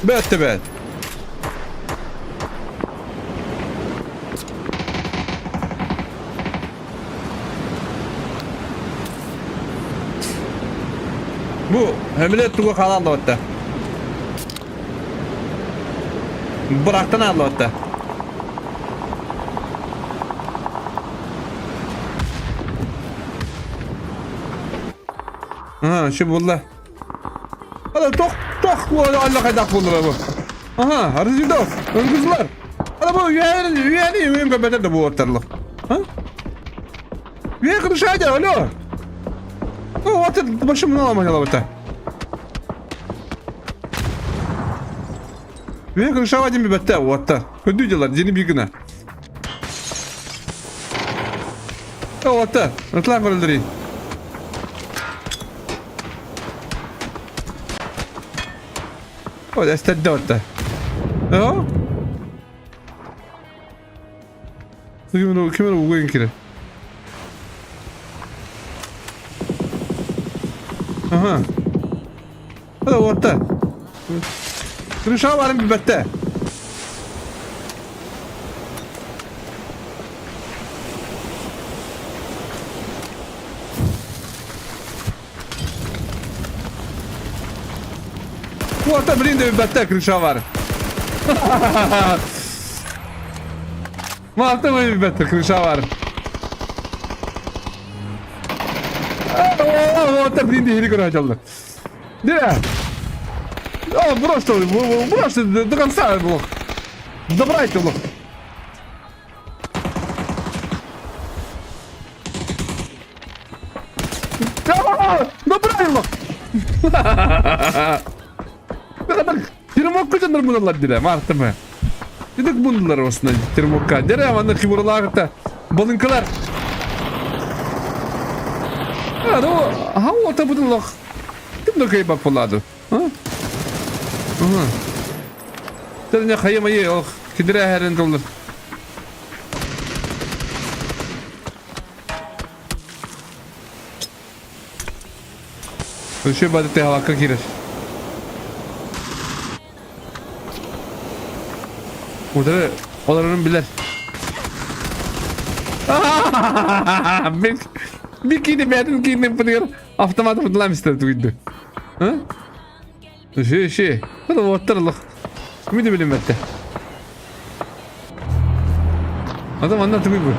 [SPEAKER 1] Бэт бэт. Бу өмүлэ туга хаалаллыбатта. Бырахтан ааллыбатта. Ага, şu булла. Ана тох тох алла хайдах булла бу. Аха, Арзидов, Өнгүзлар. Ана бу үйәни үйәни үйән көбәтер да бу оттарлык. А? Үйән кырышайды, алло. Ну, вот это башым мына ламанялабыта. Үйән кырышава дим бәтте, уатта. Көндүү дьалар, дьиэни биир гына. Уатта, ытылаан көрөллөрүй. О, эстэрдэ уатта. Оо? Ким ким угуйын кире. Аха. Hadi orta. Kırışa varım bir bette. Orta bilin de bir bette kırışa var. Малта bir bette kırışa var. Orta bilin de hiri көрө Де? О, бросьте, бросьте до конца блок. Добрайте блок. Добрай блок. Термокка дьоннор муналлар диле, мартымы. Дедек мундулар осына термокка. Дере аны хибурлаагыта балынкалар. А, ну, ха, ота будун лох. Ким да кайбак болады? А? Ага. Терне хайымайы ох, кидире хәрен толыр. Үшө бады халакка кирер. Утары олорорун билэр. Бир киини бэйэтин киинин пытыгар автомат пытылаам истэр тугуйду. Ши ши. Оттар лох. Кими да билиммэттэ. Адам анна тугуй бу.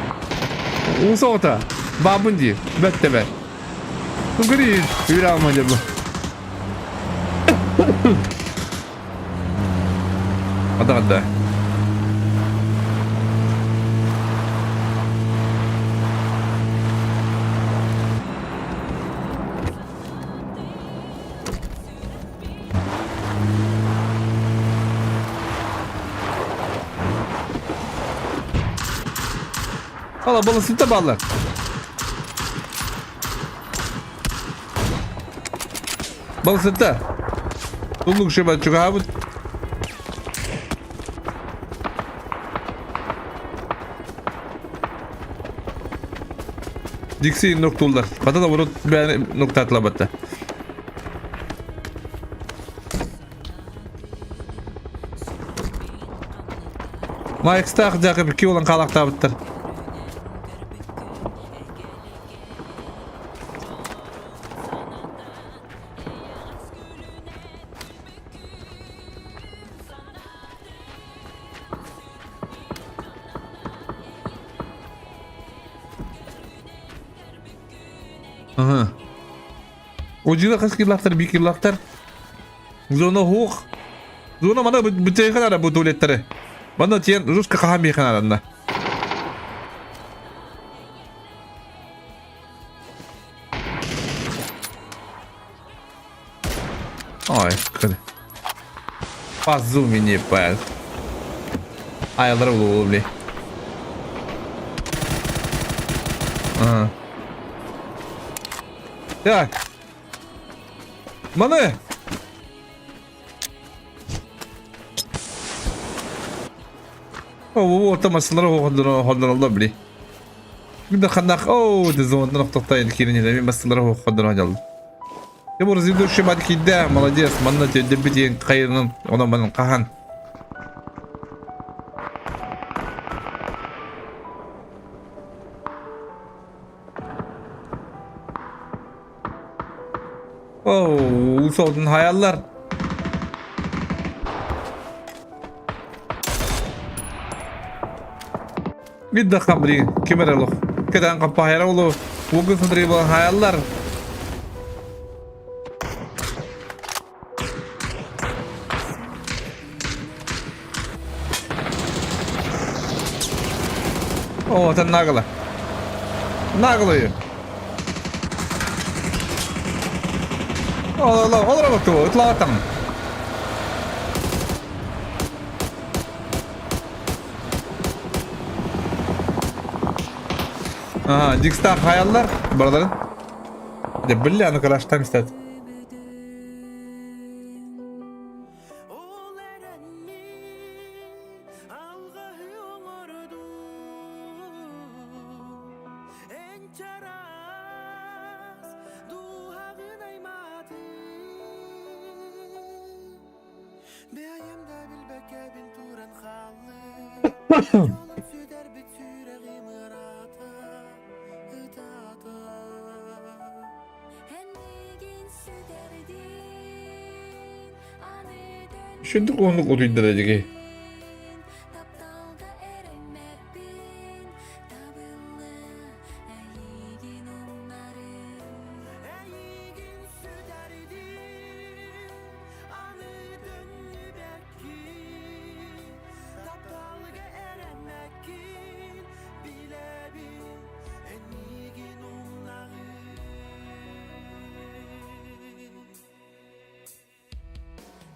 [SPEAKER 1] Ууса ота. Баабын дии. Бэт тэбэ. Тугури үөрэ алма дьэ бу. Ата Ала баласыта баллар. Баласыта. Туллук шеба чугаабыт. Дикси ноктуллар. Хата да урут бэйэни ноктаатылабатта. Майкстаах дьаакы икки уолан хаалаахтаабыттар. Аха. Одьюла хас киллаахтар, биир киллаахтар. Зона хуох. Зона мана бүтээхэ наада бу туалеттары. Манна тиэн жестко хаһан биэхэ наада. Ой, кыды. Пазу мне пас. Аялар булу бли. Ага. Так. Маны! О, орта масылары хондороллор били. Мин ханнах, о, дезонтан охтохтайын киирин мен масылары хондорон жалдым. Тимур Зидущий мат киирдэ, молодец, манна тиэрдэрбит диэн хайырынан онон манан хаһан. Оу, солдун хаяллар. Бидда хамри ким эрэ олох. Кэтэн хаппаһайара олу. Угун смотри буолан хаяллар. О, это нагло. Наглые. Олор бу, ытлаатаҥ. Ага, Дикстар хаяллар бараларын. Дьэ, бля, ну караштан истэт. Шүндүк уһуннук утуйдара дьиги.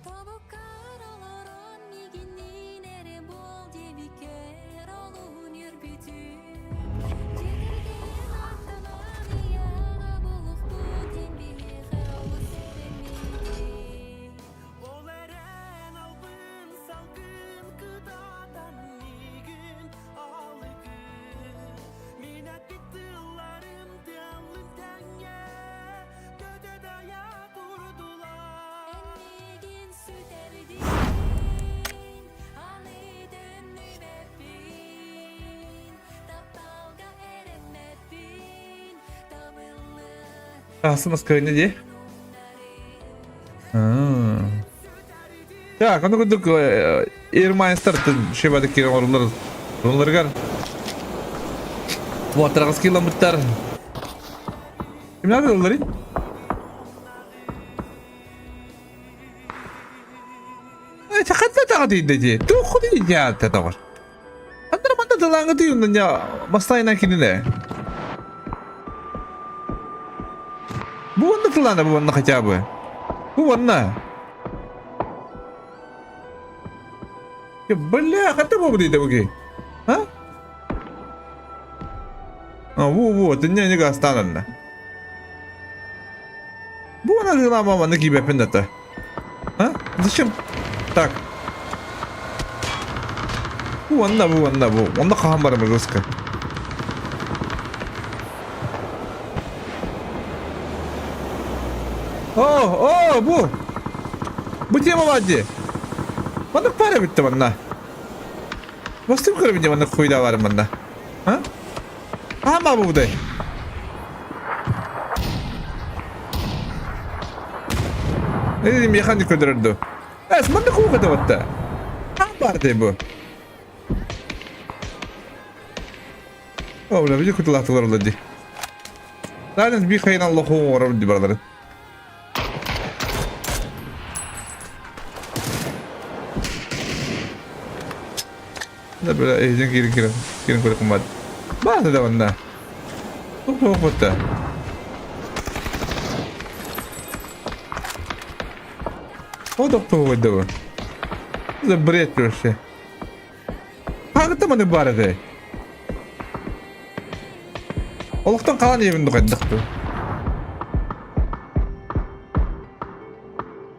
[SPEAKER 7] Тобуккар олорон мигинниин эрэ буол диэбиккэр олуһун үөрбүтүм. Дьиэтэргээн аттанан ийэҕэ булуохпут диэн биһиэхэ олус эрэммитим.
[SPEAKER 5] Ол эрэн албын салгын кытаатан миигин алыгын Мин эппит тылларым тыаллын тэҥҥэ көтө-дайа турдулар
[SPEAKER 7] Эн миигин сүтэрдиҥ, аны төннүбэппин, тапталга эрэммэппин, табыллы
[SPEAKER 1] Астымас кыайна дии. Так, ону курдук Ирмайнстар шебады киирэн оруннар оруннарыгар Уоттарагас кииламмыттар. Ким надо ылларый? Ханна таҕа тиийдэ дии? Туох дии тоҕор? Ханна манна тылааҥы тыйынна бастайынан кинилэ. Бу уонна тылаана бу уонна хотя бы. Бу уонна. Бля, хата бу дейді буги. А? А, во, во, ты не не гастананна. Бу уонна тылаама манна киибэппин да А? Зачем? Так. Бу уонна, бу уонна, бу. Онно хаһан барамы жестко. О, о, бу! Бу тема баар дии. Маннык баар эбит да манна. Бастым көрөбүн дии маннык хуйда баар манна. А? Хаһан баар будай? Не механик көрдөрөр дуу? Эс, маннык куука да Хаһан баар дии бу? О, бля, види кутулаатылар олар дии. Далин би хайын Аллах оҥорор дии бараларын. Да, бля, эйден киирин киирин киирин көрөкүм баар. Баата да манна. Туох батта. О, доктор да бу. За бред вообще. Хаҕыта маны баар этэ. Олохтон хаалан иһэбин ду хайдах дуу?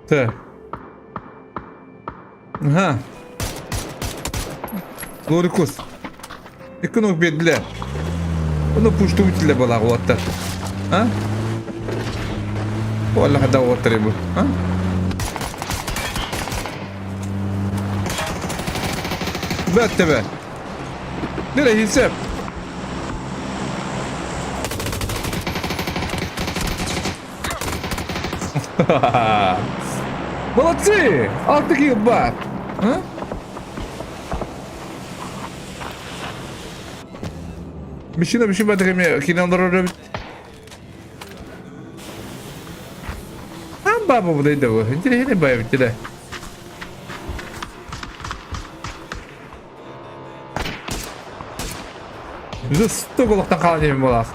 [SPEAKER 1] Тэ. Аха. Лорикус. Икки ног биэрдилэр. Ону пуштубут илэ балаах уоттар. А? Уолла хада уоттар бу. А? Бэт тебе. Нere hisep? Молодцы! Алты киһи баар. А? Мужчина мужчина баатык киинэ олорор эбит. Хаан баба будайда бу. Интересный баайбыт да. Жесток олохтон хаалан иһин буолаах.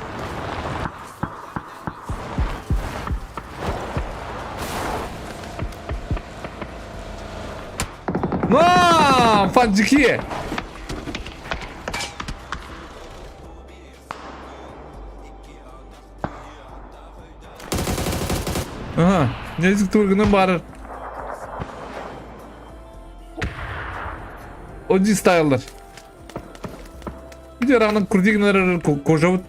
[SPEAKER 1] Мам, фанзики! Ага, незик тургунан барар. Оди стайлар. Bir аранын курдигнер кожабыт.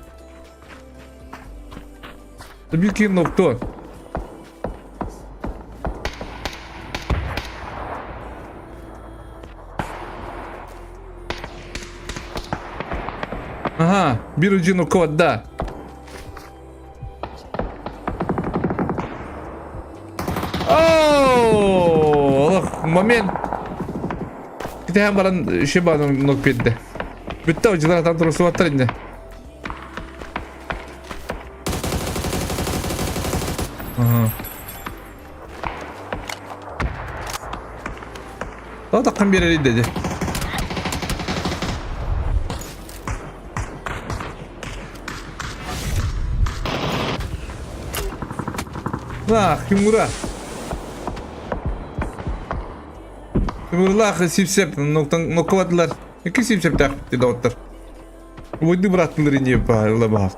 [SPEAKER 1] Бики нокто. Ага, биир удьин код, да. Оо, момент. Китэһэн баран шибаны нок биэрдэ. Бүттэ удьылар атан турусубаттар инде. Ага. Тоҕо таххан биэрэрий деді. Ах, Кимура. Кимурлаах сипсеп ноккалатылар. Икки сипсептээх доҕоттор. Уойду бырааттылар ини ыла баһар.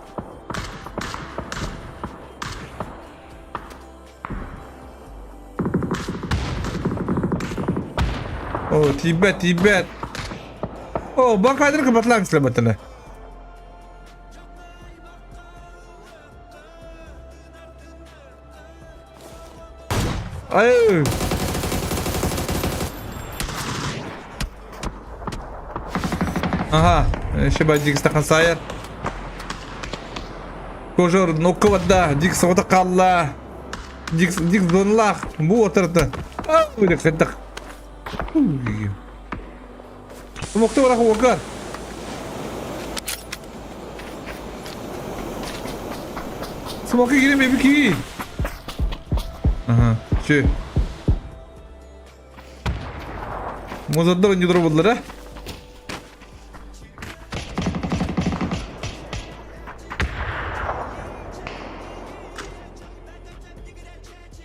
[SPEAKER 1] О, тиийбэт, тиийбэт. О, бакадыр кыбатлаан сылабатына. Ай! Ага, шеба дикс тахан сайар. Кожор ноккабатда, дикс ота қалла. Дикс дикс донлах, бу отырды. Ау, деп хайдах. Мокты барах уогар. Смоки кире мебики. Ага, че. Мозаддар не дрободылар, а?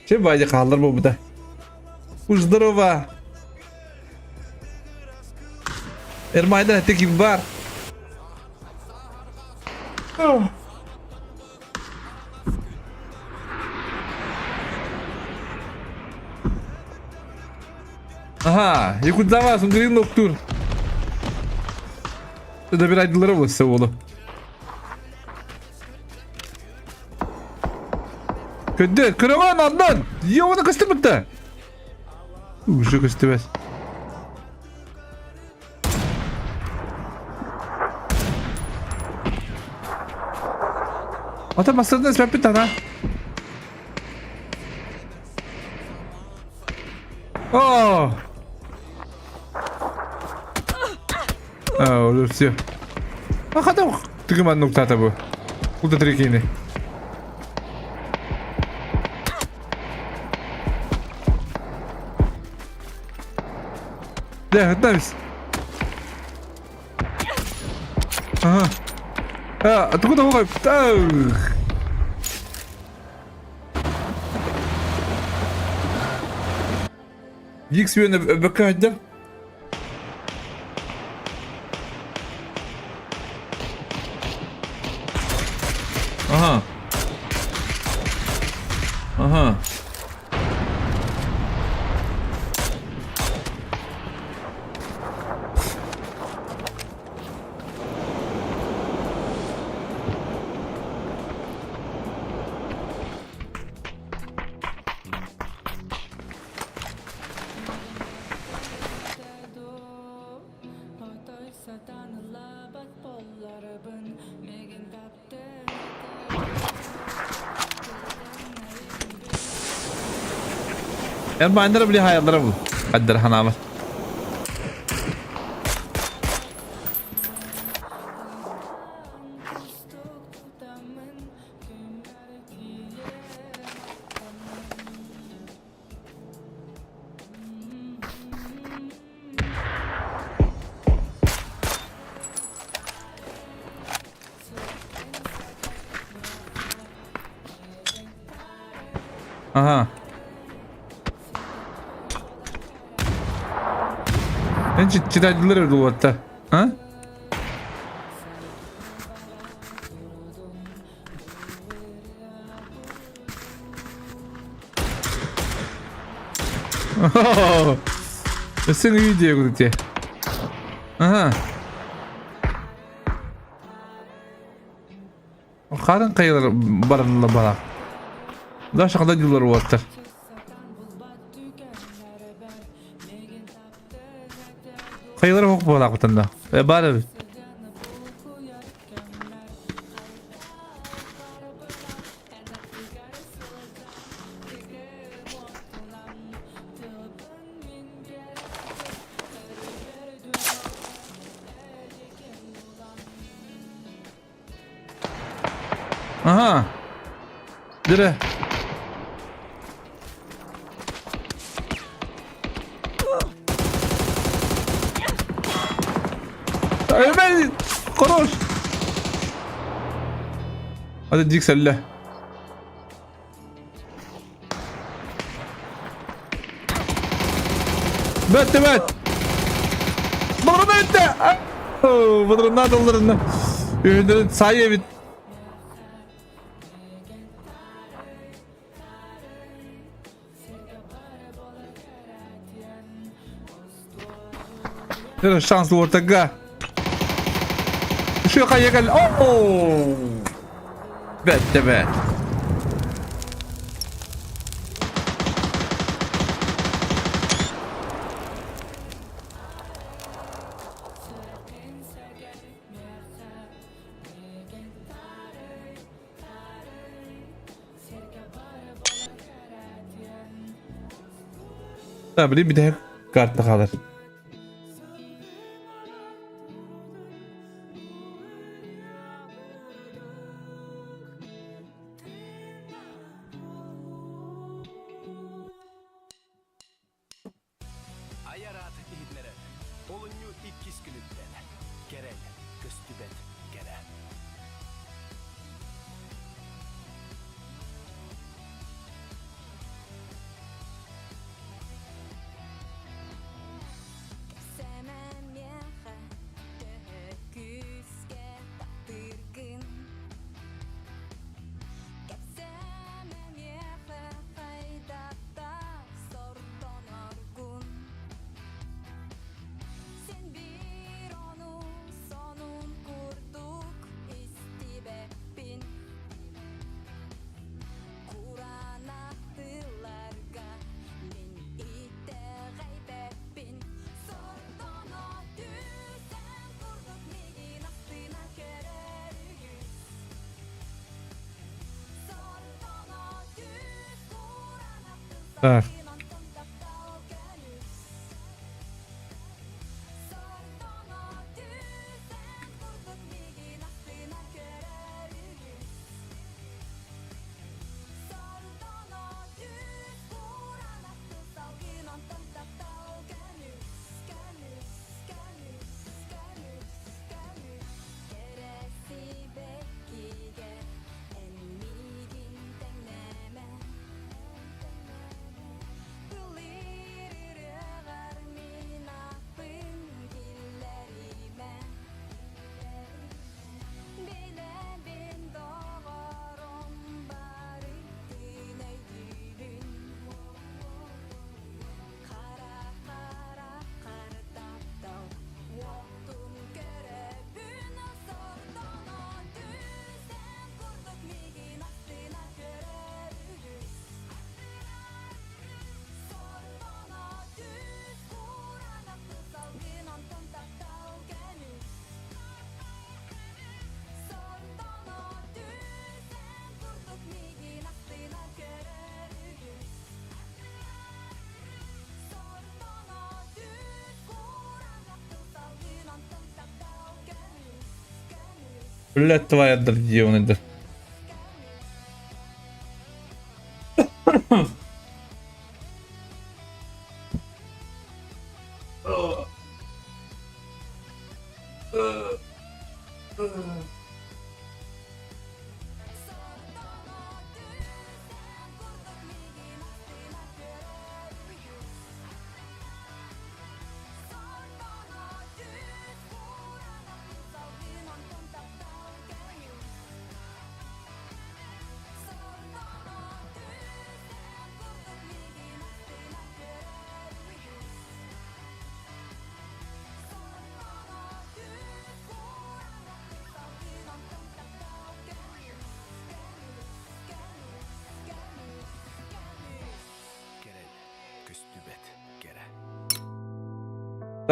[SPEAKER 1] Че баайы хааллар буолбута. Уж здорово. Эрмайдан этэ ким баар? Аха, Якудзава сундырын октур. Это bir айдылары болса болу. Көдде, көрөҕөн оннон! Йоҕуна көстүбүттэ! Уже көстүбэт. Ата массыына испэппит ана. О! А, уже все. А хата тыгыман нуктата бу. Куда трекини? Дэ, готовься. Ага. А, откуда вы? Дик свен БК да? Аха. Аха. Эрбааннара били хайалара бу. Хаддара ханаабат. Аха. Эн читателлэр өлүгүттэ. А? Өссө видео где? Ага. Харын кайылар барылла бара. Да шақда дилар уаттар. Кайылар хоқ болақ бутанда. Э бары. Ага. Дире. Ömer konuş. Hadi dik selle. Бэт бэт. Бұлырын өтті. Бұлырынна долларына. Үйіндірін сай эбит. Шанс ортага. Şu kaya Oh! Бәтті бәт. Tabii bir de kartta kalır.
[SPEAKER 5] Айар аат иһитиннэрэр. Олунньу иккис күнүттэн. Кэрэл көстүбэт кэрэ.
[SPEAKER 7] Кэпсэмэ миэхэ төһө күүскэ таптыыргын Кэпсээмэ миэхэ хайдахтаах сордоноргун Син биир ону сонун курдук истибэппин Кураанах тылларга мин итэҕэйбэппин Сордоно түстэн курдук миигин астына көрөр үгүс Сордоно түс кураанах
[SPEAKER 1] Так.
[SPEAKER 7] тылларгын онтон таптал көмүс Сордоно түстэн курдук миигин астына көрөр үгүс Сордоно түс кураанах тылларгын онтон таптал көмүс көмүс көмүс көмүс көмүс Кэрэ сибэккигэ эн миигин тэҥнээмэ.
[SPEAKER 1] Блядь, твоя дердевна.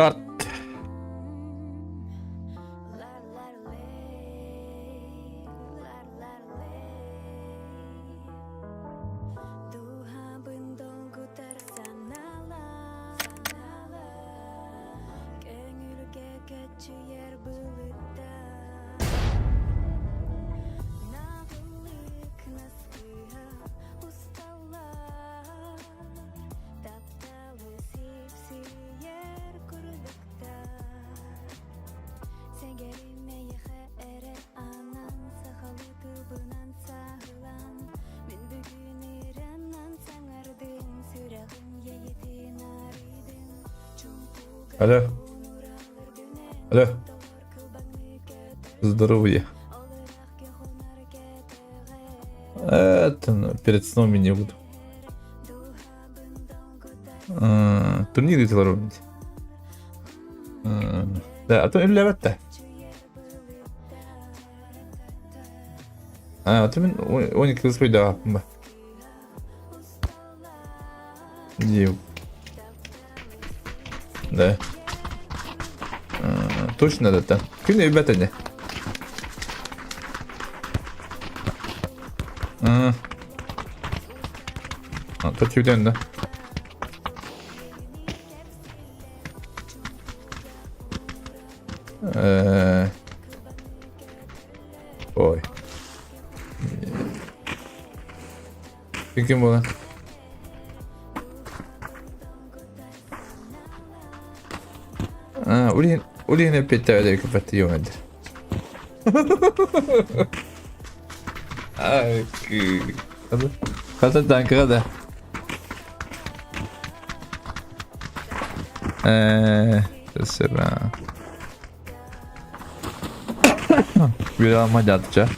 [SPEAKER 1] Старт. Алло. Алло. Здоровье. Это ну, перед сном я не буду. Турнир ыытылар Да, а то үллэбэт да. А, то мин 12 кыз ба. Див. Да. Точно да. Күн өйбөт эне. А, то тюден да. Ой. Ким буолан? А, улиһин улиһин эппиэттээбэт эбиккин йоҥайдыр. Хата танкаҕа да. Э, сыра. Үөрэ дьаатыча.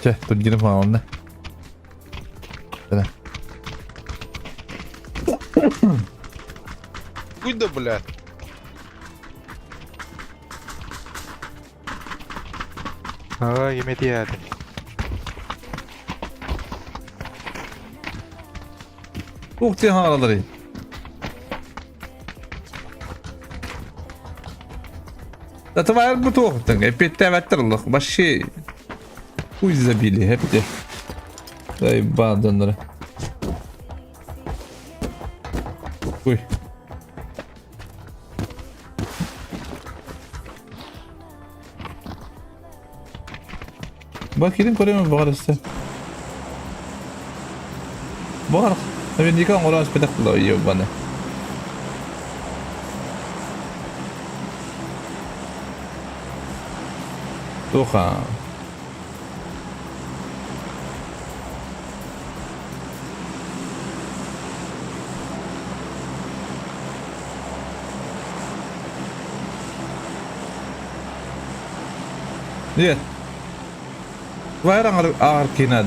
[SPEAKER 1] Чэ, тургирим хаална.
[SPEAKER 8] Куда, блядь?
[SPEAKER 4] Аа, имедиат.
[SPEAKER 1] Ух ты, хаалалары. Да тварь бу туохтан, эппиэттээбэттэр олох. Вообще хуй забили, хэпти. Заебал дьоннору. Ой. Бакирин көрөмүн баҕар өссө. Баҕар наверняка оҥоро аспатах була ебаны. Туха. Нет. Вайр ааҕар киинэ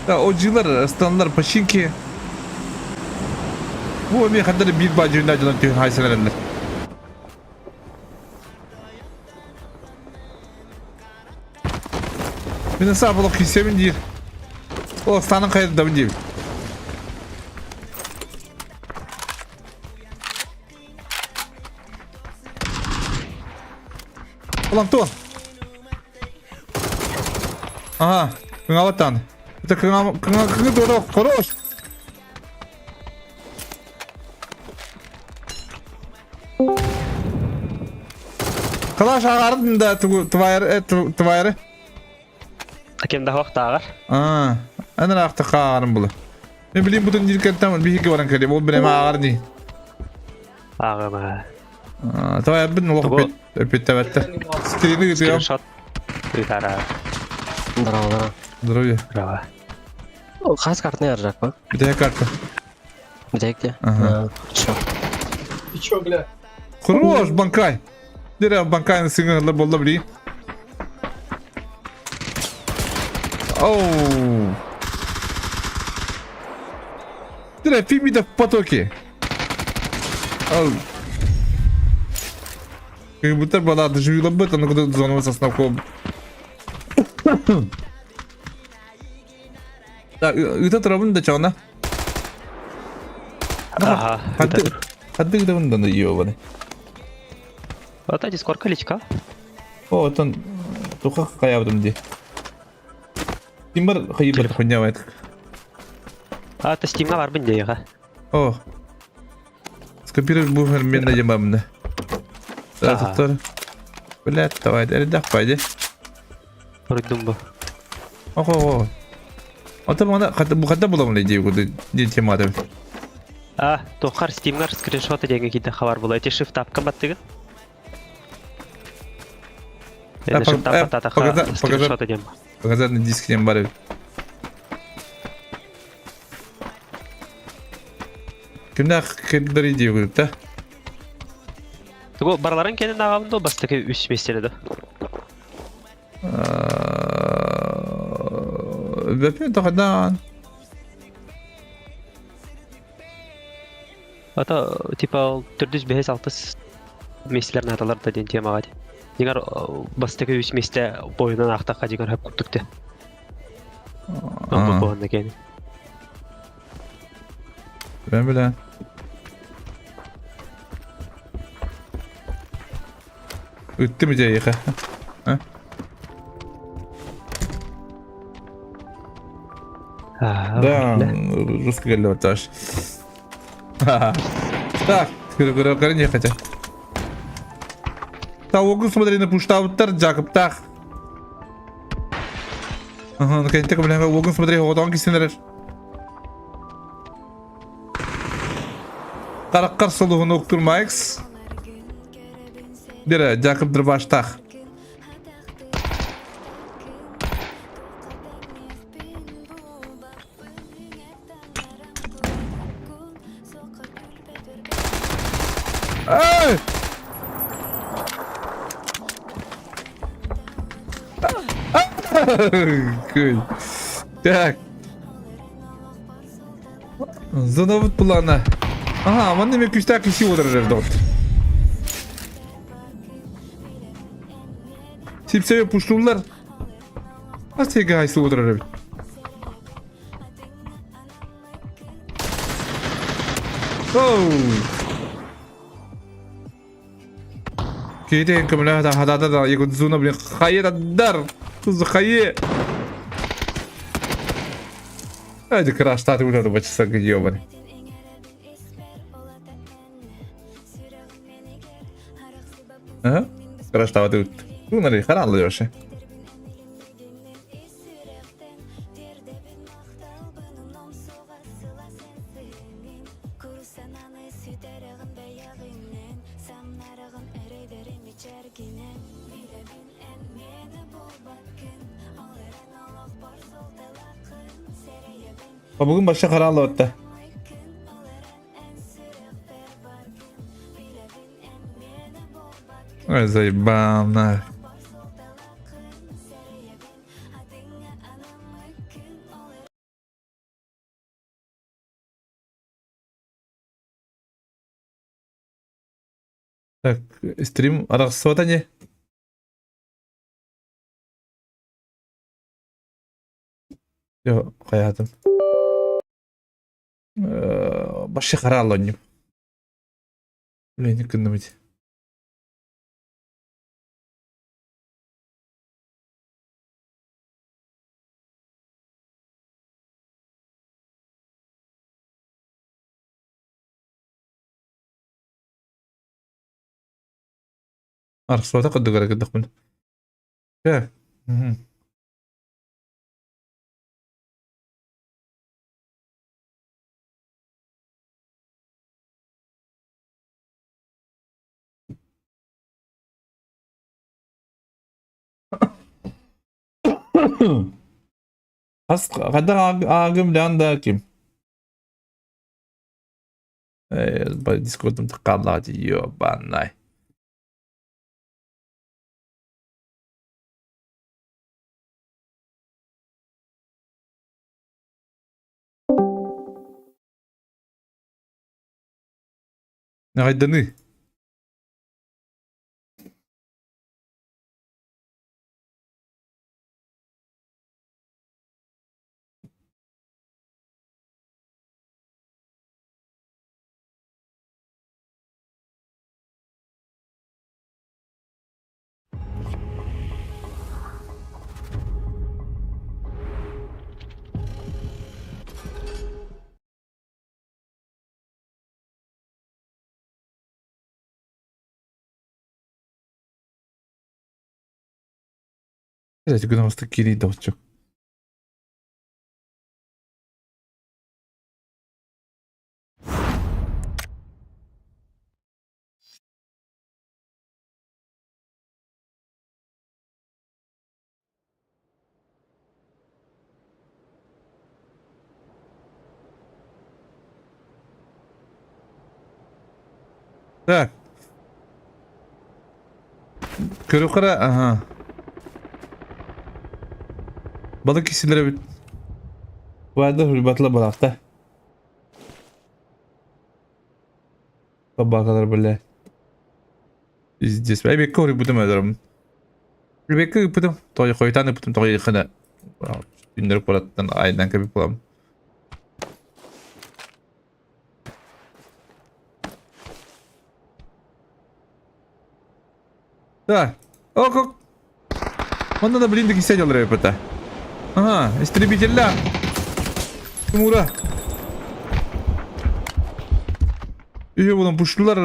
[SPEAKER 1] Да, одьилар, ыстаналар, починки. Бу эмиэ ханна да биир баадьыйдаах дьонон түһэн хаайсан эрэллэр. Мин саап олох киирсэбин диир. Ол станан хайырдабын диэбит. Ол Антон. Ага, кыҥалаттан. Это кыҥа кыҥа кыҥа дура хорош. Калаш ағардын да твайры твайры.
[SPEAKER 8] Ким да хуохтааҕар.
[SPEAKER 1] Аа, эн ыраахта хааҕарын була. Мен билим бутун диркеттен биһиги баран кэлим, ол билем ааҕар дии.
[SPEAKER 8] Ааҕыма.
[SPEAKER 1] Твайрбын олох
[SPEAKER 8] Тугу?
[SPEAKER 1] өппүттэ Скрины ыытыам.
[SPEAKER 8] Скриншот ыытара.
[SPEAKER 9] Здорово, здорово.
[SPEAKER 1] Здоровье.
[SPEAKER 8] Здорово.
[SPEAKER 9] Хас картны яржак ба?
[SPEAKER 1] Где карта?
[SPEAKER 9] Где где?
[SPEAKER 1] Ага.
[SPEAKER 9] Чё?
[SPEAKER 3] Ты чё, бля?
[SPEAKER 1] Хорош, банкай. Дere банкайны сыңғырлы болды білейін. Оу. Дere Фимида в потоке. Оу. Как будто бы она доживила бы, но куда зону со сновком. Так, ыта турабын да чоҕуна.
[SPEAKER 8] Ага.
[SPEAKER 1] Ханты ханты ыытабын да ёбаны.
[SPEAKER 8] Ата дискорка личка.
[SPEAKER 1] О, оттон туха хайабытым ди. Тимбар хайыбар хуйнявайт.
[SPEAKER 8] Ата стимга барбын дейға.
[SPEAKER 1] О. Скопировать буфер мен да жамамны.
[SPEAKER 8] Ага.
[SPEAKER 1] Тоқтор. Блядь, давай, эрдах пойди.
[SPEAKER 8] Ұрдым бұ.
[SPEAKER 1] Ого, ого. Ата мана хата бу хата буламын идея куды не темада.
[SPEAKER 8] А, тоқар стимгар скриншоты деген кейде хабар бұл. Эти shift тапка баттыгын.
[SPEAKER 1] А,
[SPEAKER 8] Енді shift
[SPEAKER 1] э,
[SPEAKER 8] тапка
[SPEAKER 1] показа-
[SPEAKER 8] татаха скриншоты дем.
[SPEAKER 1] Показать на диске не бар. Кимдах кимдер идея куды, да?
[SPEAKER 8] Тугу барларын кенен ағабын бастықы үш местеледі.
[SPEAKER 1] Бәпен тақадан.
[SPEAKER 8] Ата, типа, түрдүз бәхес алтыс местелерін аталар да ден темаға де. Дегар бастықы үш месте бойынан ақтаққа дегар хөп күптікті. Бұл болғанда кейін.
[SPEAKER 1] Ben bilen. Үтті mi жайықа? Да, русский келді таш. Так, көрі не хотя. Та огын смотри на пуштауттар, Джакоб так. Ага, наконец-то, бля, огын смотри, отон кисенер. Тараққар солуғын оқтырмайкс. Дере, Джакоб Дырбаштақ. Эй! Күй. Так. Зоновыт плана. Ага, манна мен күстә киси отырыр дот. Сипсебе пуштулар. Асеге хайсы отырыр. Оу. Кейден кімлі да хадада да екі зуна блин хайы дар. Туз хайы. Hadi краш таты уже бачыса ебаный. Ага. Краш таваты. Тунари харалды вообще. Bugün başa karanlığı hatta. Ой, заебал, на. Так, стрим арақсывата не? Йо, хаятым. Башы қаралы Блин, не күндімейді. Арахсыбата курдук эрэ көрдөхпүнэ. Чэ. Мгм. Хас хайдах аагым лян да ким? Дискордум хааллаҕа дии ёбанай. Наҕайданыы. Гүн киирии доҕоччук. Так. Көрүөххэ аха. Балык кисилэр эбит. Баайдар хурбатла балаахта. Табакалар бля. Пиздец. Эбиэккэ уруйбутум өлөрөммүн. Эбиэккэ ыыппытым. Тоҕо хойутаан ыыппытым тоҕо ыйыххына түннэри куораттан айаннаан кэбип буолам. Да. О, как... Онно да блин кисэ дьаллар эбит Ага, истребителлээх. Тимура. Үһү булан пуштулар.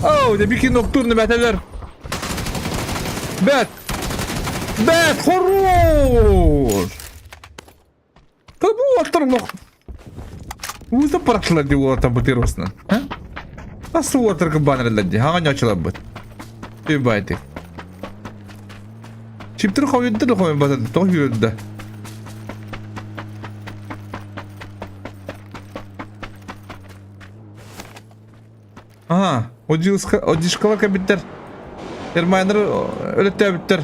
[SPEAKER 1] Оу, да бики ноктурны бәтәләр. Бәт. Бәт, хорош. Та бу уолаттар олох уута бырахтылар дии уолаттар бытыросынан. А? Тас уолаттар кыбаан эрэллэр дии. Хаҥа ньоочуларбыт. Үбайдык. Чиптер хойутта да хойбата тоҕо үөрдэ. Ага, одишкалар кэбиттэр. Термайнер өлөттөөбүттэр.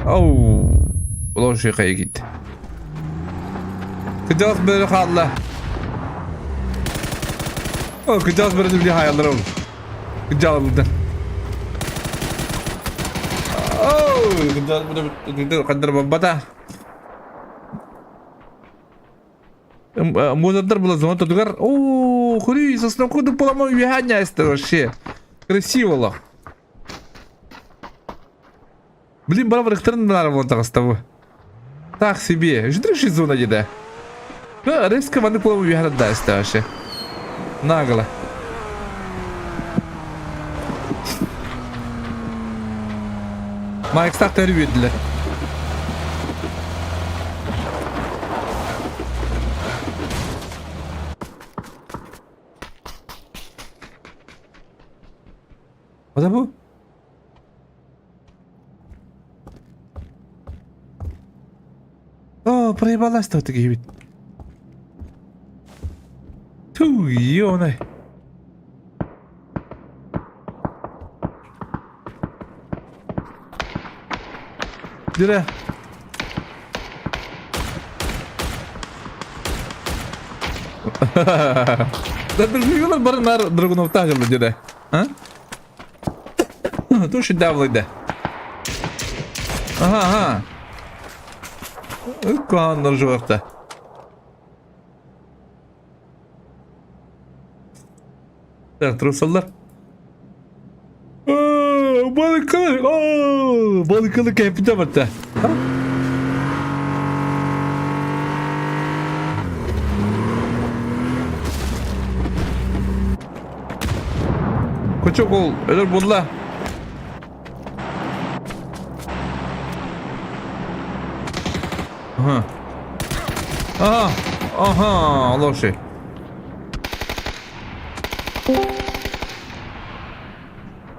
[SPEAKER 1] Оу, Улахан хайа киирдэ. Кыдьаҕас бөрө хаалла. О, кыдьаҕас бөрөнү били хаайаллар ол. Кыдьаҕас булда. Оу, кыдьаҕас бөрө хандар барбата. Музардар была зона тутугар. О, хури, сосна куду поламал үөһэ вообще. Красиво лох. Блин, бара барыктарын наар буолан таҕыста бу. Так себе. Жидриши зона деді. Ну, резко маны полому үөһэ да вообще. Нагло. Майкстах төрү O da bu. О, проебалась тут киһибит. Ту, ёнай. Дыра. Да дружигалар бары нар Драгуновтаах дьылла дьэ. А? Ту шедевлайда. Ага, ага. Куһаҕаннар жуохта. Так, трусаллар. Балыкылы, о, балыкылы кэппитэ барта. Кучок ол өлөр буолла. Ага. Ага, ага, лошадь.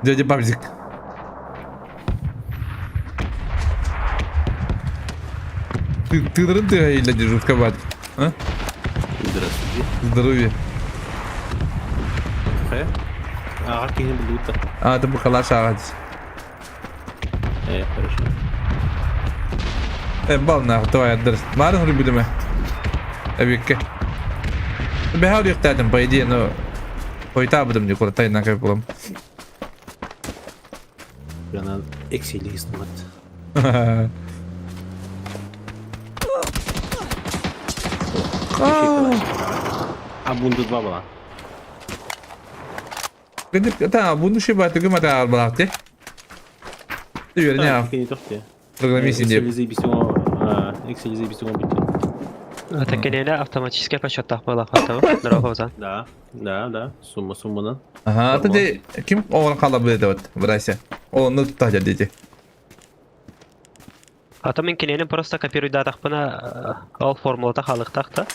[SPEAKER 1] Дядя Бабзик. Ты, ты ты или жутковат? А?
[SPEAKER 10] Здравствуйте.
[SPEAKER 1] Здоровья.
[SPEAKER 10] Э? Ага, киһи булута.
[SPEAKER 1] А, это бухала шагать.
[SPEAKER 10] Э, хорошо.
[SPEAKER 1] Э, бал нахуй, давай отдар. Марын хури Эбикке. Бэһэ үрүөхтээтим, по идее, но хойутаабытым дии куораттан иннакай булам.
[SPEAKER 10] Прямо экселист мат. А бунду два была.
[SPEAKER 1] Та, бунду шибаты кым ата албалаахты. Үөрэнэ программист деп.
[SPEAKER 10] Экселизе бисуго битти.
[SPEAKER 8] Это кинеле автоматически подсчеттах была хатава. Здорово,
[SPEAKER 10] Да, да, да. Сумма сумманан.
[SPEAKER 1] Ага, это де ким оғын қала біледі вот, Врася. Оны тұта дети.
[SPEAKER 8] А то мен кинеле просто копируй датахпына ол формулата халыктахта.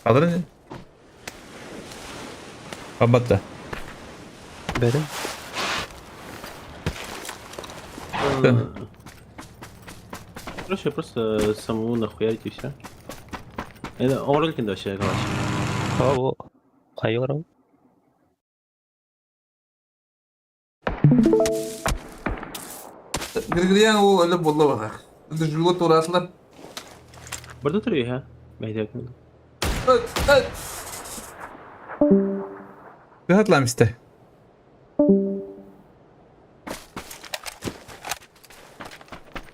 [SPEAKER 1] Алыр не? Абатта.
[SPEAKER 8] Берем.
[SPEAKER 10] Короче, просто самому нахуярить и все. Это Орелькин вообще, короче.
[SPEAKER 8] О, хайоров.
[SPEAKER 1] Григорьян ол әлі болды бағақ. Енді жылы турасылар.
[SPEAKER 10] Барда тұры, ха? Мәйдәк.
[SPEAKER 1] Rahatlamıştı.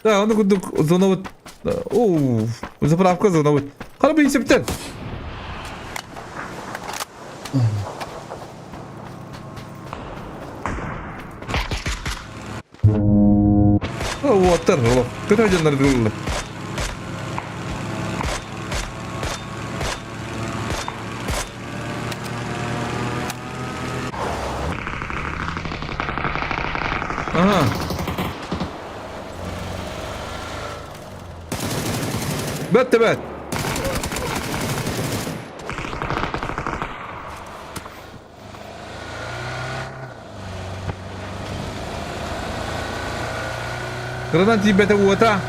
[SPEAKER 1] Да, оны курдук зона вот. Оу, заправка зона вот. Қара есептен. Оттар, оло. Көтө жандар дылы. Ага. Бәт бәт. Гранат ебета уота.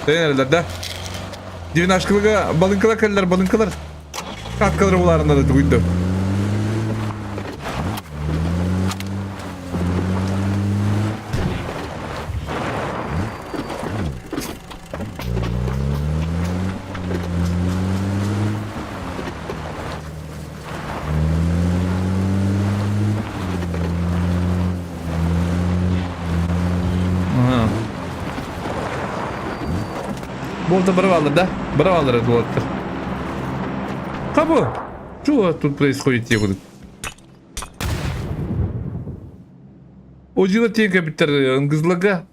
[SPEAKER 1] Тренерлер да. Дивинашкылыга балынкалар кэллэр балынкалар. Каткалар буларында да тугуйду. Ага. Болта брала, да? Брала болта. Кого? Что тут происходит? Я буду. Одина тенька биттер ыңгызлага.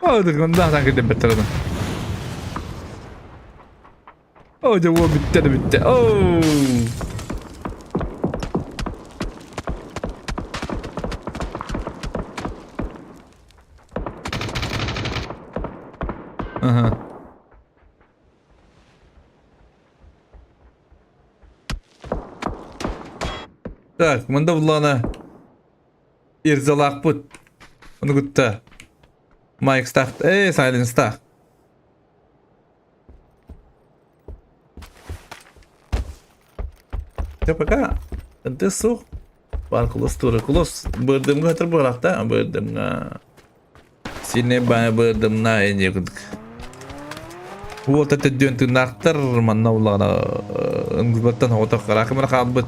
[SPEAKER 1] О, да, так это биттер. О, да, биттер битте. Оу. Ага. Так, мында булана Ирзалақ пут. Оны күтті. Майк стах. Эй, Сайлен стах. Все, пока. Ты сух. Бар кулос туры. Кулос бырдымга тыр барақта. Бырдымга. Сильный баабырдымна эне курдук. Уота төддүөн тыыннаахтар манна улаҕана ыҥырбаттан оҕото хараакымара хаалбыт.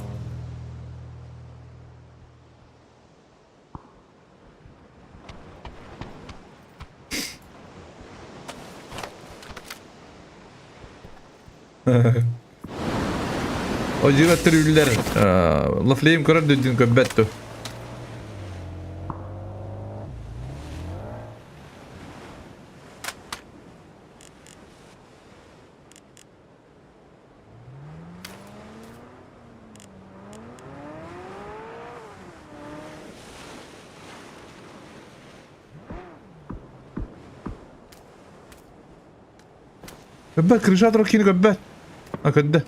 [SPEAKER 1] Одьура төрүүллэр Лафлейм көрөр дүдүн көрбөт ту. Көрбөт, крыша турар киини көрбөт. А көрдө.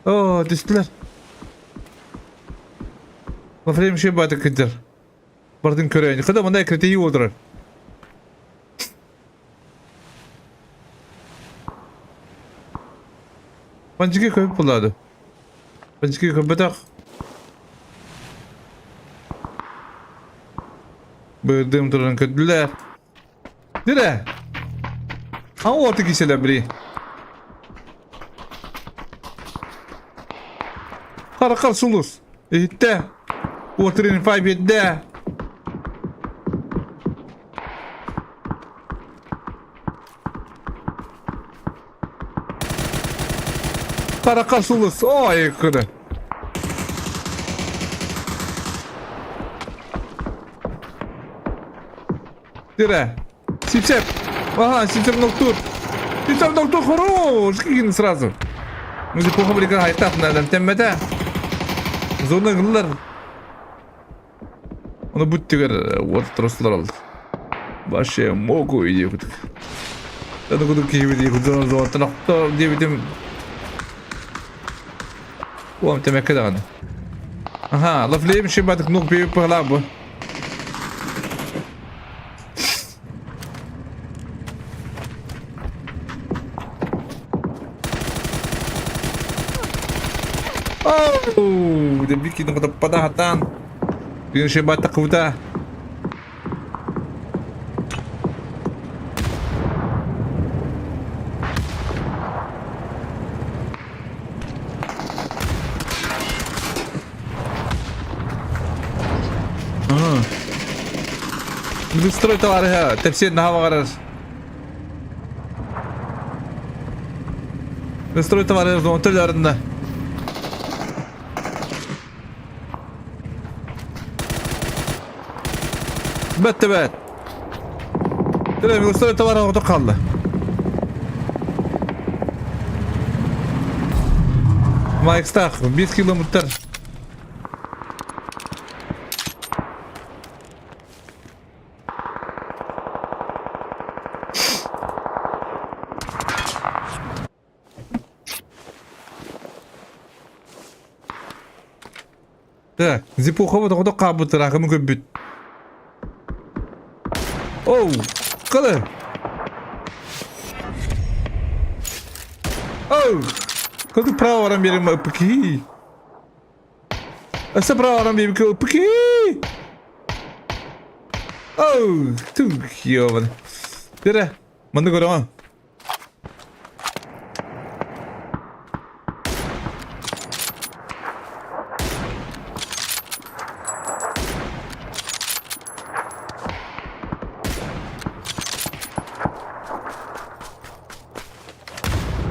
[SPEAKER 1] Оо, түстүлэр. Во время еще баты кыдыр. Бардын көрөйүн. Кыда мында кретеyi отырар. Панчики көп булады. Панчики көппөтөх. Бырдым туран көрдүлэр. Dire. Ha orta kişiler biri. Харакар сулус. Иһиттэ. Уотрин 5 биэрдэ. Харакар сулус. Ой, куда. Dire. Сипсеп. Ага, Сипсеп ноктур. Сипсеп ноктур хорош. Кигин сразу. Ну, плохо блин, хайтап надо. Теммете. Зона гыллар. Оны бүттігер вот трослар алды. Вообще могу иди кудук. Аны кудук киһи дии кудук зоттан охто диэбитим. Уом темекке даҕаны. Аха, лафлеем шибатык нук пип пыһлаабы. Оу, дебики нукутаппата хатаан. Күн шибатык кута. Ага. Быстрой товарища, тепсен наһаа баҕарар. Быстрой товарищ зонтелерinde. Бэтте бэт. Быстрой товарищ оҕото хаалла. Майкстах, 5 километр. Так, Зипухова тоҕото хаалбыттар, акымы көрбүт. Оу, кылы. Оу, кылы право баран берем ыпыки. Өссө право баран берем ыпыки. Оу, тух, ёбан. Дere, манны көрөҕүн.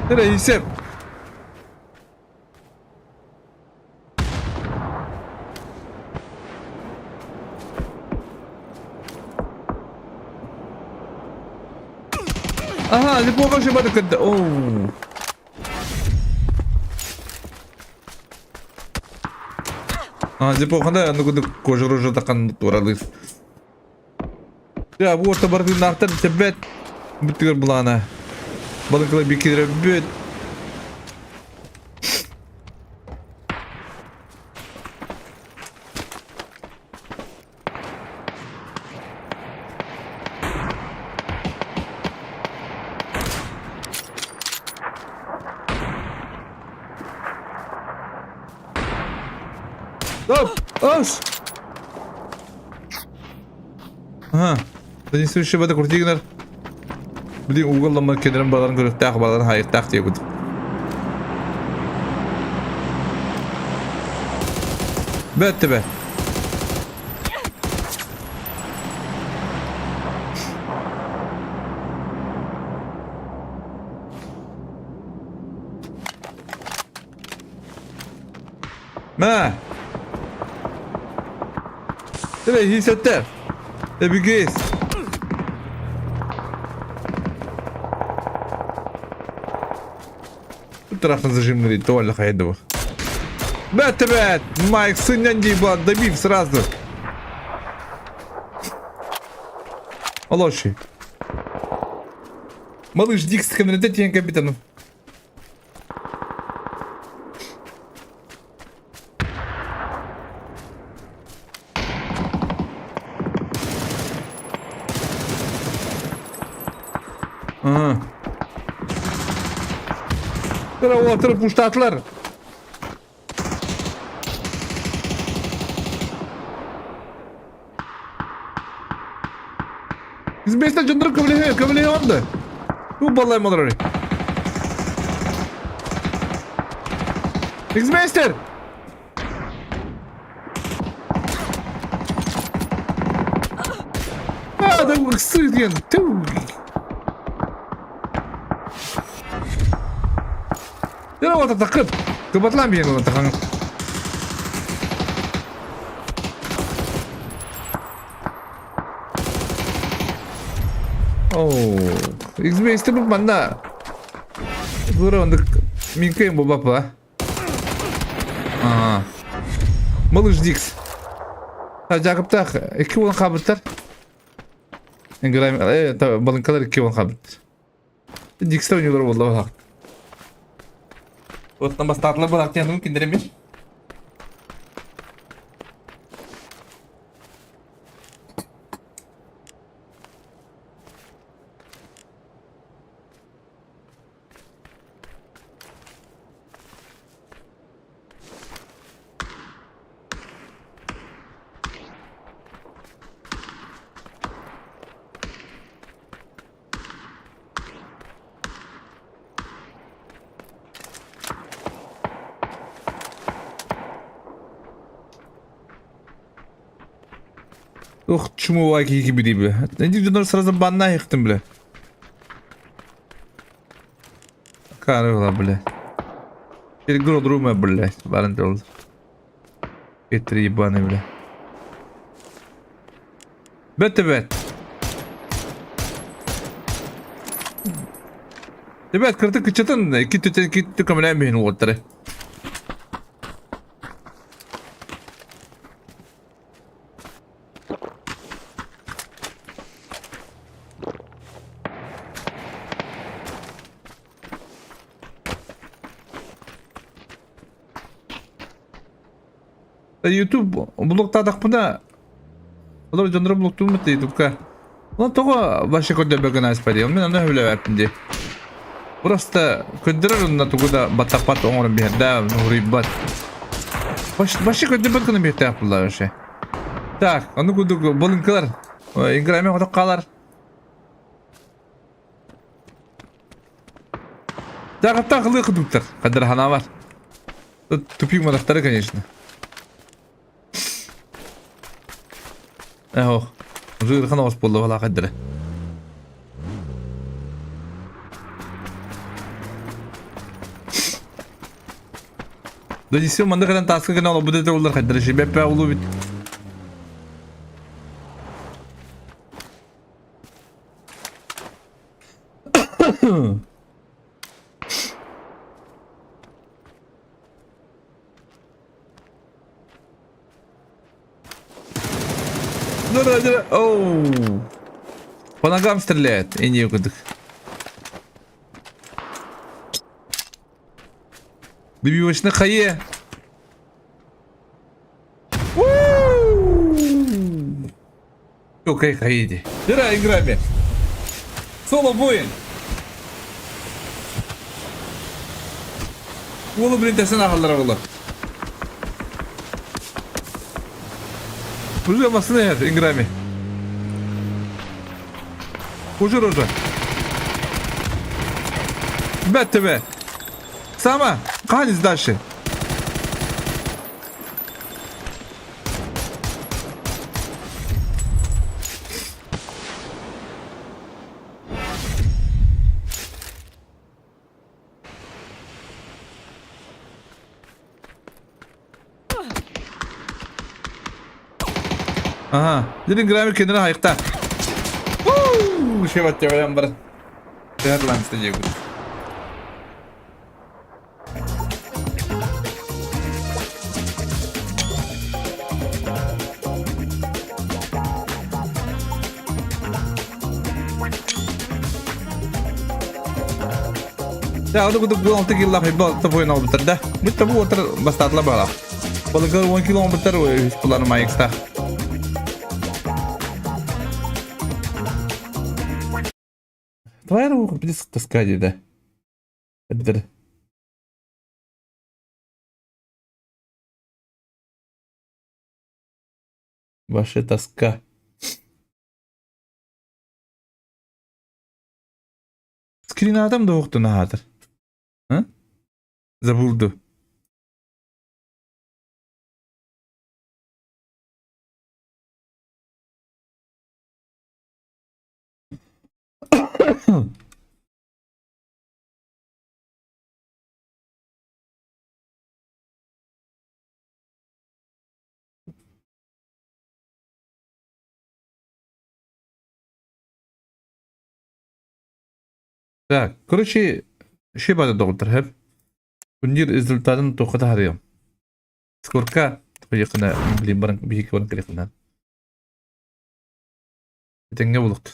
[SPEAKER 1] Дere, Hisep. Аха, неплохо же бары Оу. А, неплохо, ну куда кожу рожу такан туралыс. Я бу орта барды нартар тебет. Бүтүгөр булана. Балыкла бикидре бүт. Стоп! Ос! Ага. Единственный бата крути гынар. Блин, уголлама кедерен баларын көрүктаах баларын хайыктаах диye кудук. Бәтті бә. Мә! Тебе хисеттер. Эбигейс. Трахна зажимный туаль хайду. Бэт, бэт! Майк, сыннан дей добив сразу. Олоши. Малыш Дикс кабинете капитану. Ага. Тура уолаттары пуштаатылар. Избейстен дьоннору көмөлөһө, көмөлөһө онда. Бу баллайм олорор. Xмейстер! А, да ыксыр диэн. Ту. Дөрө ота такып. Кыбатлан биэн ота тахан. Оо, Xмейстер бу манна. Гура онда минкейм бу бапа. Аа. Малыш Дикс. Жакыптаах икки буолан хаалбыттар. Балыҥкалар икки буолан хаалбыттар. Дикстер ойнуулар буолла баһаах. Оттон бастаатылар балаах диэн киндер эмиэ. Ух, чумовай киһи били бля. Эти дьоннор сразу банна ыктым бля. Карыла, бля. Перегрол блядь. Баран ол. Кетір ебаный, бля. Бөттө бөт. Ребят, кырты кычатын, кит түтен кит көмөлән бейін уоттары. YouTube блоктаатахпына олор дьонноро блоктууммут ютубка. Онон тоҕо вообще көрдөрбөккүн ааспа дии. Мин онно сөбүлээбэппин дии. Просто көрдөрөр онно тугу да баттаппат оҥорон биһэр да уруйбат. Вообще көрдөрбөт гына биэртээх буолла вообще. Так, ону курдук балыҥкалар играми хотох хаалар. Дагаттан кылыы кытыттар. Кадыр хана бар. Тупик мадахтары, конечно. Эх, жырхан оғыз болды бала қадыры. Донесем манды кадан таска гына ол буде олар қадыры жибеп улу бит. Оу. По ногам стреляет. И не кудык. Добивочный хае. Окей, хаеди. Дыра играми. Соло воин. Уолу блин тэсэн ахаллара була. Уже массыына иһэр Инграми. Ужур уже. Бэт тебе. Сама, хаһан дальше? Ага, дирин граммер kendine hayıkta. Woo! Şey bat ya бар. Değerlendirse diye. Да, ону курдук бу 6 килла хайба алта буйун албыттар да. Бүтта бу отыр бастатла бала. Балыгар 10 кило албыттар үс булар майыкста. Твоя рука близко таскать, да. Эбдер. Ваша тоска. Скрин адам да оқтun аатыр. А? Забылду. Так, короче, ши бары доҕуттар хэп. Турнир результатын туохха таһаарыам. Скорка туйахына блин баран биһиги баран кэлиэххинэ. Этэҥҥэ булуохтун.